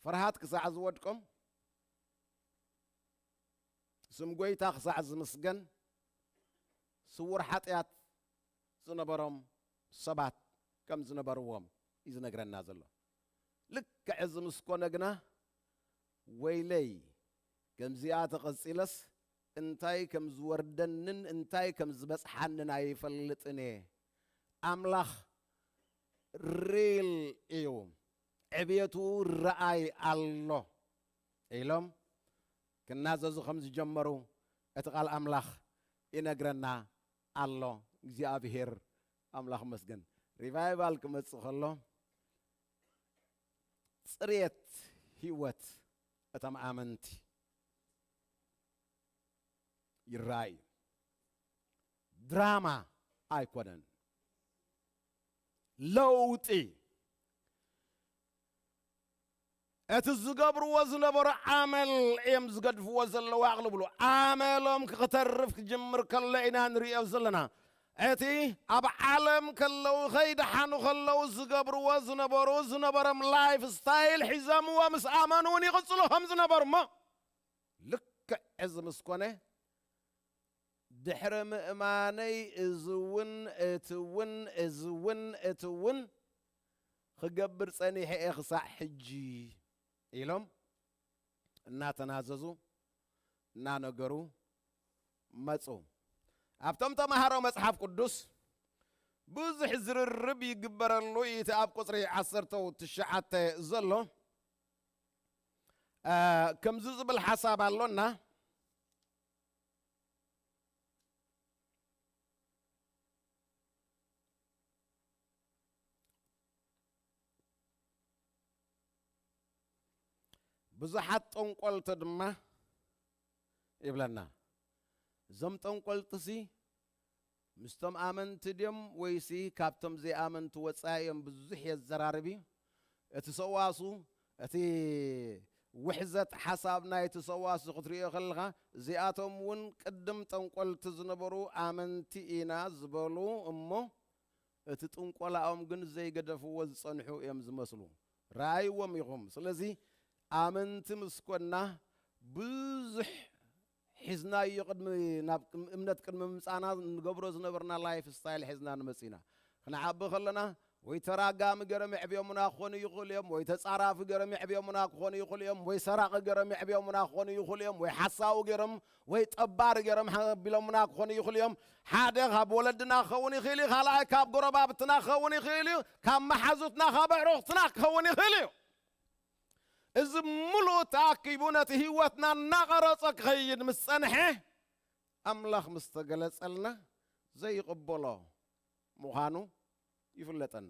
ፍርሃት ክሳዕ ዝወድቆም፣ ስም ጐይታ ክሳዕ ዝምስገን፣ ስዉር ሓጢኣት ዝነበሮም ሰባት ከም ዝነበርዎም እዩ ዝነግረና ዘሎ። ልክዕ እዚ ምስ ኮነ ግና፣ ወይለይ፣ ከምዚኣ ተቐጺለስ እንታይ ከም ዝወርደንን እንታይ ከም ዝበጽሓንን ኣይፈልጥን እየ። ኣምላኽ ሪል እዩ፣ ዕብየቱ ረኣይ ኣሎ ኢሎም ክናዘዙ ከም ዝጀመሩ እቲ ቃል ኣምላኽ ይነግረና ኣሎ። እግዚኣብሔር ኣምላኽ መስገን። ሪቫይቫል ክመጽእ ከሎ ጽሬት ህይወት እቶም ኣመንቲ ይረኣይ እዩ። ድራማ ኣይኮነን። ለውጢ። እቲ ዝገብርዎ ዝነበሩ ኣመል እዮም ዝገድፍዎ ዘለዉ። ኣቕልብሉ። ኣመሎም ክተርፍ ክጅምር ከሎ ኢና ንሪኦ ዘለና። እቲ ኣብ ዓለም ከለዉ፣ ከይደሓኑ ከለዉ ዝገብርዎ ዝነበሩ፣ ዝነበሮም ላይፍ ስታይል ሒዞምዎ ምስ ኣመኑ እውን ይቕጽሉ ከም ዝነበሩ እሞ፣ ልክዕ እዚ ምስ ኮነ፣ ድሕሪ ምእማነይ እዚ እውን፣ እቲ እውን፣ እዚ እውን፣ እቲ እውን ክገብር ጸኒሐ እየ ክሳዕ ሕጂ ኢሎም እናተናዘዙ፣ እናነገሩ፣ መጹ። ኣብቶም ተማሃሮ መጽሓፍ ቅዱስ ብዙሕ ዝርርብ ይግበረሉ እዩ። እቲ ኣብ ቁጽሪ ዓሰርተ ትሽዓተ ዘሎ፣ እ፣ ከምዚ ዝብል ሓሳብ ኣሎና። ብዙሓት ጠንቆልቲ ድማ ይብለና። እዞም ጠንቆልጥሲ ምስቶም ኣመንቲ ድዮም ወይሲ ካብቶም ዘይኣመንቲ ወጻኢ እዮም? ብዙሕ የዘራርብ እዩ። እቲ ሰዋሱ፣ እቲ ውሕዘት ሓሳብ ናይቲ ሰዋሱ ክትርእዮ ከለኻ፣ እዚኣቶም እውን ቅድም ጠንቆልቲ ዝነበሩ ኣመንቲ ኢና ዝበሉ እሞ፣ እቲ ጥንቆላኦም ግን ዘይገደፍዎ ዝጸንሑ እዮም ዝመስሉ። ረኣይዎም ኢኹም። ስለዚ ኣመንቲ ምስ ኮና ብዙሕ ሒዝናዮ ቅድሚ፣ ናብ እምነት ቅድሚ ምምጻና ንገብሮ ዝነበርና ላይፍ ስታይል ሒዝና ንመጽእ ኢና። ክንዓቢ ከለና ወይ ተራጋሚ ገይሮም የዕብዮምና ክኾኑ ይኽእሉ እዮም፣ ወይ ተጻራፊ ገይሮም የዕብዮምና ክኾኑ ይኽእሉ እዮም፣ ወይ ሰራቒ ገይሮም የዕብዮምና ክኾኑ ይኽእሉ እዮም፣ ወይ ሓሳዊ ገይሮም ወይ ጠባሪ ገይሮም ኣቢሎምና ክኾኑ ይኽእሉ እዮም። ሓደ ካብ ወለድና ክኸውን ይኽእል እዩ፣ ካልኣይ ካብ ጎረባብትና ክኸውን ይኽእል እዩ፣ ካብ መሓዙትና ካብ ኣዕሩኽትና ክኸውን ይኽእል እዩ። እዚ ምሉእ ተኣኪቡ ነቲ ህይወትና እናቐረጾ ክኸይድ ምስ ጸንሐ፣ ኣምላኽ ምስ ተገለጸልና ዘይቕበሎ ምዃኑ ይፍለጠና።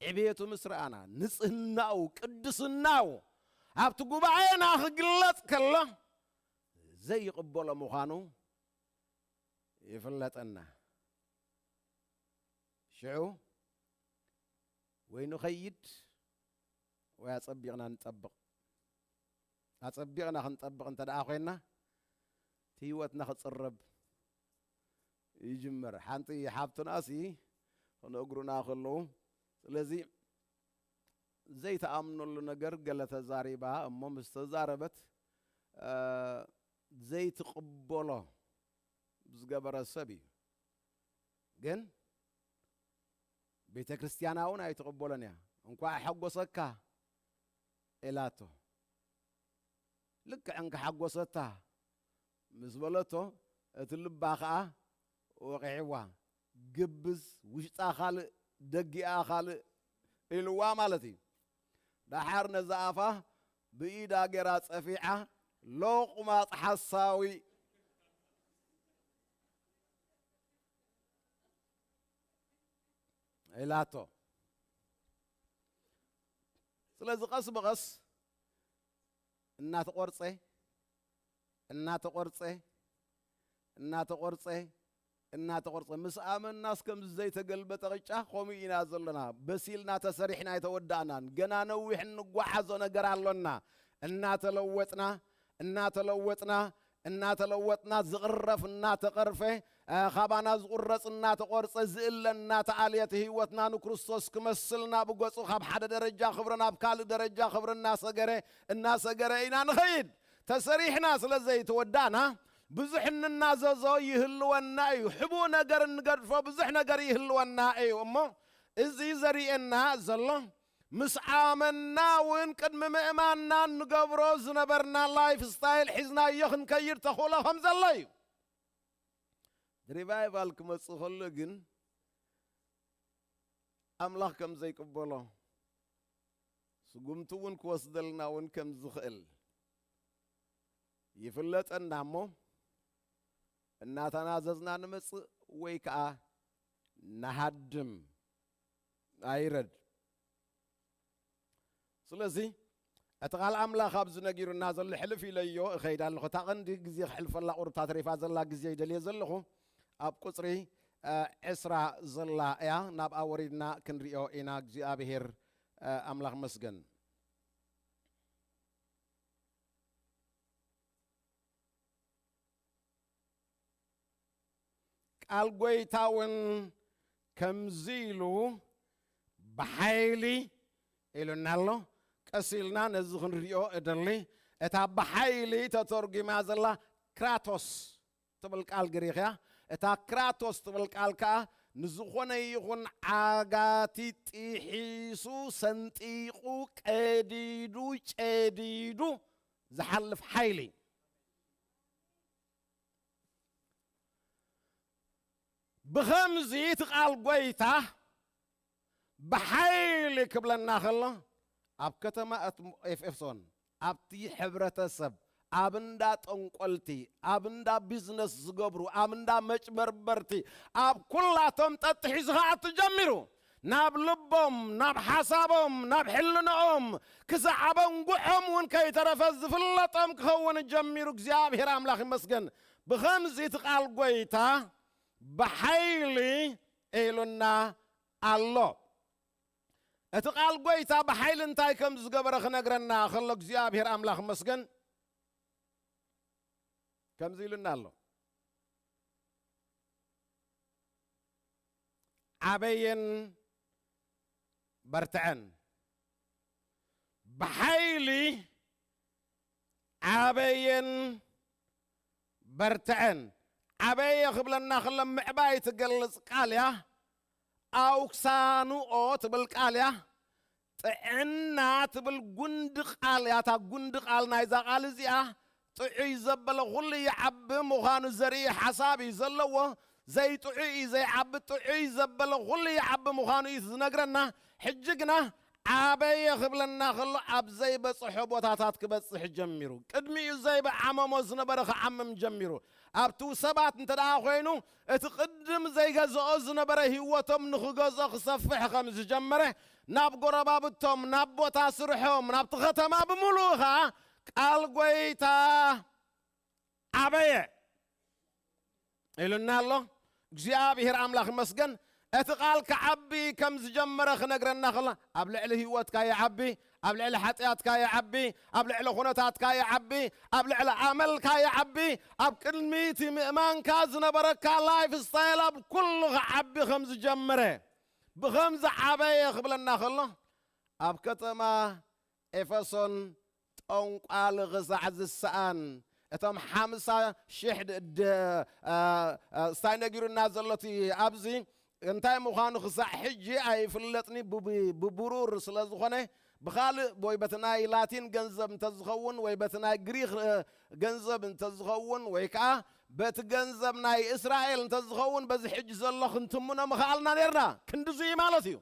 ዕቤቱ ምስ ረኣና፣ ንጽህናኡ፣ ቅድስናኡ ኣብቲ ጉባኤና ክግለጽ ከሎ ዘይቕበሎ ምዃኑ ይፍለጠና። ሽዑ ወይ ንኸይድ ወይ ኣጸቢቕና ንጠብቕ። ኣጸቢቕና ክንጠብቕ እንተ ደኣ ኾይንና፣ እቲ ህይወትና ክጽረብ ይጅምር። ሓንቲ ሓብትናሲ ክነግሩና ከለዉ፣ ስለዚ ዘይተኣምነሉ ነገር ገለ ተዛሪባ እሞ ምስ ተዛረበት፣ እ፣ ዘይትቕበሎ ዝገበረ ሰብ እዩ። ግን ቤተ ክርስቲያና እውን ኣይትቕበሎን እያ። "እንኳዕ ሓጎሰካ" ኢላቶ። ልክዕ እንክሓጎሰታ ምስ በለቶ፣ እቲ ልባ ኸኣ ወቒዕዋ። "ግብዝ፣ ውሽጣ ካልእ፣ ደጊኣ ካልእ" ኢልዋ ማለት እዩ። ደሓር ነዛ ኣፋ ብኢዳ ገይራ ጸፊዓ፣ "ሎቕማጽ ሓሳዊ" ኢላቶ። ስለዚ ቀስ ብቐስ እናተቖርጸ፣ እናተቖርጸ፣ እናተቖርጸ፣ እናተቖርጸ፣ ምስ ኣመንናስ ከምዚ ዘይተገልበጠ ቅጫ ከምኡ ኢና ዘለና። በሲልና ተሰሪሕና ኣይተወዳእናን። ገና ነዊሕ እንጓዓዞ ነገር ኣሎና። እናተለወጥና፣ እናተለወጥና፣ እናተለወጥና፣ ዝቕረፍ እናተቐርፈ፣ እ፣ ካባና ዝቑረጽ እናተቖርጸ፣ ዝእለ እናተኣልየ፣ እቲ ህይወትና ንክርስቶስ ክመስል ናብ ገጹ ካብ ሓደ ደረጃ ክብሪ ናብ ካልእ ደረጃ ክብሪ እናሰገረ፣ እናሰገረ ኢና ንኸይድ። ተሰሪሕና ስለ ዘይተወዳእና፣ ብዙሕ እንናዘዞ ይህልወና እዩ። ሕቡእ ነገር እንገድፎ ብዙሕ ነገር ይህልወና እዩ። እሞ እዚ ዘርእየና ዘሎ፣ ምስ ኣመንና እውን ቅድሚ ምእማንና እንገብሮ ዝነበርና ላይፍ ስታይል ሒዝናዮ ክንከይድ ተኽእሎ ከም ዘሎ እዩ። ሪቫይቫል ክመጽእ ከሎ ግን ኣምላኽ ከም ዘይቅበሎ፣ ስጉምቲ እውን ክወስደልና እውን ከም ዝኽእል ይፍለጠና እሞ፣ እናተናዘዝና ንመጽእ ወይ ከኣ ንሃድም። ኣይረድ። ስለዚ እቲ ቃል ኣምላኽ ኣብዚ ነጊሩና ዘሎ ሕልፍ ኢለዮ እኸይድ ኣለኹ። እታ ቀንዲ ግዜ ክሕልፈላ ቁሩብ እታ ተሪፋ ዘላ ግዜ ይደልየ ዘለኹ። ኣብ ቁጽሪ፣ እ፣ ዕስራ ዘላ እያ። ናብኣ ወሪድና ክንሪኦ ኢና። እግዚኣብሄር፣ እ፣ ኣምላኽ መስገን። ቃል ጐይታ እውን ከምዚ ኢሉ ብሓይሊ ኢሉና ኣሎ። ቀስ ኢልና ነዚ ክንሪኦ እደሊ። እታ ብሓይሊ ተተርጒማ ዘላ ክራቶስ ትብል ቃል ግሪኽ እያ። እታ ክራቶስ ትብል ቃል ከኣ ንዝኾነ ይኹን ዓጋቲ ጥሒሱ፣ ሰንጢቑ፣ ቀዲዱ፣ ጨዲዱ ዝሓልፍ ሓይሊ። ብኸምዚ እቲ ቃል ጐይታ ብሓይሊ ክብለና ከሎ፣ ኣብ ከተማ ኣት-፣ ኤፌሶን፣ ኣብቲ ሕብረተሰብ፣ ኣብ እንዳ ጠንቆልቲ፣ ኣብ እንዳ ቢዝነስ ዝገብሩ፣ ኣብ እንዳ መጭበርበርቲ፣ ኣብ ኩላቶም ጠጥሒ ዝኸኣቱ ጀሚሩ። ናብ ልቦም፣ ናብ ሓሳቦም፣ ናብ ሕልንኦም፣ ክሳዕ ኣብ ኣንጉሖም እውን ከይተረፈ ዝፍለጦም ክኸውን ጀሚሩ። እግዚኣብሔር ኣምላኽ ይመስገን። ብኸምዚ እቲ ቃል ጐይታ ብሓይሊ ኢሉና ኣሎ። እቲ ቃል ጐይታ ብሓይሊ እንታይ ከም ዝገበረ ክነግረና ከሎ እግዚኣብሔር ኣምላኽ ይመስገን ከምዚ ኢሉና ኣሎ። ዓበየን በርትዐን። ብሓይሊ ዓበየን በርትዐን። ዓበየ ክብለና ከሎ ምዕባይ ትገልጽ ቃል እያ። ኣውክሳንኦ ትብል ቃል እያ። ጥዕና ትብል ጉንዲ ቃል እያ። እታ ጉንዲ ቃል ናይዛ ቃል እዚኣ ጥዑይ ዘበለ ኩሉ ይዓቢ ምዃኑ ዘርኢ ሓሳብ እዩ ዘለዎ። ዘይጥዑይ እዩ ዘይዓቢ፣ ጥዑይ ዘበለ ኩሉ ይዓቢ ምዃኑ እዩ ዝነግረና። ሕጂ ግና ዓበየ ክብለና ከሎ ኣብ ዘይበጽሖ ቦታታት ክበጽሕ ጀሚሩ። ቅድሚኡ ዘይበዓመሞ ዝነበረ ክዓምም ጀሚሩ። ኣብቲ ሰባት እንተ ደኣ ኮይኑ እቲ ቅድም ዘይገዝኦ ዝነበረ ህይወቶም ንኽገዝኦ ክሰፍሕ ከም ዝጀመረ፣ ናብ ጎረባብቶም፣ ናብ ቦታ ስርሖም፣ ናብቲ ከተማ ብምሉኡ ኸኣ ቃል ጐይታ ዓበየ ኢሉና ኣሎ። እግዚኣብሔር ኣምላኽ ይመስገን። እቲ ቃል ክዓቢ ከም ዝጀመረ ክነግረና ከሎ፣ ኣብ ልዕሊ ህይወትካ ይዓቢ፣ ኣብ ልዕሊ ሓጢኣትካ ይዓቢ፣ ኣብ ልዕሊ ኩነታትካ ይዓቢ፣ ኣብ ልዕሊ ኣመልካ ይዓቢ፣ ኣብ ቅድሚ እቲ ምእማንካ ዝነበረካ ላይፍ ስታይል ኣብ ኩሉ ክዓቢ ከም ዝጀመረ፣ ብኸምዚ ዓበየ ክብለና ከሎ፣ ኣብ ከተማ ኤፌሶን ጠንቋሊ ክሳዕ ዝሰኣን፣ እቶም ሓምሳ ሽሕ ድ-፣ ድ-፣ አ፣ አ፣ እንታይ ነጊሩና ዘሎ እቲ ኣብዚ እንታይ ምዃኑ ክሳዕ ሕጂ ኣይፍለጥኒ። ብብ-፣ ብብሩር ስለ ዝኾነ፣ ብኻልእ ወይ በቲ ናይ ላቲን ገንዘብ እንተዝኸውን፣ ወይ በቲ ናይ ግሪኽ፣ እ፣ ገንዘብ እንተዝኸውን፣ ወይ ከኣ በቲ ገንዘብ ናይ እስራኤል እንተዝኸውን፣ በዚ ሕጂ ዘሎ ክንትምኖ ምኽኣልና ኔርና። ክንድዚ እዩ ማለት እዩ።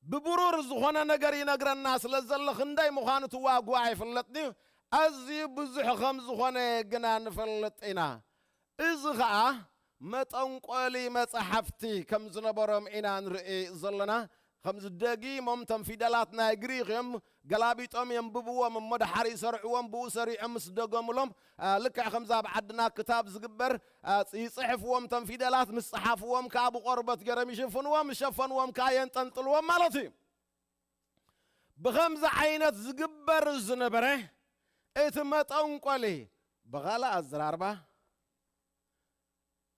ብብሩር ዝኾነ ነገር ይነግረና ስለ ዘሎ፣ ክንደይ ምዃኑ እቲ ዋግኡ ኣይፍለጥን እዩ። ኣዝዩ ብዙሕ ከም ዝኾነ ግና ንፈልጥ ኢና። እዚ ኸኣ መጠንቆሊ መጻሕፍቲ ከም ዝነበሮም ኢና ንርኢ ዘለና። ከምዚ ደጊሞም እቶም ፊደላት ናይ ግሪኽ እዮም፣ ገላቢጦም የንብብዎም፣ እሞ ደሓር ይሰርዕዎም፣ ብኡ ሰሪዖም ምስ ደገሙሎም፣ አ፣ ልክዕ ከምዚ ኣብ ዓድና ክታብ ዝግበር፣ አ፣ ይጽሕፍዎም፣ እቶም ፊደላት ምስ ጸሓፍዎም ከኣ ብቆርበት ገይሮም ይሽፍንዎም፣ ዝሸፈንዎም ከኣ የንጠልጥልዎም ማለት እዩ። ብኸምዚ ዓይነት ዝግበር ዝነበረ እቲ መጠንቆሊ፣ ብኻልእ ኣዘራርባ፣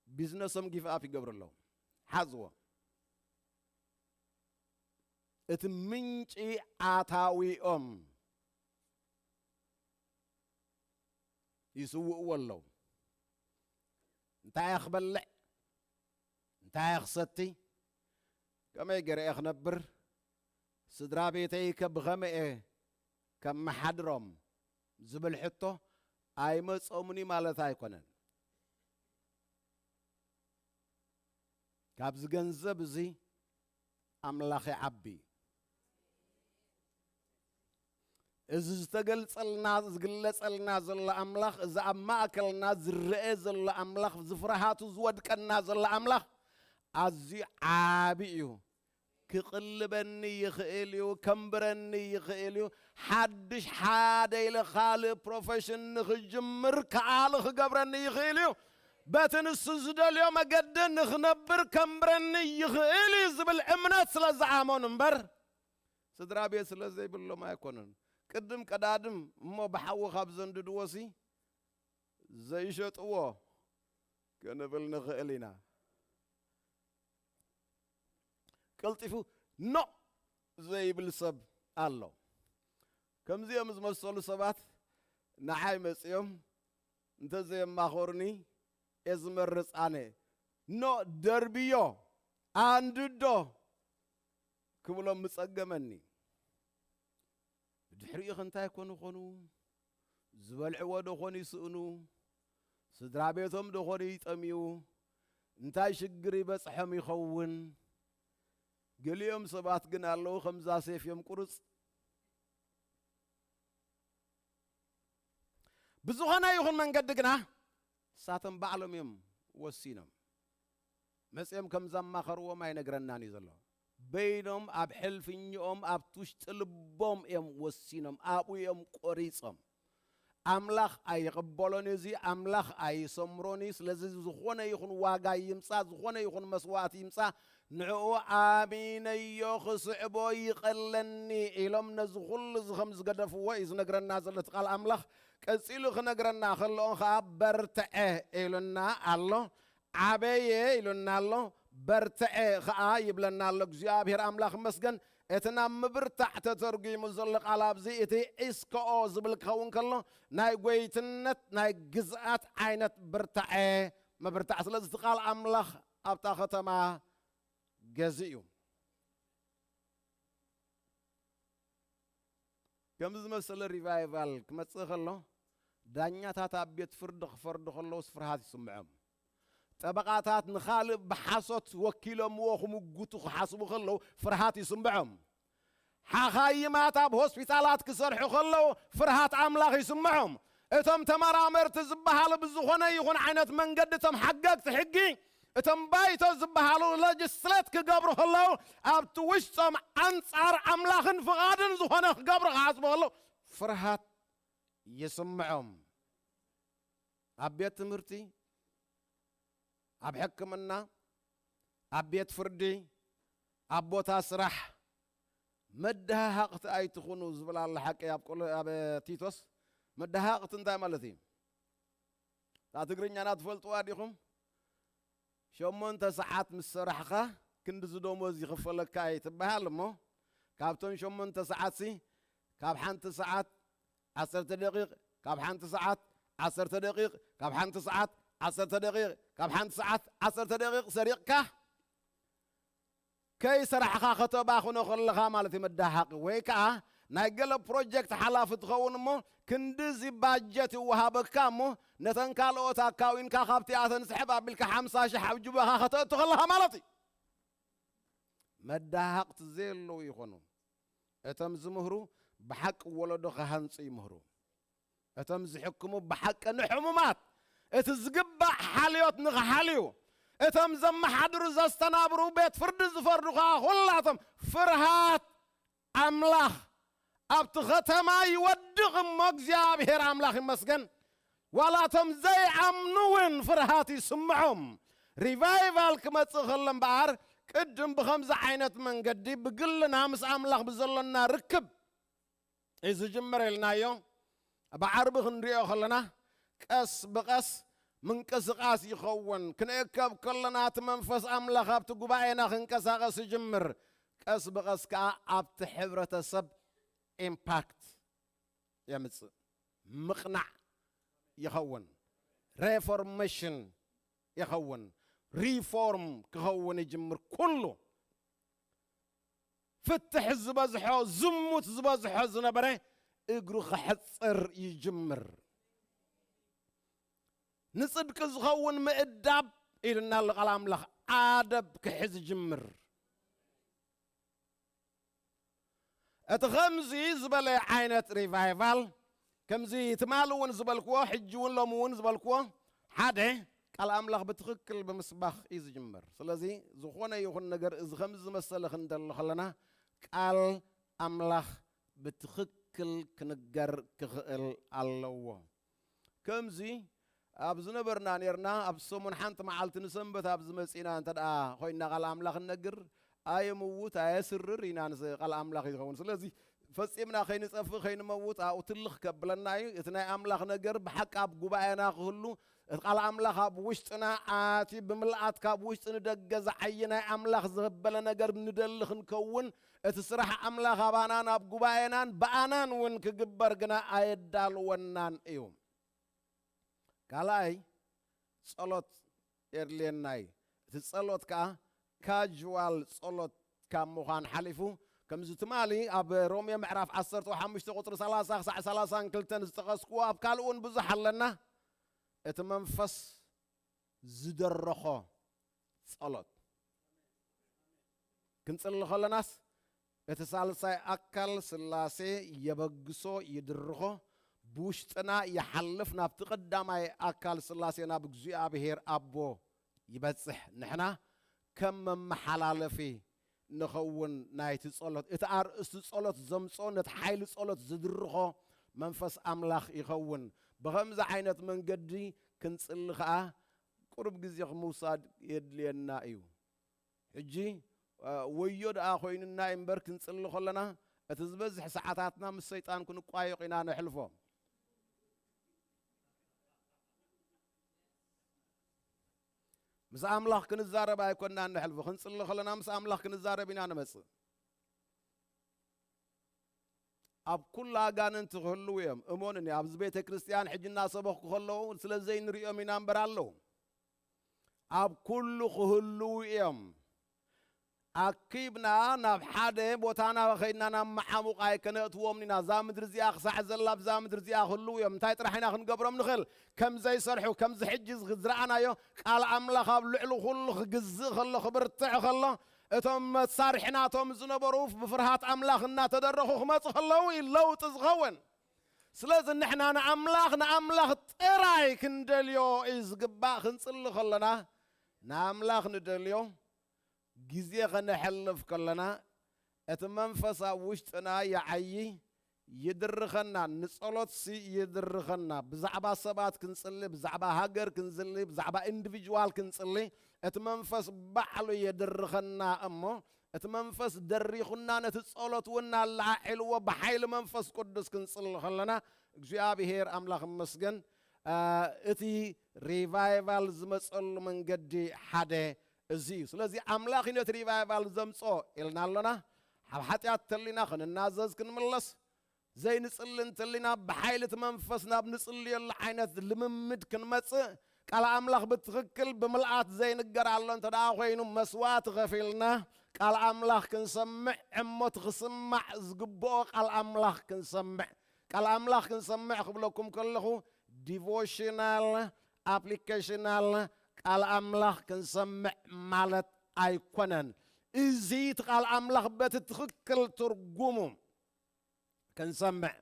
ቢዝነሶም ጊቭ ኣፕ ይገብሩ ኣለዉ። ሓዝዎ። እቲ ምንጪ ኣታዊኦም ይስውእዎ ኣለዉ። እንታይ እየ ክበልዕ? እንታይ እየ ክሰቲ? ከመይ ገይረ እየ ክነብር? ስድራ ቤተይ ከ ብኸመይ እየ ከመሓድሮም? ዝብል ሕቶ ኣይመጾምን እዩ ማለት ኣይኮነን። ካብዚ ገንዘብ እዚ ኣምላኽ ይዓቢ። እዚ ዝተገልጸልና፣ ዝግለጸልና ዘሎ ኣምላኽ፣ እዚ ኣብ ማእከልና ዝረአ ዘሎ ኣምላኽ፣ እዚ ፍርሃቱ ዝወድቀና ዘሎ ኣምላኽ ኣዝዩ ዓቢ እዩ። ክቕልበኒ ይኽእል እዩ፣ ከንብረኒ ይኽእል እዩ። ሓድሽ ሓደ ኢለ ካልእ ፕሮፌሽን ንኽጅምር ከኣሊ ክገብረኒ ይኽእል እዩ። በቲ ንሱ ዝደልዮ መገዲ ንኽነብር ከንብረኒ ይኽእል እዩ ዝብል እምነት ስለ ዝኣመኑ እምበር፣ ስድራ ቤት ስለ ዘይብሎም ኣይኮኑን። ቅድም ቀዳድም እሞ ብሓዊ ካብ ዘንድድዎሲ ዘይሸጥዎ ክንብል ንኽእል ኢና። ቀልጢፉ ኖ ዘይብል ሰብ ኣሎ። ከምዚኦም ዝመሰሉ ሰባት ንዓይ መጺኦም እንተዘየማኸሩኒ እየ ዝመርጽ ኣነ። ኖ ደርብዮ፣ ኣንድዶ ክብሎም ምጸገመኒ። ድሕሪኡ ኸ እንታይ ኮኑ ኾኑ? ዝበልዕዎ ዶ ኾኑ ይስእኑ? ስድራ ቤቶም ዶ ኾኑ ይጠምዩ? እንታይ ሽግር ይበጽሖም ይኸውን? ገሊኦም ሰባት ግን ኣለዉ፣ ከምዛ ሴፍ እዮም ቁርጽ። ብዝኾነ ይኹን መንገዲ ግና፣ ንሳቶም ባዕሎም እዮም ወሲኖም። መጺኦም ከም ዘማኸርዎም ኣይነግረናን እዩ ዘሎ። በይኖም ኣብ ሕልፍኛኦም፣ ኣብቲ ውሽጢ ልቦም እዮም ወሲኖም፣ ኣብኡ እዮም ቆሪጾም። ኣምላኽ ኣይቕበሎን እዩ፣ እዚ ኣምላኽ ኣይሰምሮን እዩ። ስለዚ ዝኾነ ይኹን ዋጋ ይምጻእ፣ ዝኾነ ይኹን መስዋእቲ ይምጻእ፣ ንዕኡ ኣሚነዮ ክስዕቦ ይቐለኒ ኢሎም ነዚ ኩሉ እዚ ከም ዝገደፍዎ እዩ ዝነግረና ዘሎ እቲ ቃል ኣምላኽ። ቀጺሉ ክነግረና ከሎ ኸኣ በርትዐ ኢሉና ኣሎ። ዓበየ ኢሉና ኣሎ። በርትዐ ኸኣ ይብለና ኣሎ። እግዚኣብሔር ኣምላኽ ይመስገን። እቲ ናብ ምብርታዕ ተተርጒሙ ዘሎ ቃል ኣብዚ እቲ ዒስከኦ ዝብል ክኸውን ከሎ ናይ ጐይትነት ናይ ግዝኣት ዓይነት ብርታዐ ምብርታዕ። ስለዚ እቲ ቃል ኣምላኽ ኣብታ ከተማ ገዚኡ። ከምዚ ዝመሰለ ሪቫይቫል ክመጽእ ከሎ ዳኛታት ኣብ ቤት ፍርዲ ክፈርዱ ከለውስ ፍርሃት ይስምዖም። ጠበቓታት ንኻልእ ብሓሶት ወኪሎምዎ ክምጉቱ ክሓስቡ ከለዉ ፍርሃት ይስምዖም። ሓኻይማት ኣብ ሆስፒታላት ክሰርሑ ከለዉ ፍርሃት ኣምላኽ ይስምዖም። እቶም ተመራመርቲ ዝበሃሉ ብዝኾነ ይኹን ዓይነት መንገዲ እቶም ሓገግቲ ሕጊ እቶም ባይቶ ዝበሃሉ ለጅስሌት ክገብሩ ከለዉ ኣብቲ ውሽጦም ኣንጻር ኣምላኽን ፍቓድን ዝኾነ ክገብሩ ክሓስቡ ከለዉ ፍርሃት ይስምዖም። ኣብ ቤት ትምህርቲ፣ ኣብ ሕክምና፣ ኣብ ቤት ፍርዲ፣ ኣብ ቦታ ስራሕ መደሃሃቕቲ ኣይትኹኑ ዝብል ኣሎ ሓቂ ኣብ ቆሎ-፣ ኣብ ቲቶስ። መደሃሃቕቲ እንታይ ማለት እዩ? እታ ትግርኛና ትፈልጥዋ ዲኹም? ሸሞንተ ሰዓት ምስ ሰራሕኻ ክንድዚ ደሞዝ ይኽፈለካ እዩ ትበሃል እሞ፣ ካብቶም ሸሞንተ ሰዓትሲ ካብ ሓንቲ ሰዓት ዓሰርተ ደቂቕ፣ ካብ ሓንቲ ሰዓት ዓሰርተ ደቂቕ፣ ካብ ሓንቲ ሰዓት ዓሰርተ ደቂቕ፣ ካብ ሓንቲ ሰዓት ዓሰርተ ደቂቕ ሰሪቕካ ከይሰራሕኻ ከተባኽኖ ከለኻ ማለት እዩ መዳሃቂ። ወይ ከኣ ናይ ገለ ፕሮጀክት ሓላፊ ትኸውን እሞ ክንድዚ ባጀት ይወሃበካ እሞ ነተን ካልኦት ኣካዊንካ ካብቲኣተን ስሕብ ኣቢልካ ሓምሳ ሽሕ ኣብ ጅባኻ ከተእቱ ከለኻ ማለት እዩ። መዳሃቕቲ ዘየለዉ ይኾኑ። እቶም ዝምህሩ ብሓቂ ወለዶ ክሃንጹ ይምህሩ። እቶም ዝሕክሙ ብሓቂ ንሕሙማት እቲ ዝግባእ ሓልዮት ንኽሓልዩ፣ እቶም ዘመሓድሩ ዘስተናብሩ ቤት ፍርዲ ዝፈርዱ ኸዓ ኩላቶም ፍርሃት ኣምላኽ ኣብቲ ኸተማ ይወድቕ እሞ እግዚኣብሔር ኣምላኽ ይመስገን። ዋላ እቶም ዘይኣምኑ እውን ፍርሃት ይስምዖም። ሪቫይቫል ክመጽእ ከሎ እምበኣር ቅድም ብኸምዚ ዓይነት መንገዲ ብግልና ምስ ኣምላኽ ብዘሎና ርክብ እዩ ዝጅምር ኢልናዮ። ብዓርቢ ክንሪኦ ከለና ቀስ ብቐስ ምንቅስቓስ ይኸውን። ክንእከብ ከለና እቲ መንፈስ ኣምላኽ ኣብቲ ጉባኤና ክንቀሳቐስ ይጅምር። ቀስ ብቐስ ከኣ ኣብቲ ሕብረተሰብ ኢምፓክት የምጽእ። ምቕናዕ ይኸውን። ሬፎርሜሽን ይኸውን። ሪፎርም ክኸውን ይጅምር። ኩሉ ፍትሕ ዝበዝሖ፣ ዝሙት ዝበዝሖ ዝነበረ እግሩ ክሕጽር ይጅምር። ንጽድቂ ዝኸውን ምእዳብ ኢልና ኣሎ ቃል ኣምላኽ፣ ኣደብ ክሕዝ ይጅምር። እቲ ከምዚ ዝበለ ዓይነት ሪቫይቫል፣ ከምዚ ትማሊ እውን ዝበልክዎ፣ ሕጂ እውን ሎሚ እውን ዝበልክዎ፣ ሓደ ቃል ኣምላኽ ብትኽክል ብምስባኽ እዩ ዝጅምር። ስለዚ ዝኾነ ይኹን ነገር እዚ ከምዚ ዝመሰለ ክንደሊ ከለና ቃል ኣምላኽ ብትኽክል ክንገር ክኽእል ኣለዎ። ከምዚ ኣብ ዝነበርና ኔርና፣ ኣብ ሰሙን ሓንቲ መዓልቲ ንሰንበት ኣብ ዝመጺእና እንተ ደኣ ኮይንና ቃል ኣምላኽ ንነግር፣ ኣየምውት ኣየስርር ኢና ንስ-፣ ቃል ኣምላኽ እዩ ዝኸውን። ስለዚ ፈጺምና ከይንጸፍእ ከይንመውት ኣብኡ ትልኽ ከብለና እዩ። እቲ ናይ ኣምላኽ ነገር ብሓቂ ኣብ ጉባኤና ክህሉ፣ እቲ ቃል ኣምላኽ ኣብ ውሽጥና ኣትዩ ብምልኣት ካብ ውሽጢ ንደገ ዝዓዪ ናይ ኣምላኽ ዘበለ ነገር ንደሊ ክንከውን፣ እቲ ስራሕ ኣምላኽ ኣባናን ኣብ ጉባኤናን ብኣናን እውን ክግበር ግና ኣየዳልወናን እዩ። ካልኣይ ጸሎት የድልየና እዩ። እቲ ጸሎት ከኣ ካዥዋል ጸሎት ካብ ምዃን ሓሊፉ ከምዚ ትማሊ ኣብ ሮሜ ምዕራፍ ዓሰርተ ሓሙሽተ ቁፅሪ ሰላሳ ክሳዕ ሰላሳን ክልተን ዝጠቐስክዎ፣ ኣብ ካልእ እውን ብዙሕ ኣለና። እቲ መንፈስ ዝደረኾ ጸሎት ክንጽሊ ከለናስ፣ እቲ ሳልሳይ ኣካል ስላሴ የበግሶ፣ ይድርኾ። ብውሽጥና ይሓልፍ፣ ናብቲ ቀዳማይ ኣካል ስላሴ፣ ናብ እግዚኣብሔር ኣቦ ይበጽሕ። ንሕና ከም መመሓላለፊ ንኸውን ናይቲ ጸሎት። እቲ ኣርእስቲ ጸሎት ዘምጽኦ፣ ነቲ ሓይሊ ጸሎት ዝድርኾ መንፈስ ኣምላኽ ይኸውን። ብኸምዚ ዓይነት መንገዲ ክንጽሊ ኸኣ ቁሩብ ግዜ ምውሳድ የድልየና እዩ። ሕጂ፣ እ፣ ወዮ ደኣ ኮይኑና እዩ እምበር፣ ክንጽሊ ከለና እቲ ዝበዝሕ ሰዓታትና ምስ ሰይጣን ክንቋየቕ ኢና ነሕልፎ። ምስ ኣምላኽ ክንዛረብ ኣይኮናን ነሕልፎ። ክንጽሊ ከለና ምስ ኣምላኽ ክንዛረብ ኢና ንመጽእ። ኣብ ኩሉ ኣጋንንቲ ክህልዉ እዮም። እመኑኒ፣ ኣብዚ ቤተ ክርስቲያን ሕጂ እናሰበኽኩ ከለዉ ስለ ዘይንሪኦም ኢና እምበር ኣለዉ። ኣብ ኩሉ ክህልዉ እዮም። ኣኪብና ናብ ሓደ ቦታና ኸይድና ናብ መዓሙቕ ኣይከነእትዎም ኢና። እዛ ምድሪ እዚኣ ክሳዕ ዘላ ኣብዛ ምድሪ እዚኣ ክህልዉ እዮም። እንታይ ጥራሕ ኢና ክንገብሮም ንኽእል? ከም ዘይሰርሑ፣ ከምዚ ሕጂ ዝረኣናዮ ቃል ኣምላኽ ኣብ ልዕሊ ኩሉ ክግዝእ ከሎ፣ ክብርትዕ ከሎ፣ እቶም መሳርሒ ናቶም ዝነበሩ ብፍርሃት ኣምላኽ እናተደረኹ ክመጹ ከለዉ እዩ ለውጢ ዝኸውን። ስለዚ ንሕና ንኣምላኽ፣ ንኣምላኽ ጥራይ ክንደልዮ እዩ ዝግባእ። ክንጽሊ ከለና ንኣምላኽ ንደልዮ፣ ግዜ ከነሕልፍ ከለና እቲ መንፈስ ኣብ ውሽጥና ይዓዪ፣ ይድርኸና፣ ንጸሎትሲ ይድርኸና። ብዛዕባ ሰባት ክንጽሊ፣ ብዛዕባ ሃገር ክንጽሊ፣ ብዛዕባ ኢንዲቪጅዋል ክንጽሊ፣ እቲ መንፈስ ባዕሉ የድርኸና እሞ፣ እቲ መንፈስ ደሪኹና፣ ነቲ ጸሎት እውን ኣላዓዒልዎ፣ ብሓይሊ መንፈስ ቅዱስ ክንጽሊ ከለና፣ እግዚኣብሔር ኣምላኽ ይመስገን፣ አ፣ እቲ ሪቫይቫል ዝመጸሉ መንገዲ ሓደ እዚ እዩ። ስለዚ ኣምላኽ እዩ ነቲ ሪቫይቫል ዘምጽኦ ኢልና ኣሎና። ኣብ ሓጢኣት ተሊና ክንናዘዝ ክንምለስ፣ ዘይንጽሊ እንተሊና ብሓይሊ እቲ መንፈስ ናብ ንጽልየሉ ዓይነት ልምምድ ክንመጽእ፣ ቃል ኣምላኽ ብትኽክል ብምልኣት ዘይንገር ኣሎ እንተ ደኣ ኮይኑ፣ መስዋእቲ ከፊልና ቃል ኣምላኽ ክንሰምዕ፣ እሞ እቲ ክስማዕ ዝግብኦ ቃል ኣምላኽ ክንሰምዕ። ቃል ኣምላኽ ክንሰምዕ ክብለኩም ከለኹ፣ ዲቮሽናል፣ ኣፕሊኬሽናል ቃል ኣምላኽ ክንሰምዕ ማለት ኣይኮነን። እዚ እቲ ቃል ኣምላኽ በቲ ትኽክል ትርጉሙ ክንሰምዕ።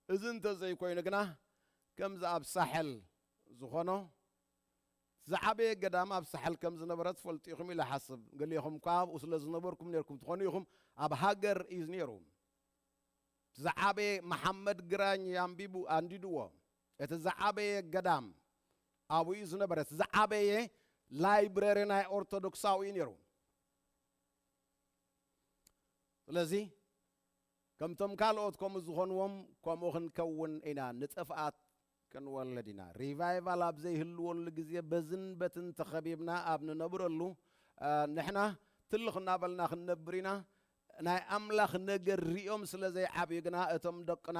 እዚ እንተዘይኮይኑ ግና፣ ከምዚ ኣብ ሳሕል ዝኾኖ ዝዓበየ ገዳም ኣብ ሳሕል ከም ዝነበረ ትፈልጡ ኢኹም ኢለ እሓስብ። ገሊኹም እኳ ኣብኡ ስለ ዝነበርኩም ነርኩም ትኾኑ ኢኹም። ኣብ ሃገር እዩ ነይሩ። ዝዓበየ መሓመድ ግራኝ ኣንቢቡ፣ ኣንዲድዎ። እቲ ዝዓበየ ገዳም ኣብኡ እዩ ዝነበረ። እቲ ዝዓበየ ላይብረሪ ናይ ኦርቶዶክሳዊ እዩ ነይሩ። ስለዚ ከምቶም ካልኦት ከምኡ ዝኾንዎም ከምኡ ክንከውን ኢና። ንጥፍኣት ክንወልድ ኢና። ሪቫይቫል ኣብ ዘይህልወሉ ግዜ በዝን በትን ተኸቢብና ኣብ ንነብረሉ፣ አ፣ ንሕና ትልኽ እናበልና ክንነብር ኢና። ናይ ኣምላኽ ነገር ሪኦም ስለ ዘይዓብዩ ግና እቶም ደቅና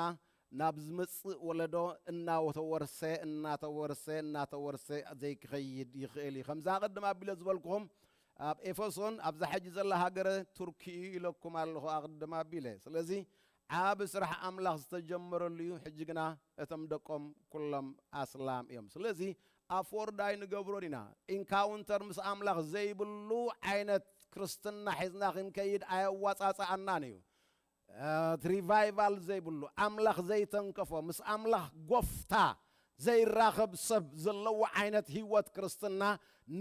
ናብ ዝመጽእ ወለዶ እናተወርሰ፣ እናተወርሰ፣ እናተወርሰ ዘይክኸይድ ይኽእል እዩ። ከምዛ ኣቐድም ኣቢለ ዝበልኩኹም ኣብ ኤፌሶን፣ ኣብዛ ሕጂ ዘላ ሃገረ ቱርኪ እዩ ኢለኩም ኣለኹ ኣቐድም ኣቢለ። ስለዚ ዓቢ ስራሕ ኣምላኽ ዝተጀመረሉ እዩ። ሕጂ ግና እቶም ደቆም ኩሎም ኣስላም እዮም። ስለዚ ኣፎርድ ኣይንገብሮን ኢና። ኢንካውንተር ምስ ኣምላኽ ዘይብሉ ዓይነት ክርስትና ሒዝና ክንከይድ ኣየዋጻጽኣናን እዩ። እ፣ ሪቫይቫል ዘይብሉ፣ ኣምላኽ ዘይተንከፎ፣ ምስ ኣምላኽ ጎፍታ ዘይራኸብ ሰብ ዘለዎ ዓይነት ህይወት ክርስትና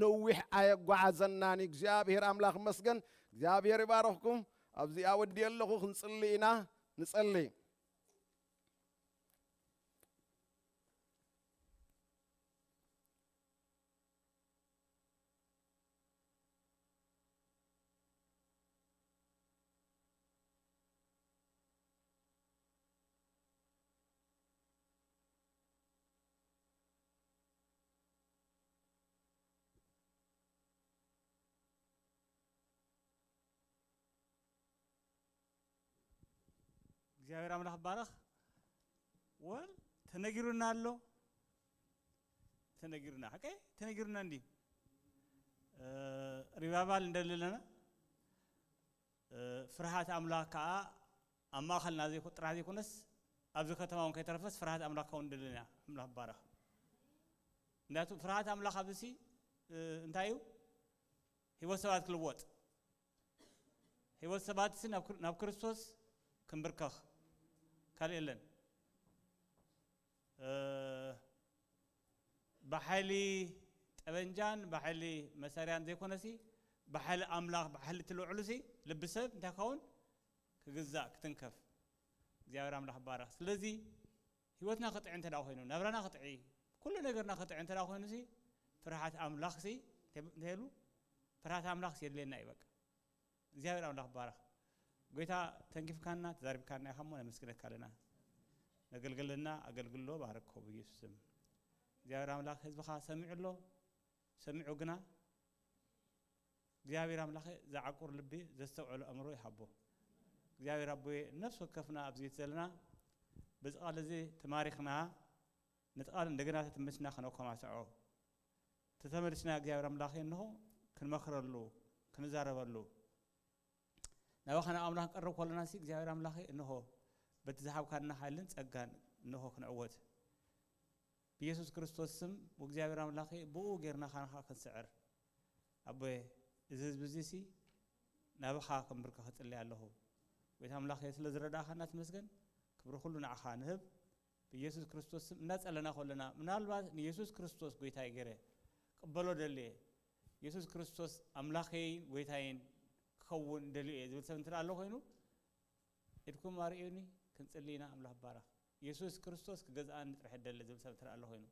ነዊሕ ኣየጓዓዘናን እዩ። እግዚኣብሔር ኣምላኽ ይመስገን። እግዚኣብሔር ይባረኽኩም። ኣብዚኣ ወዲየ ኣለኹ። ክንጽሊ ኢና። ንጸሊ። እግዚኣብሔር ኣምላኽ ባረኽ። ወል ተነጊሩና ኣሎ። ተነጊሩና፣ ሓቀይ ተነጊሩና እንዲ። እ፣ ሪቫይቫል እንደለና፣ እ፣ ፍርሃት ኣምላኽ ከኣ ኣብ ማእኸልና ዘይኮ-፣ ጥራሕ ዘይኮነስ ኣብዚ ከተማ እውን ከይተረፈስ ፍርሃት ኣምላኽ ከውን ደለና። ኣምላኽ ባረኽ። ምክንያቱ ፍርሃት ኣምላኽ ኣብዚ ሲ፣ እ፣ እንታይ እዩ? ህይወት ሰባት ክልወጥ። ህይወት ሰባት ሲ ናብ ክር-፣ ናብ ክርስቶስ ክንብርከኽ ካልእ የለን። እ፣ ብሓይሊ ጠበንጃን ብሓይሊ መሳርያን ዘይኮነሲ፣ ብሓይሊ ኣምላኽ፣ ብሓይሊ እቲ ልዑልሲ ልቢ ሰብ እንታይ ክኸውን? ክግዛእ፣ ክትንከፍ። እግዚኣብሔር ኣምላኽ ይባረኽ። ስለዚ ህይወትና ክጥዒ እንተ ደኣ ኮይኑ፣ ናብራና ክጥዒ፣ ኩሉ ነገርና ክጥዒ እንተ ደኣ ኮይኑሲ፣ ፍርሃት ኣምላኽሲ፣ እንታይ፣ እንታይ ኢሉ? ፍርሃት ኣምላኽሲ የድልየና እዩ በቃ። እግዚኣብሔር ኣምላኽ ይባረኽ። ጎይታ ተንኪፍካና፣ ተዛሪብካና ኢኻ እሞ ነመስግነካ ኣለና። ነገልግልና ኣገልግሎ ባርኮ ብኢየሱስ ስም። እግዚኣብሔር ኣምላኽ ህዝብኻ ሰሚዑ ኣሎ። ሰሚዑ ግና እግዚኣብሔር ኣምላኽ ዘዓቁር ልቢ ዘስተውዕሎ ኣእምሮ ይሃቦ። እግዚኣብሔር ኣቦየ ነፍሲ ወከፍና ኣብዚ ቤት ዘለና በዚ ቃል እዚ ተማሪኽና ነቲ ቃል እንደገና ተትምስና ከነኮማስዖ ተተመልስና እግዚኣብሔር ኣምላኽ እንሆ ክንመኽረሉ ክንዛረበሉ ናባኻ ናብ ኣምላኽ ክንቀርብ ከለና ሲ እግዚኣብሔር ኣምላኽ እንሆ በቲ ዝሃብካና ሓይልን ጸጋን እንሆ ክንዕወት ብኢየሱስ ክርስቶስ ስም እግዚኣብሔር ኣምላኽ ብኡ ጌርና ካንኻ ክንስዕር ኣቦየ እዚ ህዝቢ እዚ ሲ ናብኻ ክንብርከ ክጽልይ ኣለኹ። ጎይታ ኣምላኽ ስለ ዝረዳእኻና ትመስገን። ክብሪ ኩሉ ንዓኻ ንህብ። ብኢየሱስ ክርስቶስ ስም እናጸለና ከለና ምናልባት ንኢየሱስ ክርስቶስ ጎይታይ ገይረ ቅበሎ ደልየ ኢየሱስ ክርስቶስ ኣምላኸይን ጎይታይን ክኸውን ደልዩ እየ ዝብል ሰብ እንተ ኣሎ ኮይኑ ኢድኩም ኣርእዩኒ ክንጽሊ ኢና። ኣምላኽ ባረኽ። ኢየሱስ ክርስቶስ ክገዝኣኒ ጥራሕ ደሊ ዝብል ሰብ እንተ ኣሎ ኮይኑ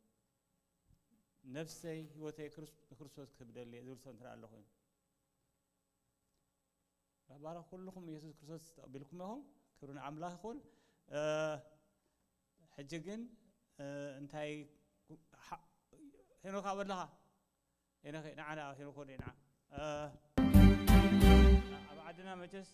ነፍሰይ ህይወተይ ክርስ-፣ ንክርስቶስ ክህብ ደሊ ዝብል ሰብ እንተ ኣሎ ኮይኑ ባባራ ኩልኹም ኢየሱስ ክርስቶስ ተቐቢልኩም ኢኹም። ክብሪ ንኣምላኽ ይኹን። እ፣ ሕጂ ግን፣ እ፣ እንታይ ሄኖክ ኣበለኻ? ሄኖክ ንዓ ንዓ ሄኖክ ወደ ንዓ። እ፣ ኣብ ዓድና መቸስ